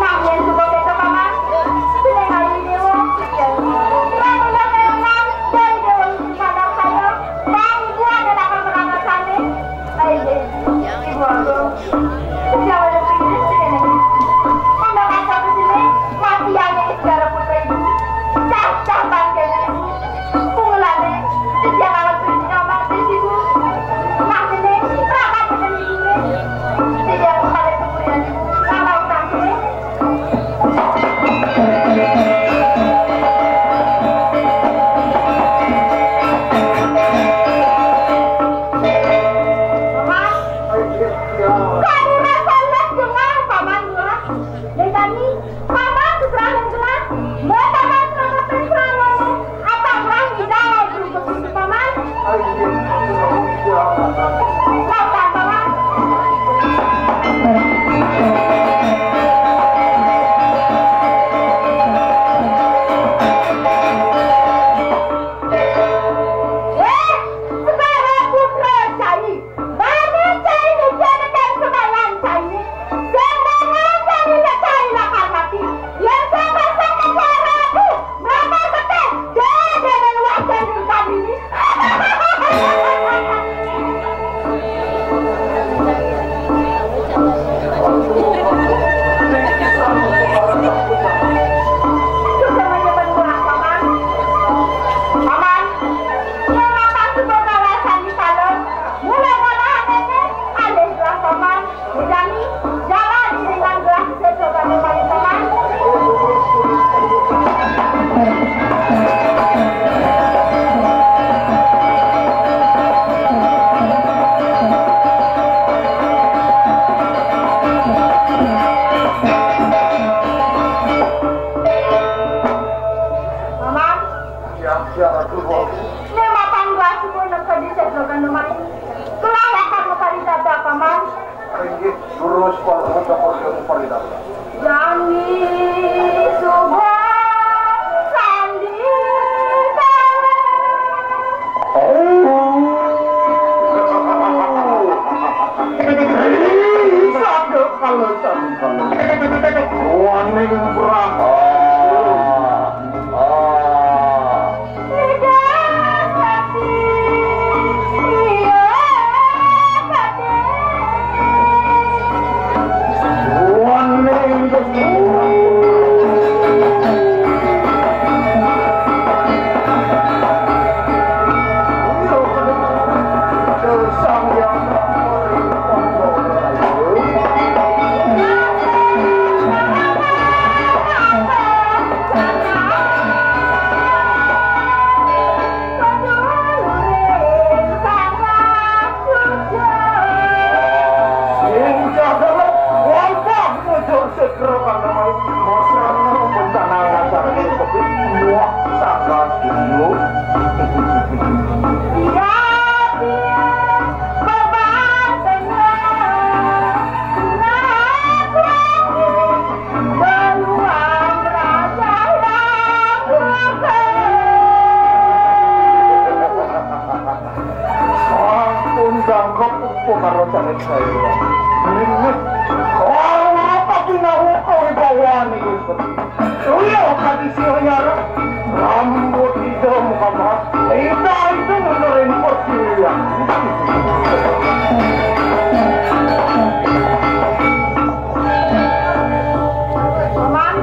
Nah, yen suka ketok, Paman. Sing ayu dewa. Lan ulah kelengan dari dewa ing padang saya. Bang, ibu ada lakar menangasane. Ayo, Ibu Agung. Sejauh ada pindah sini. Pondok asal di sini, mati ane segala putra ibu. Cah-cah bangkene ibu. Pungelane, sejak awal berhenti obat di ibu. Nah, ini, rapat dengan ibu. Sejak pada kemudian ibu, kalau utang sini. Mama, kok dirasa les jengah, Paman, Lurah? Dek kami, Paman keserah dan jengah. Mbok Paman selamat dan selamat. Apa orang tidak mau berubah, Paman? Lakukan, Paman. Eh, Segara Putra Cai. Bani Cai niki tekan sembahyang Cai. Sembahyang Cai, Cai lakar mati. Yen sampai sama suaraku, nama betul. Dia, dia meluahkan diri kami ini. Paman, yen makan sego kalasan di salon, mula kalahan ini, alih gelah Paman, mujani, jalan iringan gelah sego kalasan Paman. Paman. Ya, ya, aduh. Nek mapan gua subuh nang kedi sedlokan lemari. Kelahir kamu kali dada, Paman. Inggih, durus para putra, para putra. Jani suba sandi kala. Oh. Sandi kala, sandi kala. Waning Brahma. Ah. Kau apa tu nak kau bawa ni? Uyo kadi siyo nyara. Rambut hijau muka merah. Kita itu mengerin pertiwi. Paman,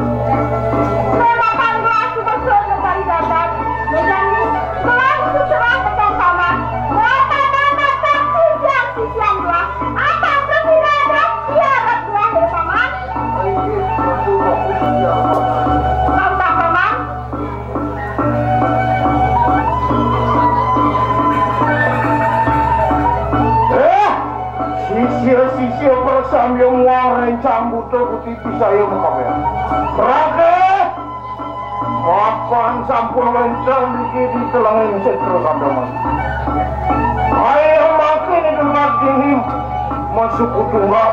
memang pangga aku besar dari datar. Menjadi gelar seserah petang paman. Berapa nama tak sisian-sisian dua. Apa berpindah-pindah? Ia berpindah, ya, paman. Kau tak, paman? Eh, sisir-sisir persam yang muang rencang buta putih pisau yang mekabeh. Raga, mapan sampun wénten niki di telenging setra sampeyan. Ayo makin demat dini masuk tunggal.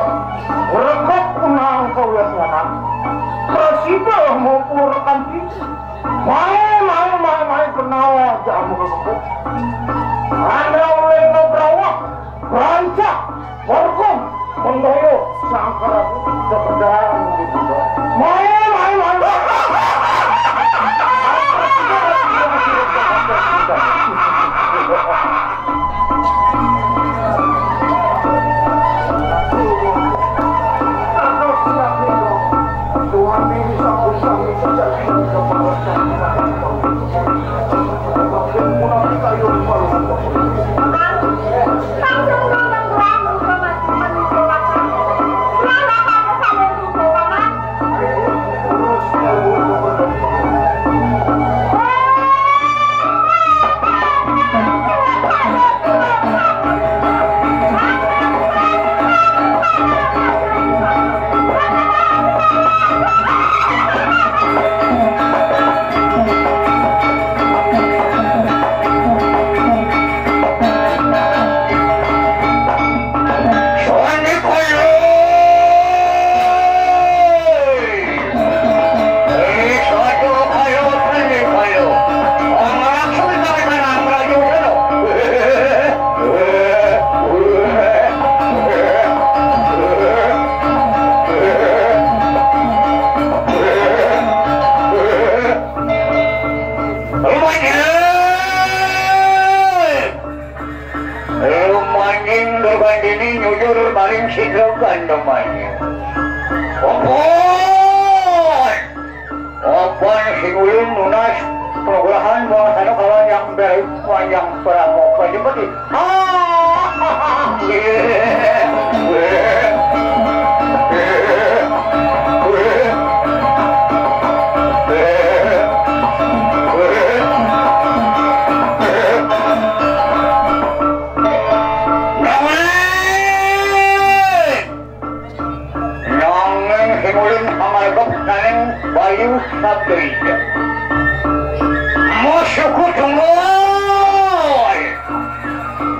Rekep kunang kawiyas nyaman. Prasida mupur kanthi. Mae, mae, mae, mae, kenawa jamu kesepuh. Anda oleh no berawak, rancak, horkom, mendoyo, sangkar aku, sekedar gitu. Mae, mae, mae. Rumaning Durgandini nyujur maring sidra gandemanya. Ampun! Ampun sing ulun nunas panugrahan bawasana kalawan yang beri panjang Prabu Pajapati. Ah! Nanging sing ulun pangalebet saning Bayu Sabdrija. Masuku tunggal.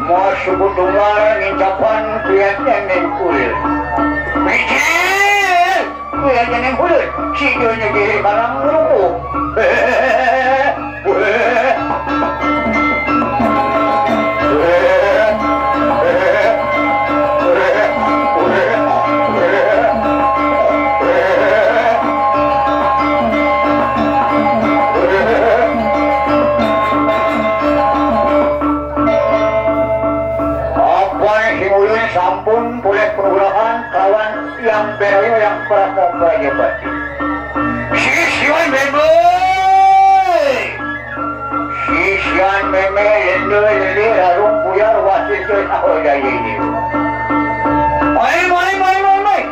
Masuku tunggal ngincapan kuyatnya ning kulit. Picil! Kuyatnya ning kulit. Si Jonya diri barang rubuh. Apan sing ulun sampun polih panugrahan kawan yang berayo yang prasabaya bati. Sisian bebe! Sisian meme lende lele larung buyar wasis saho daya ini. Mai, mai, mai, mai, mai.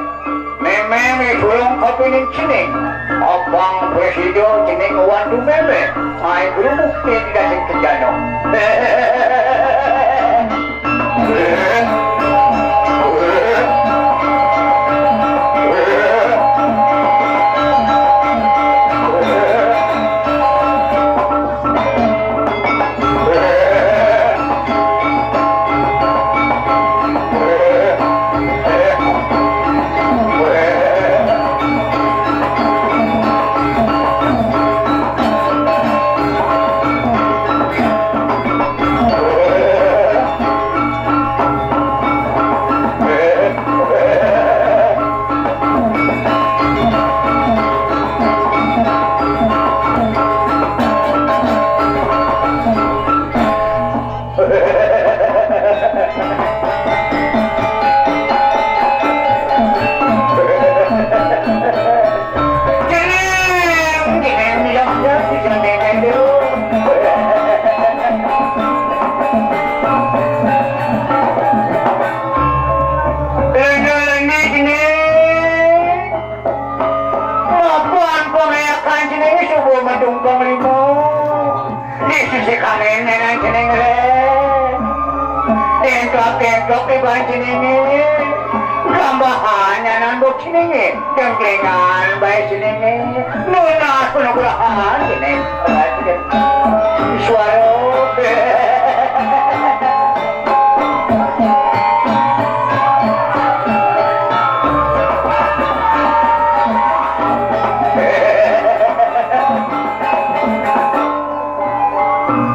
Meme misulung kapining cening. Abang presida cening wantu meme. Mai guru bukti tidak sing kejano. Entok iban ceningé, gambahan nyanan bok ceningé, dengklingan baé ceningé, nunas panugrahan ceningé. Suara.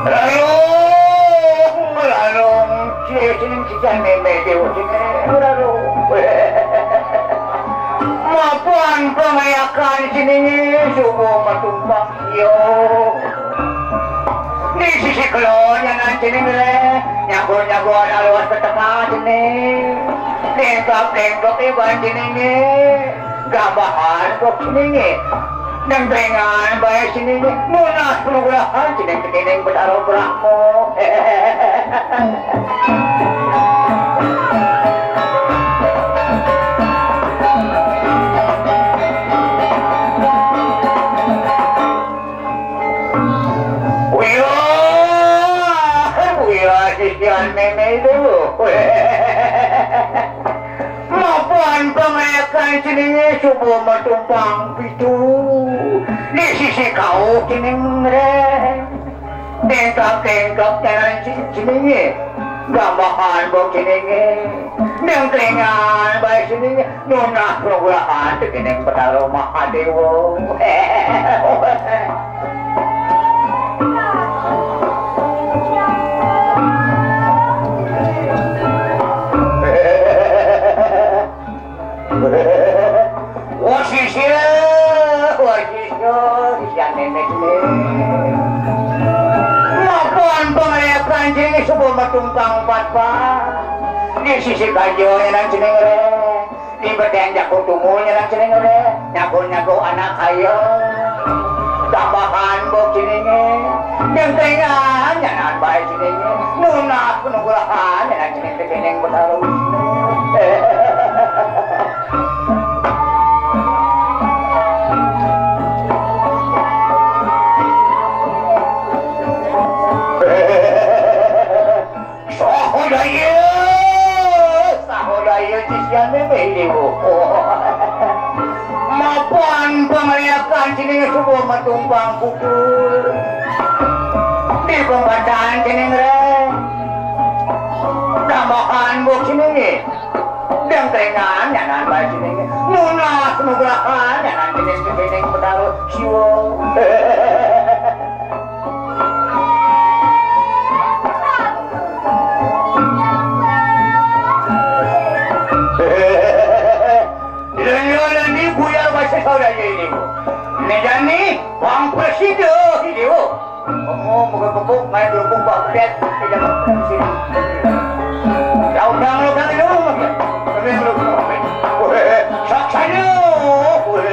Lalu, lalu, ceningé, ceningé, ceningé, lalu. Mapan pangéyakan ceningé, subuh matumpang, yo. Di sisi kulon nyanan ceningé, nyago-nyago anak luas ka tengah ceningé. Déngkok-déngkok iban ceningé, gambahan bok ceningé. Dengklingan baé ceningé, nunas panugrahan ceningé titining Betara Brahma. Wira, wira sisian mémé itu. Mapan pangéyakan ceningé, subuh matumpang pitu. Di sisi kauh ceningé. Déngkok-déngkok nyanan ceningé. Gambahan bok ceningé. Dengklingan baé ceningé. Nunas panugrahan titining Betara Mahadéwa. Wasisya, wasisya, sisian mémé. Mapan pangéyakan ceningé, subuh matumpang patpat. Di sisi kaja nyanan ceningé. Di bedeng jago tunggul nyanan ceningé. Nyago-nyago anak kaya. Gambahan bok ceningé. Dengklingan nyanan baé ceningé. Nunas panugrahan nyanan ceningé titining Betara Wisnu. Sahodaya, sahodaya sisian mémé Déwa. Mapan pangéyakan ceningé, subuh matumpang kudu. Di pembatan ceningé. Gambahan bok ceningé. Dengklingan nyanan baé ceningé. Nunas panugrahan nyanan ceningé titining Betara Siwa. Dina dina ni buyar masih saudara ini, Bu. Ini jani, Bang Presida ini, Bu. Kamu bukan bebuk, main berhubung, Bang Pet. Tidak, sini. Jauh, jauh, jauh, jauh, jauh. Kami belum. Weh, saksanya. Weh.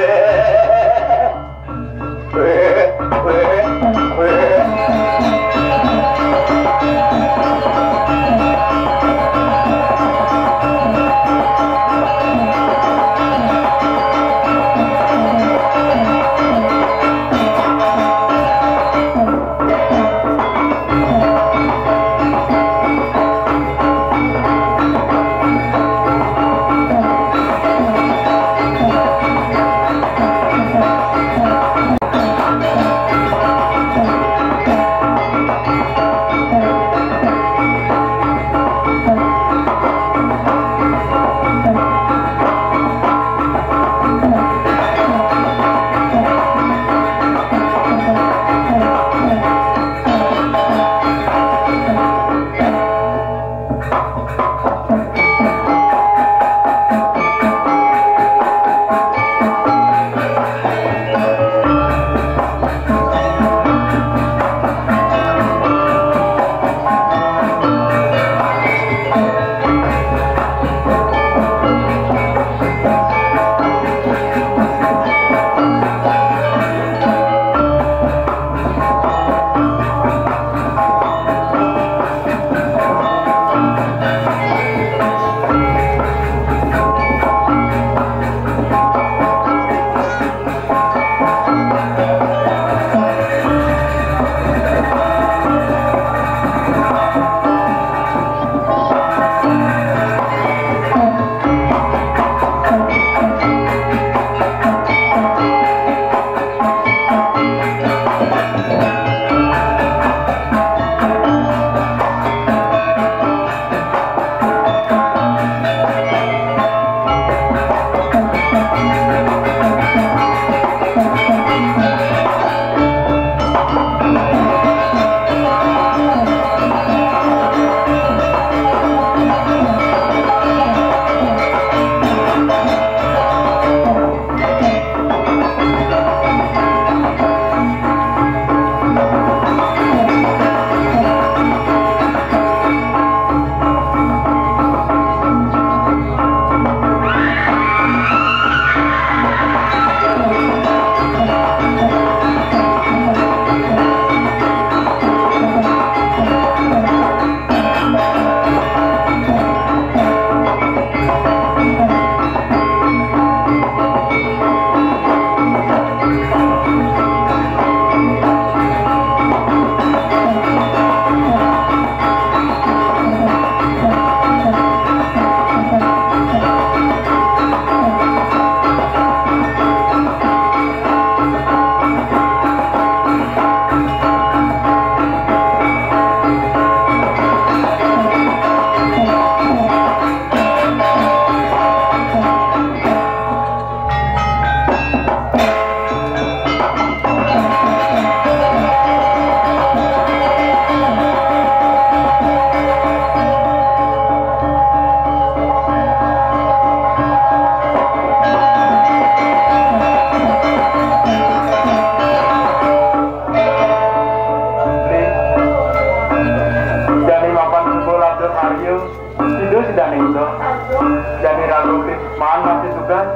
Jani ragu, Bli. Maan masih tugas.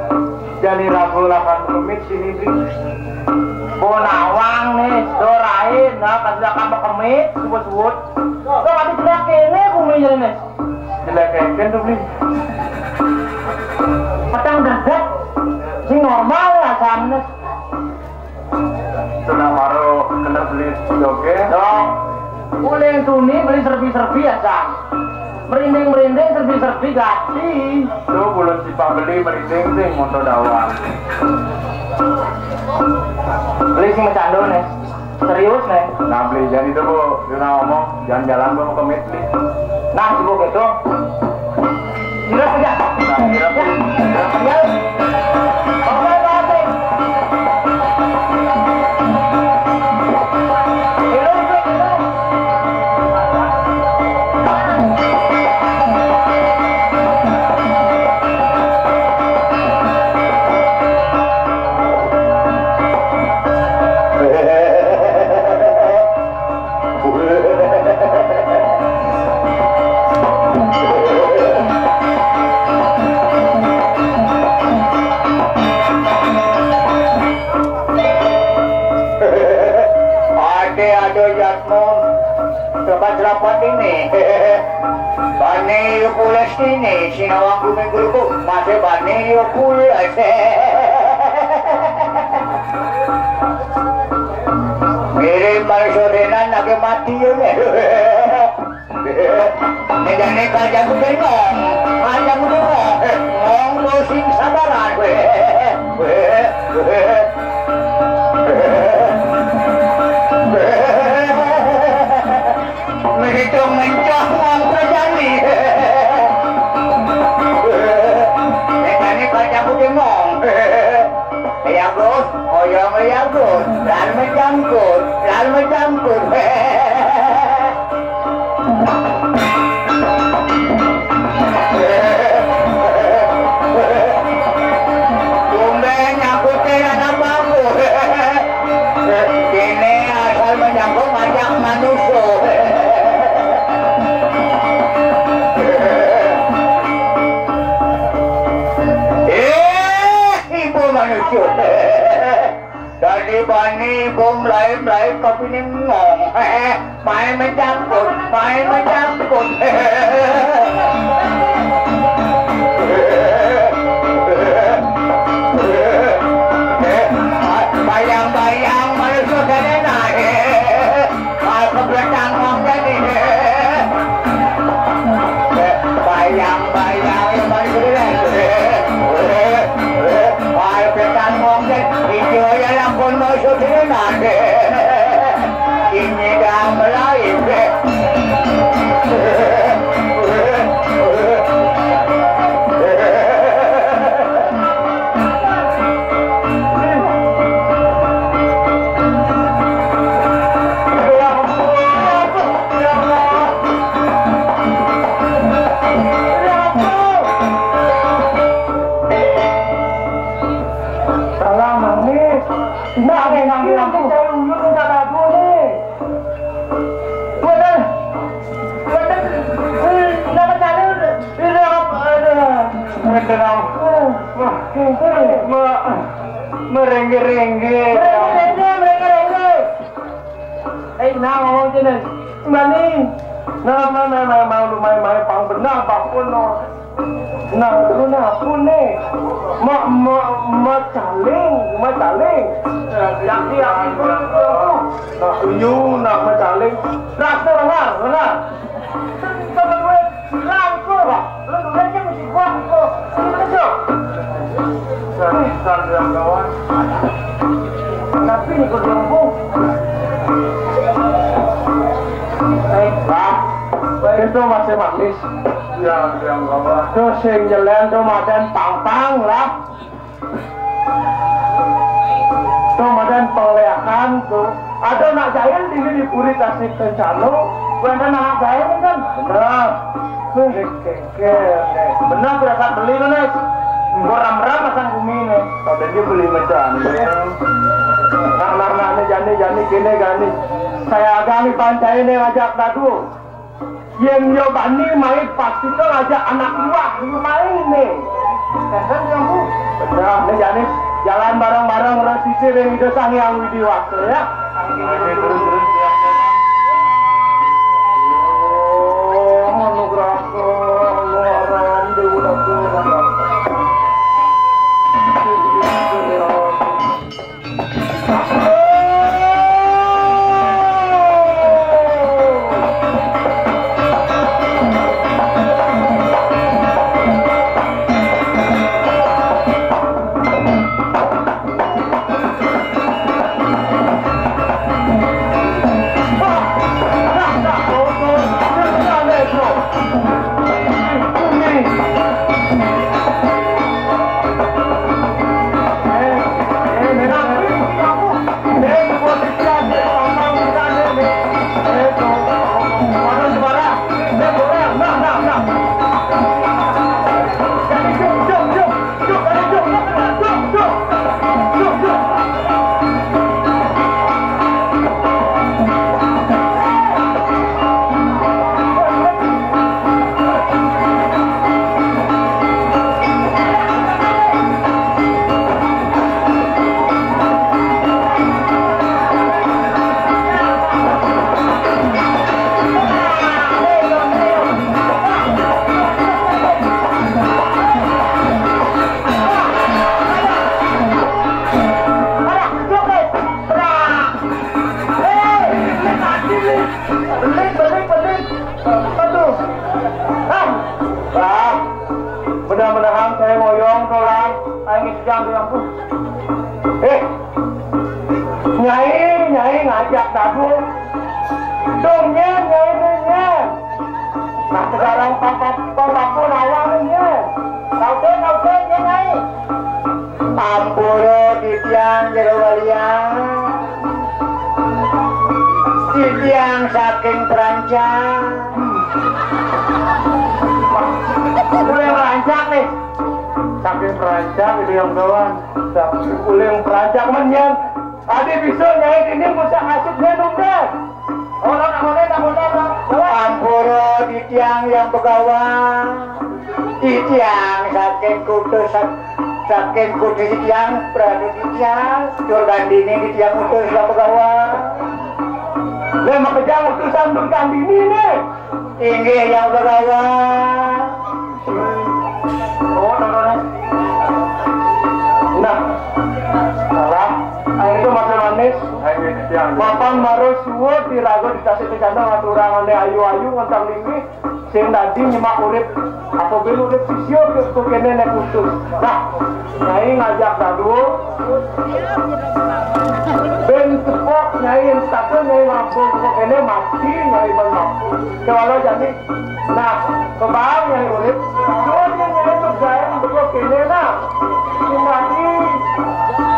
Jani ragu lakar kemit sini, Bli. Nawang nih, dorain, nah, pas udah kamu kemit, sebut-sebut. Tuh, nanti jelek ini bumi jadi nih. Jelek ini tuh, Bli. Petang dedet, sing normal ya, Sam, nih. Tuna maro kena beli joge. Dong. Uling tuni beli serbi-serbi ya, Sam. Merinding-merinding serbi-serbi gati. Tuh, bulan sipah beli merinding sih, moto dawang. Beli sing bercanda nih. Serius nih. Nah, beli jadi tuh, Bu. Tuna ngomong, jalan-jalan gua mau ke Mitli. Nah, sibuk itu. Sirap aja. Nah, sirap. Sirap. Ade, ado jatmu. Coba cerapat ini. Bani pules ini, sinawang gumi guruku, masih bani pules. Mirip Marsodenan lagi mati ya. Ini jangan aja gue bengong, aja gue bengong. Ngong lo sing sabaran gue. Begitu mencah ngong terjadi. Ini kan aja gue bengong. Liagus, oyong liagus, lan menjangkut, lan menjangkut. Tumben nyangkutnya ada bambu. Ini asal menjangkut ngajak manusia. Eh, ibu manusia. Dari bani bom lain-lain kopi ngong. Main mencampur, main mencampur. Bayang-bayang malu sudah naik. Aku bertanggung jadi. Bayang-bayang yang paling berat. Aku bertanggung jadi. Itu ya lampun mau sudah nanti. Ini dah mulai. Salah, Mang Nis. Nggak, nggak, nggak, nggak. Kita uyut, nggak bagus, nih. Waduh. Waduh. Nama cari udah. Ini apa? Aduh. Waduh. Wah. Me-, merengge-rengge. Merengge-rengge, merengge-rengge. Eh, nah, ngomong sini. Mani. Nah, nah, nah, nah, mau lu main-main, pang benar, pang penuh. Nah, lu nah, pun nih. Ma, ma, ma caling, ma caling. Yang dia itu, nah, you, nah, ma caling. Nah, tuh, dengar, dengar. Temen gue, rangkul, Pak. Lu dengerin kan musik gua, tuh. Sini, sini, tuh. Dasar yang gawat. Tapi nih, gua bilang, Bu. Eh, Pak. Itu masih manis. Ya, yang gawat. Tuh, sing jelen tuh, madan pang-pang lah. Tuh, madan pengleakan tuh. Ada nak jahil ini di puri Tasik Kencana. Bukan anak jahil kan? Benar. Tuh, kengkel. Benar, berasa beli, Mas. Gua ram-ram pasang bumi nih. Ada dia beli macam. Nah, nah, nah, ini jani, jani, gini, gani. Saya agang nih pancai nih, ajak dadu. Yén yo bani main, pasti kan ngajak anak luak dulu main nih. Kan, kan, Yang Bu? Bener, nih, jani jalan bareng-bareng resisi ring Ida Sang Hyang Widi Wasa, ya. Oke, terus, terus, ya. Oh, manugrah, Allah, Ram, Dewa, Dewa, Dewa. Belik, belik, belik. Aduh. Ah. Lah. Mudah-mudahan saya ngoyong, tolong. Ayo, jangan, ya ampun. Eh. Nyai, nyai ngajak gabung. Dong, nyén, nyai, dong, nyén. Nah, sekarang papa, papa pun awal, nyén. Kau pun, kau pun, nyén, nyai. Ampura titiang jero walian. Titiang saking Prancang. Uling Prancang nih. Saking Prancang itu yang kawan. Uling Prancang menyan. Adi bisa nyai ini musak ngasut nyanung deh. Ampura titiang yang begawan. Titiang saking kutus, saking kutus titiang, Prabu titiang, Dur Gandini titiang utus yang begawan. Lah, makejang utusan Dur Gandini nih. Inggih yang begawan. Oh, tolong. Nah, salah. Ayo itu masih manis. Ayo, titiang. Mapan marus suwud di raga di tasik kencana ngaturang ane ayu-ayu ngentang linggih. Sing dadi nyemak urip, apa ben urip sisia ke, ke kene nek putus. Nah, nyai ngajak dadu. Ben tepok nyai yang satu nyai mampu ke kene mati nyai ben mampu. Kewala jani. Nah, kebang nyai urip. Suwun nyai tuh jaen beko kene nah. Sing dadi.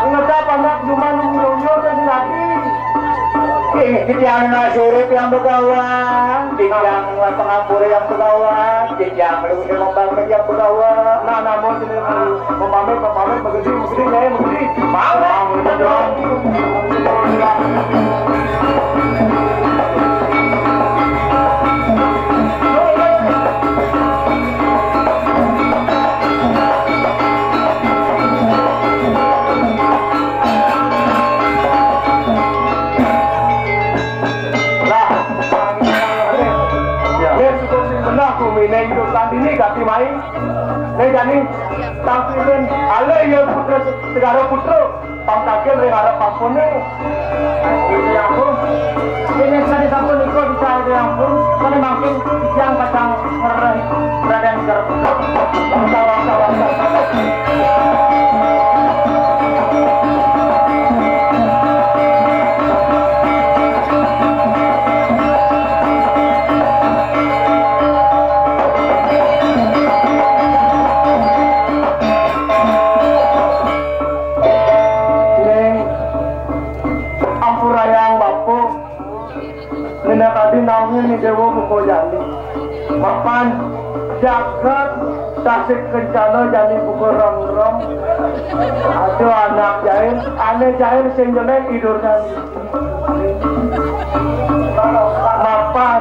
Ngecap anak cuma nunggu-nunggu ke sing dadi. Ih, titiang nasurip yang begawan, titiang pengampura yang begawan, titiang lu udah membangun yang begawan. Nah, namun sini membangun, membangun, menggedi, menggedi, nyai, menggedi. Bangun, dong. Lah, ya, sudah sing benar ku mine hidup tadi ni gati mai. Nek jani tampilin ale ya putra segara putra pangkakin ring arep pampune. Ya ampun. Ini tadi sampun iko dicai ya ampun. Kali makin yang pacang ngereh Raden Garputra. Wangsa, wangsa, wangsa. Ning ampurayang Bapa. Minakadi naungin ni Dewa buka jani. Mapan jagat tasik kencana jani buka rem-rem. Ada anak jail, anak jail sing jelek idur jani. Mapan.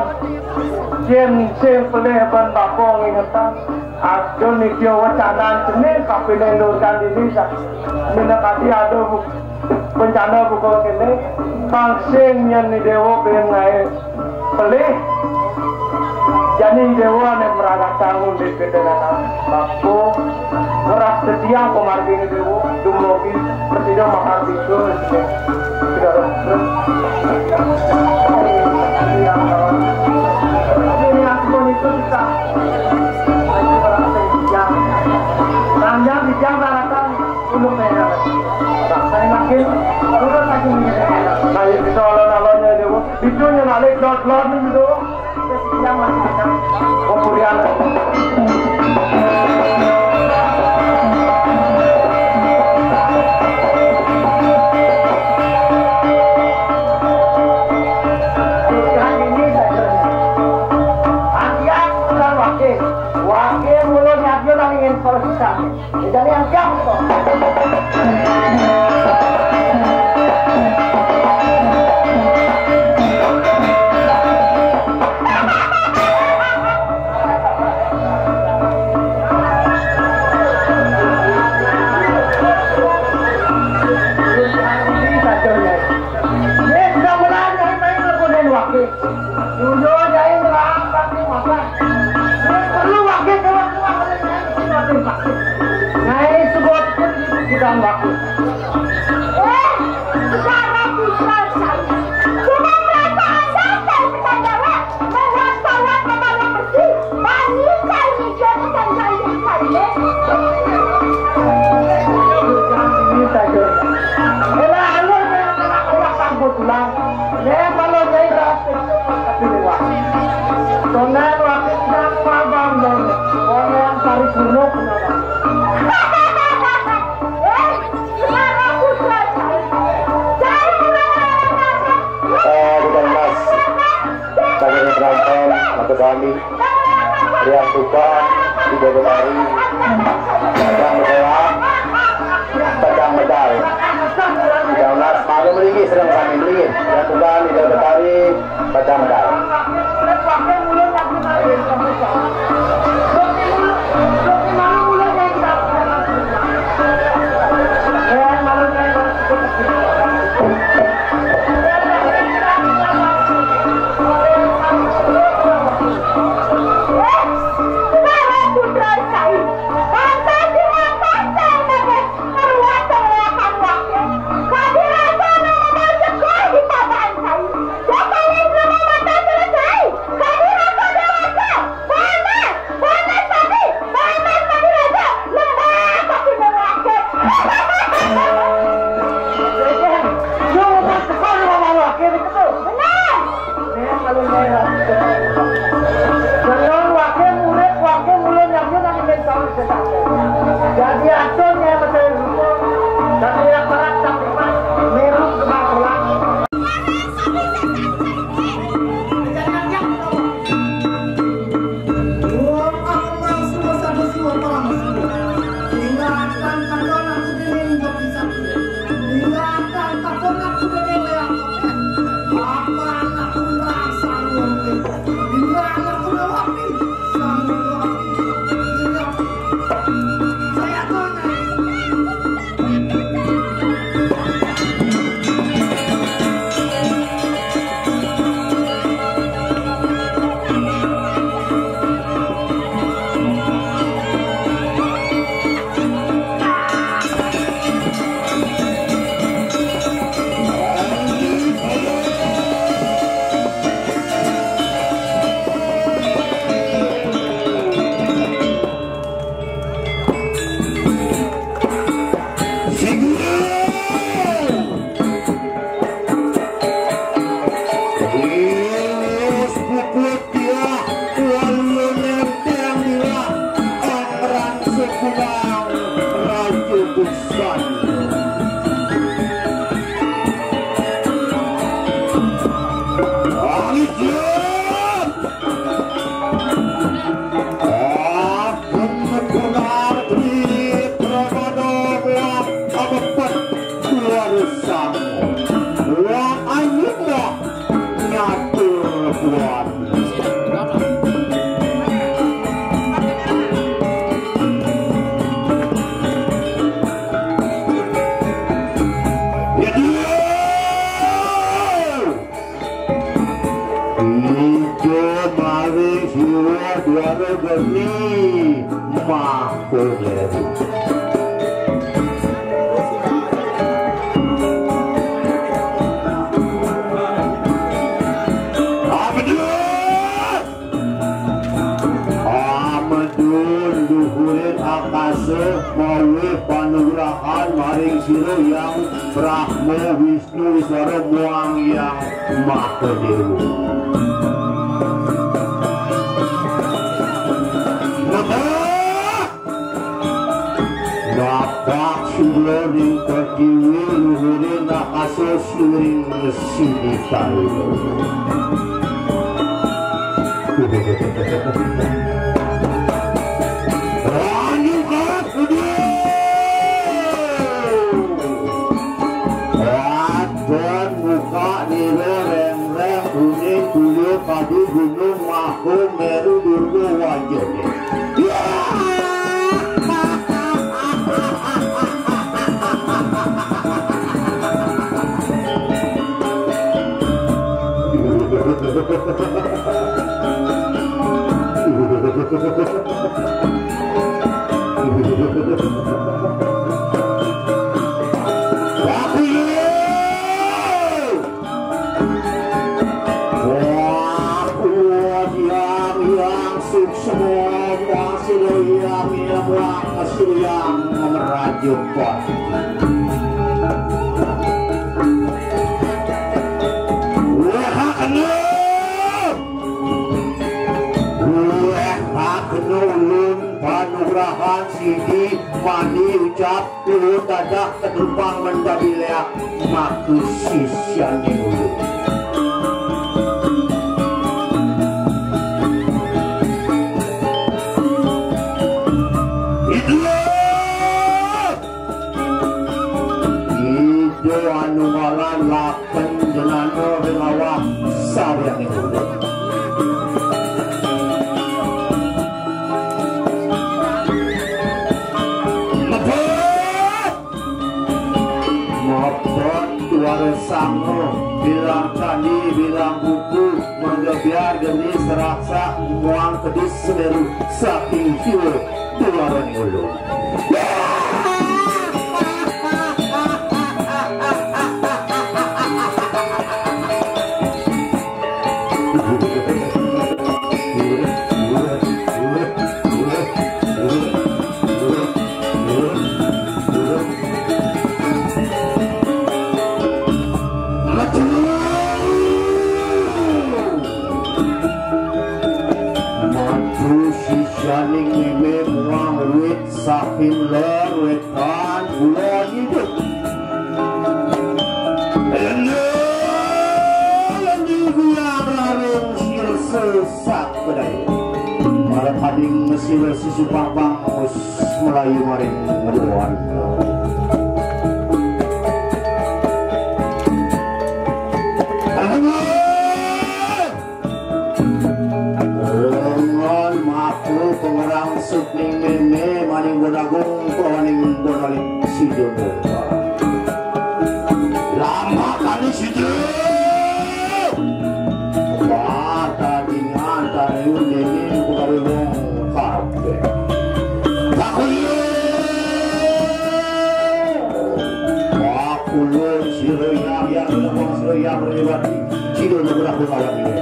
Yén sing pelih ban bapa ngingetang, aja nitya wecanan cening kapining durgan dini sak. Minakadi ada bu-, bencana buka kene, pang sing nyén ni dewa ben ngaé pelih. Jani dewa né meragatang undip kita nana. Bapa ngeras tetiang pamargine dewa, dumugi prasida mahardika. Ini aku mau ikut kita. Panjang di jam daratan, untuk saya. Saya makin turun lagi nih. Nah, itu alon-alonnya itu, Bu. Itu yang narik dot-dot gitu. Yang masih ada. Kemudian Dunia jai ngerangkak di mata. Perlu wakil keluar keluar oleh nyai, nyai sebut pun ibu kita wakil. Eh, secara putra saya. Cuma perasaan dasar kita jawab. Mewat-tawat kepala besi. Bani saya mikir tentang janji saya. Ini saja. Elah, alur memang anak-anak pangkut tulang. Nek malu nyai rapi, tapi lewat. Sonan wakil nang mabang dong. Sonan tarik gunuk nama. Eh, Semara Putra. Jangan mengarang-arang. Eh, bukan mas. Kami penonton, mata kami. Riang Tuban, Ida Betari, Pecang Medal, Pecang Medal. Ida Unas, maklum lagi, sedang kami beli. Riang Tuban, Ida Betari, Pecah Medal. Benar. Calon wakil murid, wakil ulun yang yun anu mentor. Jadi acun ya betul rupa. Dan yang berat tak dapat meruk kebatulan. Karo geni makomeru. Amedun! Amedun luhuring akasa maweh panugrahan maring sira Hyang Brahma Wisnu Iswara muang Hyang Makadewa. Maka Napak sura ring pertiwi luhuring akasa siring sini kaya. Panugrahan. Wadon muka nira rengreng kuning kuya kadi gunung Mahameru Durga Wajane. Wah, Hyang, Hyang, suksma, Hyang, sira Hyang, Hyang, Hyang, sira Hyang, ngrajupot. Wah, kena. Wah, kena ulun panugrahan sidi mani ucap. Luhur dadah kedempang mendadi leak, maka sisian ulun. Ida! Ida anu ngaran laken jenana ring awak sawianing ulun. Mepet! Mepet tuara sanga, bilang candi, bilang buku, mangga biar geni seraksak, muang kedis semeru, saking jiwa tuara ngulu. Madu sisyaning meme muang wit sapin ler wit Tan kula nyiduk. Enggih, enggih, kula raring sirsa sak bedaya. Marep ading sira sisupang bangus Melayu maring ngeduan. Enggih. Lengon maku pengerang sup ning meme maning bonagung pawaning bonalit sida mupa. Lama kali sida. Wah, tadingan tariu nini pegawai wong kabeh. Takuyo. Wah, kulun sira yang yang wong sira yang berliwat. Kidul menggerak pengawal ini.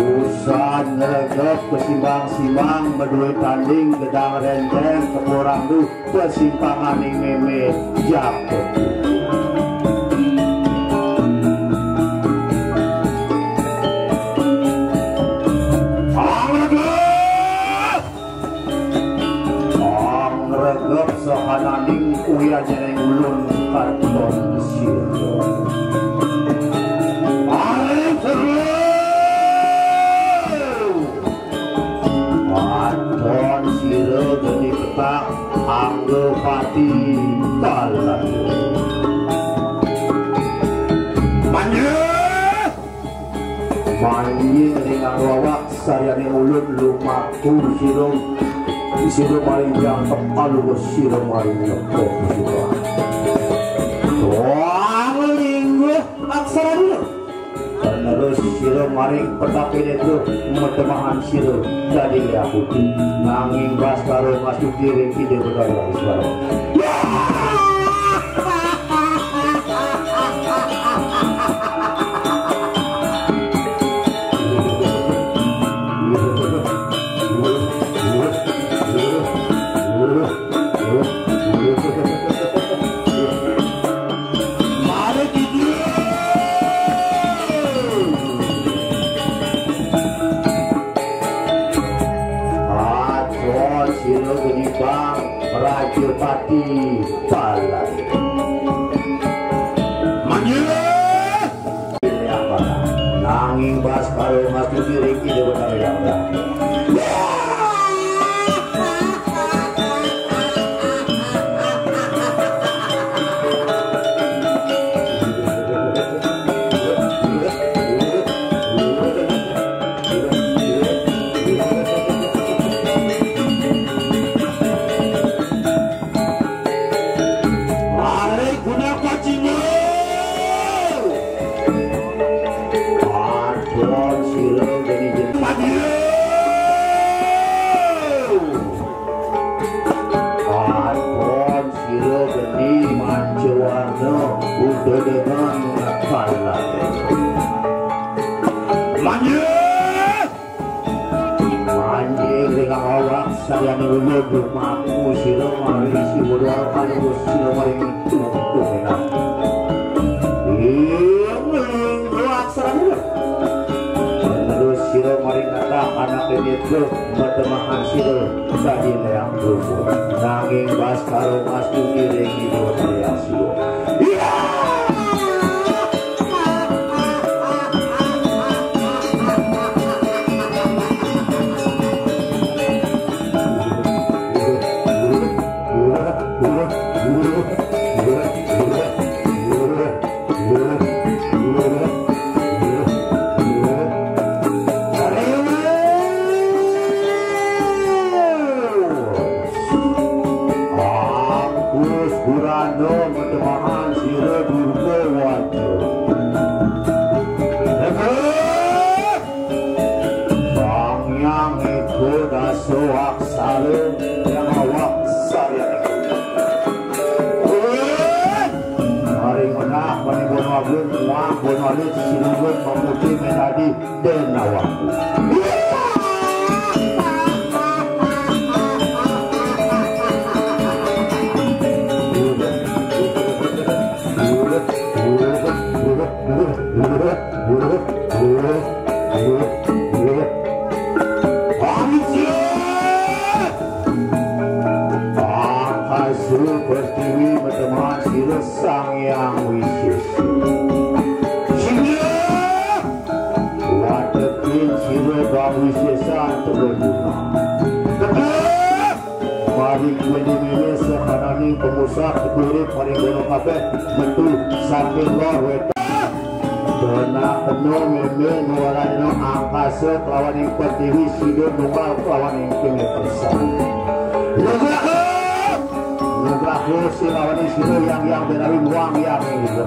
Usan ngelegep kesimbang-simbang, medue tanding gedang renteng, kepurang duh, kesimpanganing meme jaket. Angregep! Angregep sahananing uyajaning ulun katon sira. Paring seru! Wadon sira geni petak anggo pati talan. Manjing ring awak, saryane ulun lumaku sira, sira maring jangkep, alus sira maring nyepok sira. Wah, lingguh aksara dina. Penerus sira maring petapene tu, metemahan sira dadi leak ugi. Nanging Baskara ngastuti ring Ida Betara Iswara. Aja sira geni bang Prajapati Palana. Manjing! Nanging Baskara ngastuti ring Ida Betara Hyang Widi. Mari guna pacima. Adon sira geni jeneng Madiu. Adon sira geni mancawarna udadangan kalah. Madiu. Manjing ring awak, saryane ulun lumaku sira maring Siwa Dwara, alus sira maring tutup enak. Ing linggo aksarane. Penerus sira maring natah anake netra, metemahan sira dadi leak luhur. Nanging Baskara ngastuti ring Ida Hyang Siwa. Iya! Agus Purana metemahan sira Durga Waja. Sang Hyang Eka Dasa Aksara yang awak saryane. Mari menah, mari bono agung, muang bono alit, sinunggul pamuti menadi den awak. Akasa pertiwi metemahan sira Sang Hyang Wisesa. Sira watekin sira Bang Wisesa antuk guna. Tegep! Paling mene-mene sakananing pamusat urip paling bono kabeh metu saking lor wetan. Dana kena meme nuwarana angkasa kelawan ing pertiwi, sida nunggal kelawan ing kene pisan. Nugraha! Nugraha sing lawan ing sira yang, yang benawi muang yang ing sira.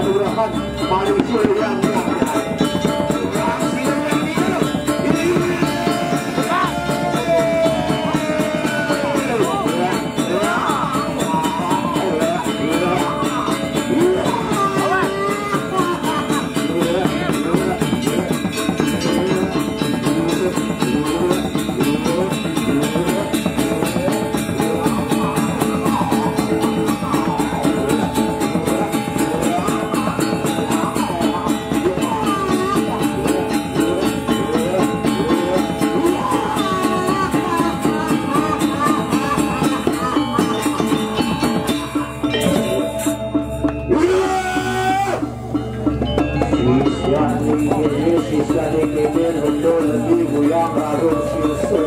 Kelurahan Malaysia yang mulia. Siswa D K J, siswa D K J, betul lebih goyang, rarung, silsa.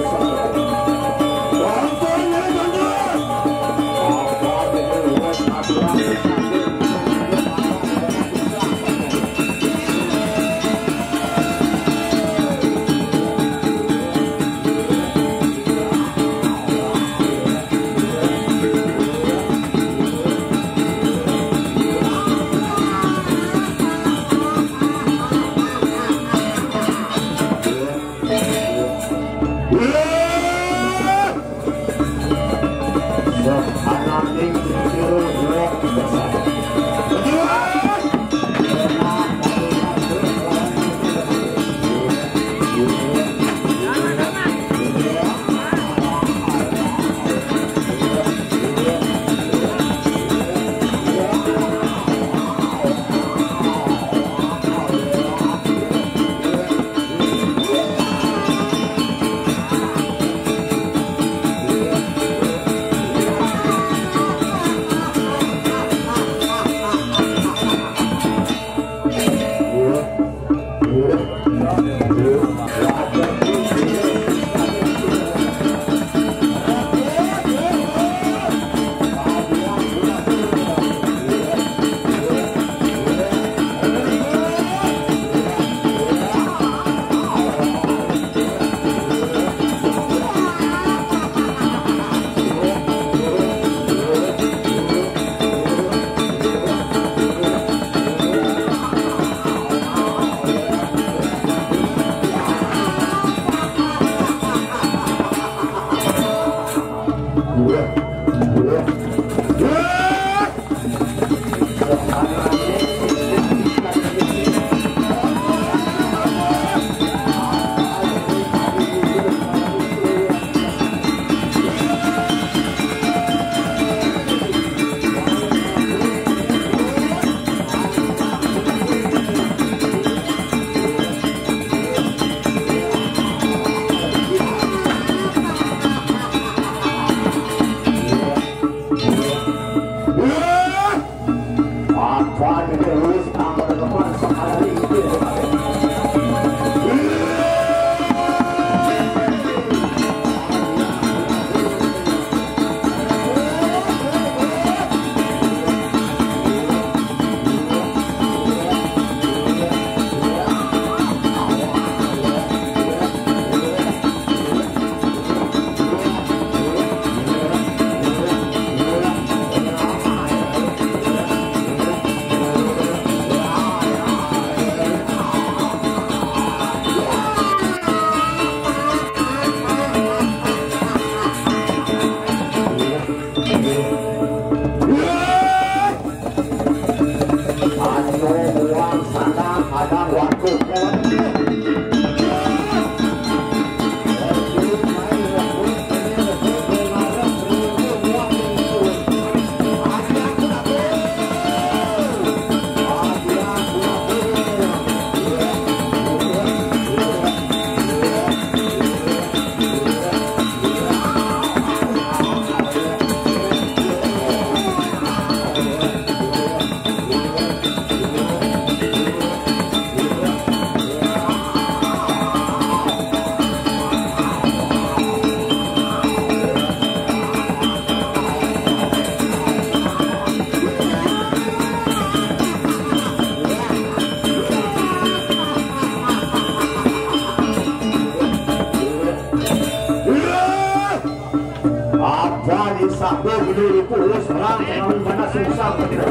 Apa di satu dulu pulus perang, terlalu mana susah kita.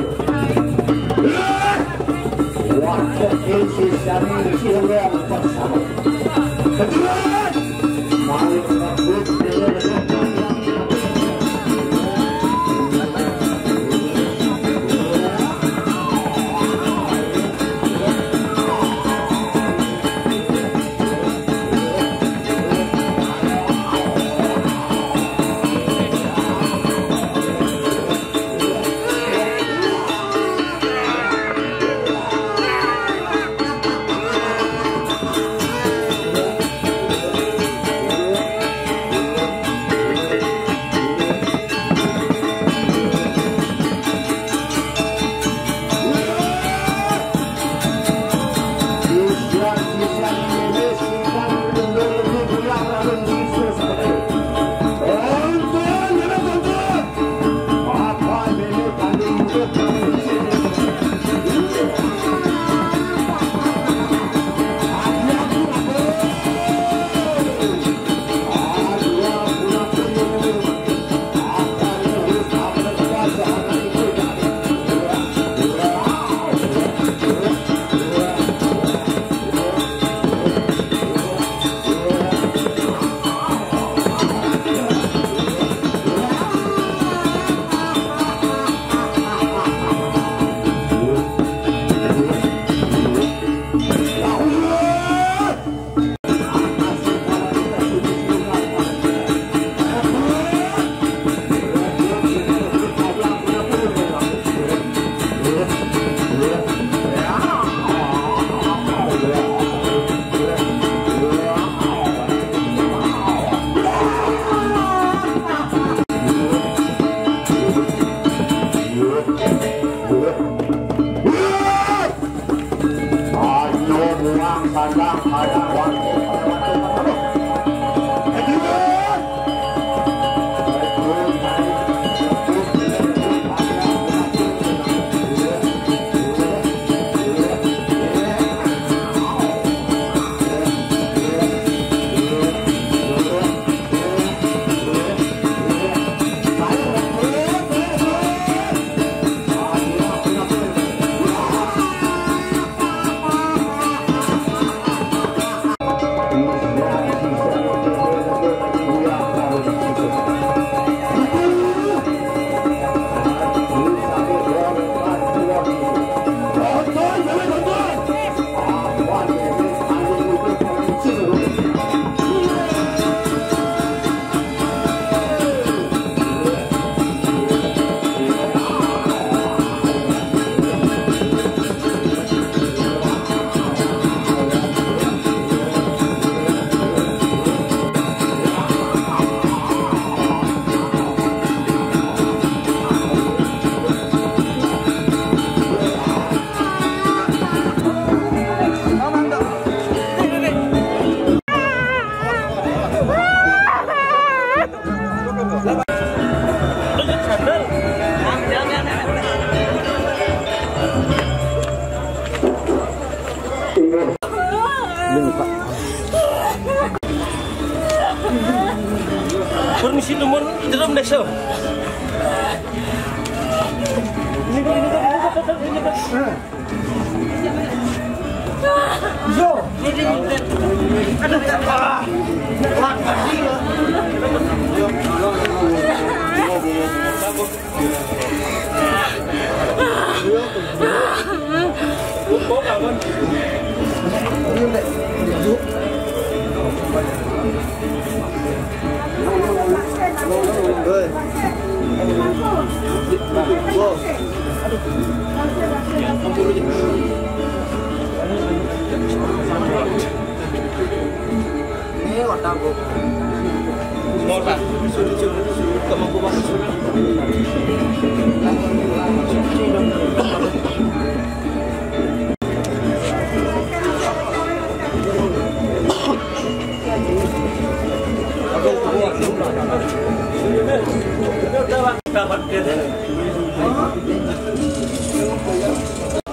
Permisi, teman, dalam desa.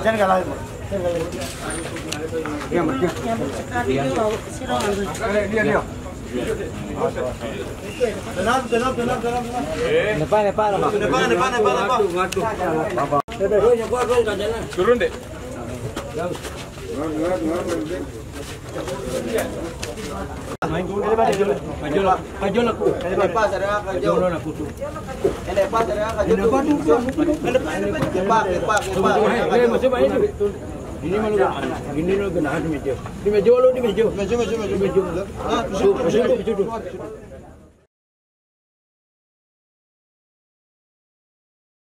Jangan kalah. Dia, dia. Depan, depan, depan. Depan, depan, depan, depan. Turun, Dek. Kajola, kajola ku. Kajola na kutu. Ini malu, ini malu kena hati mejo. Di mejo lo, di mejo. Di mejo, mejo, mejo, mejo. Ah, sudu, sudu, sudu.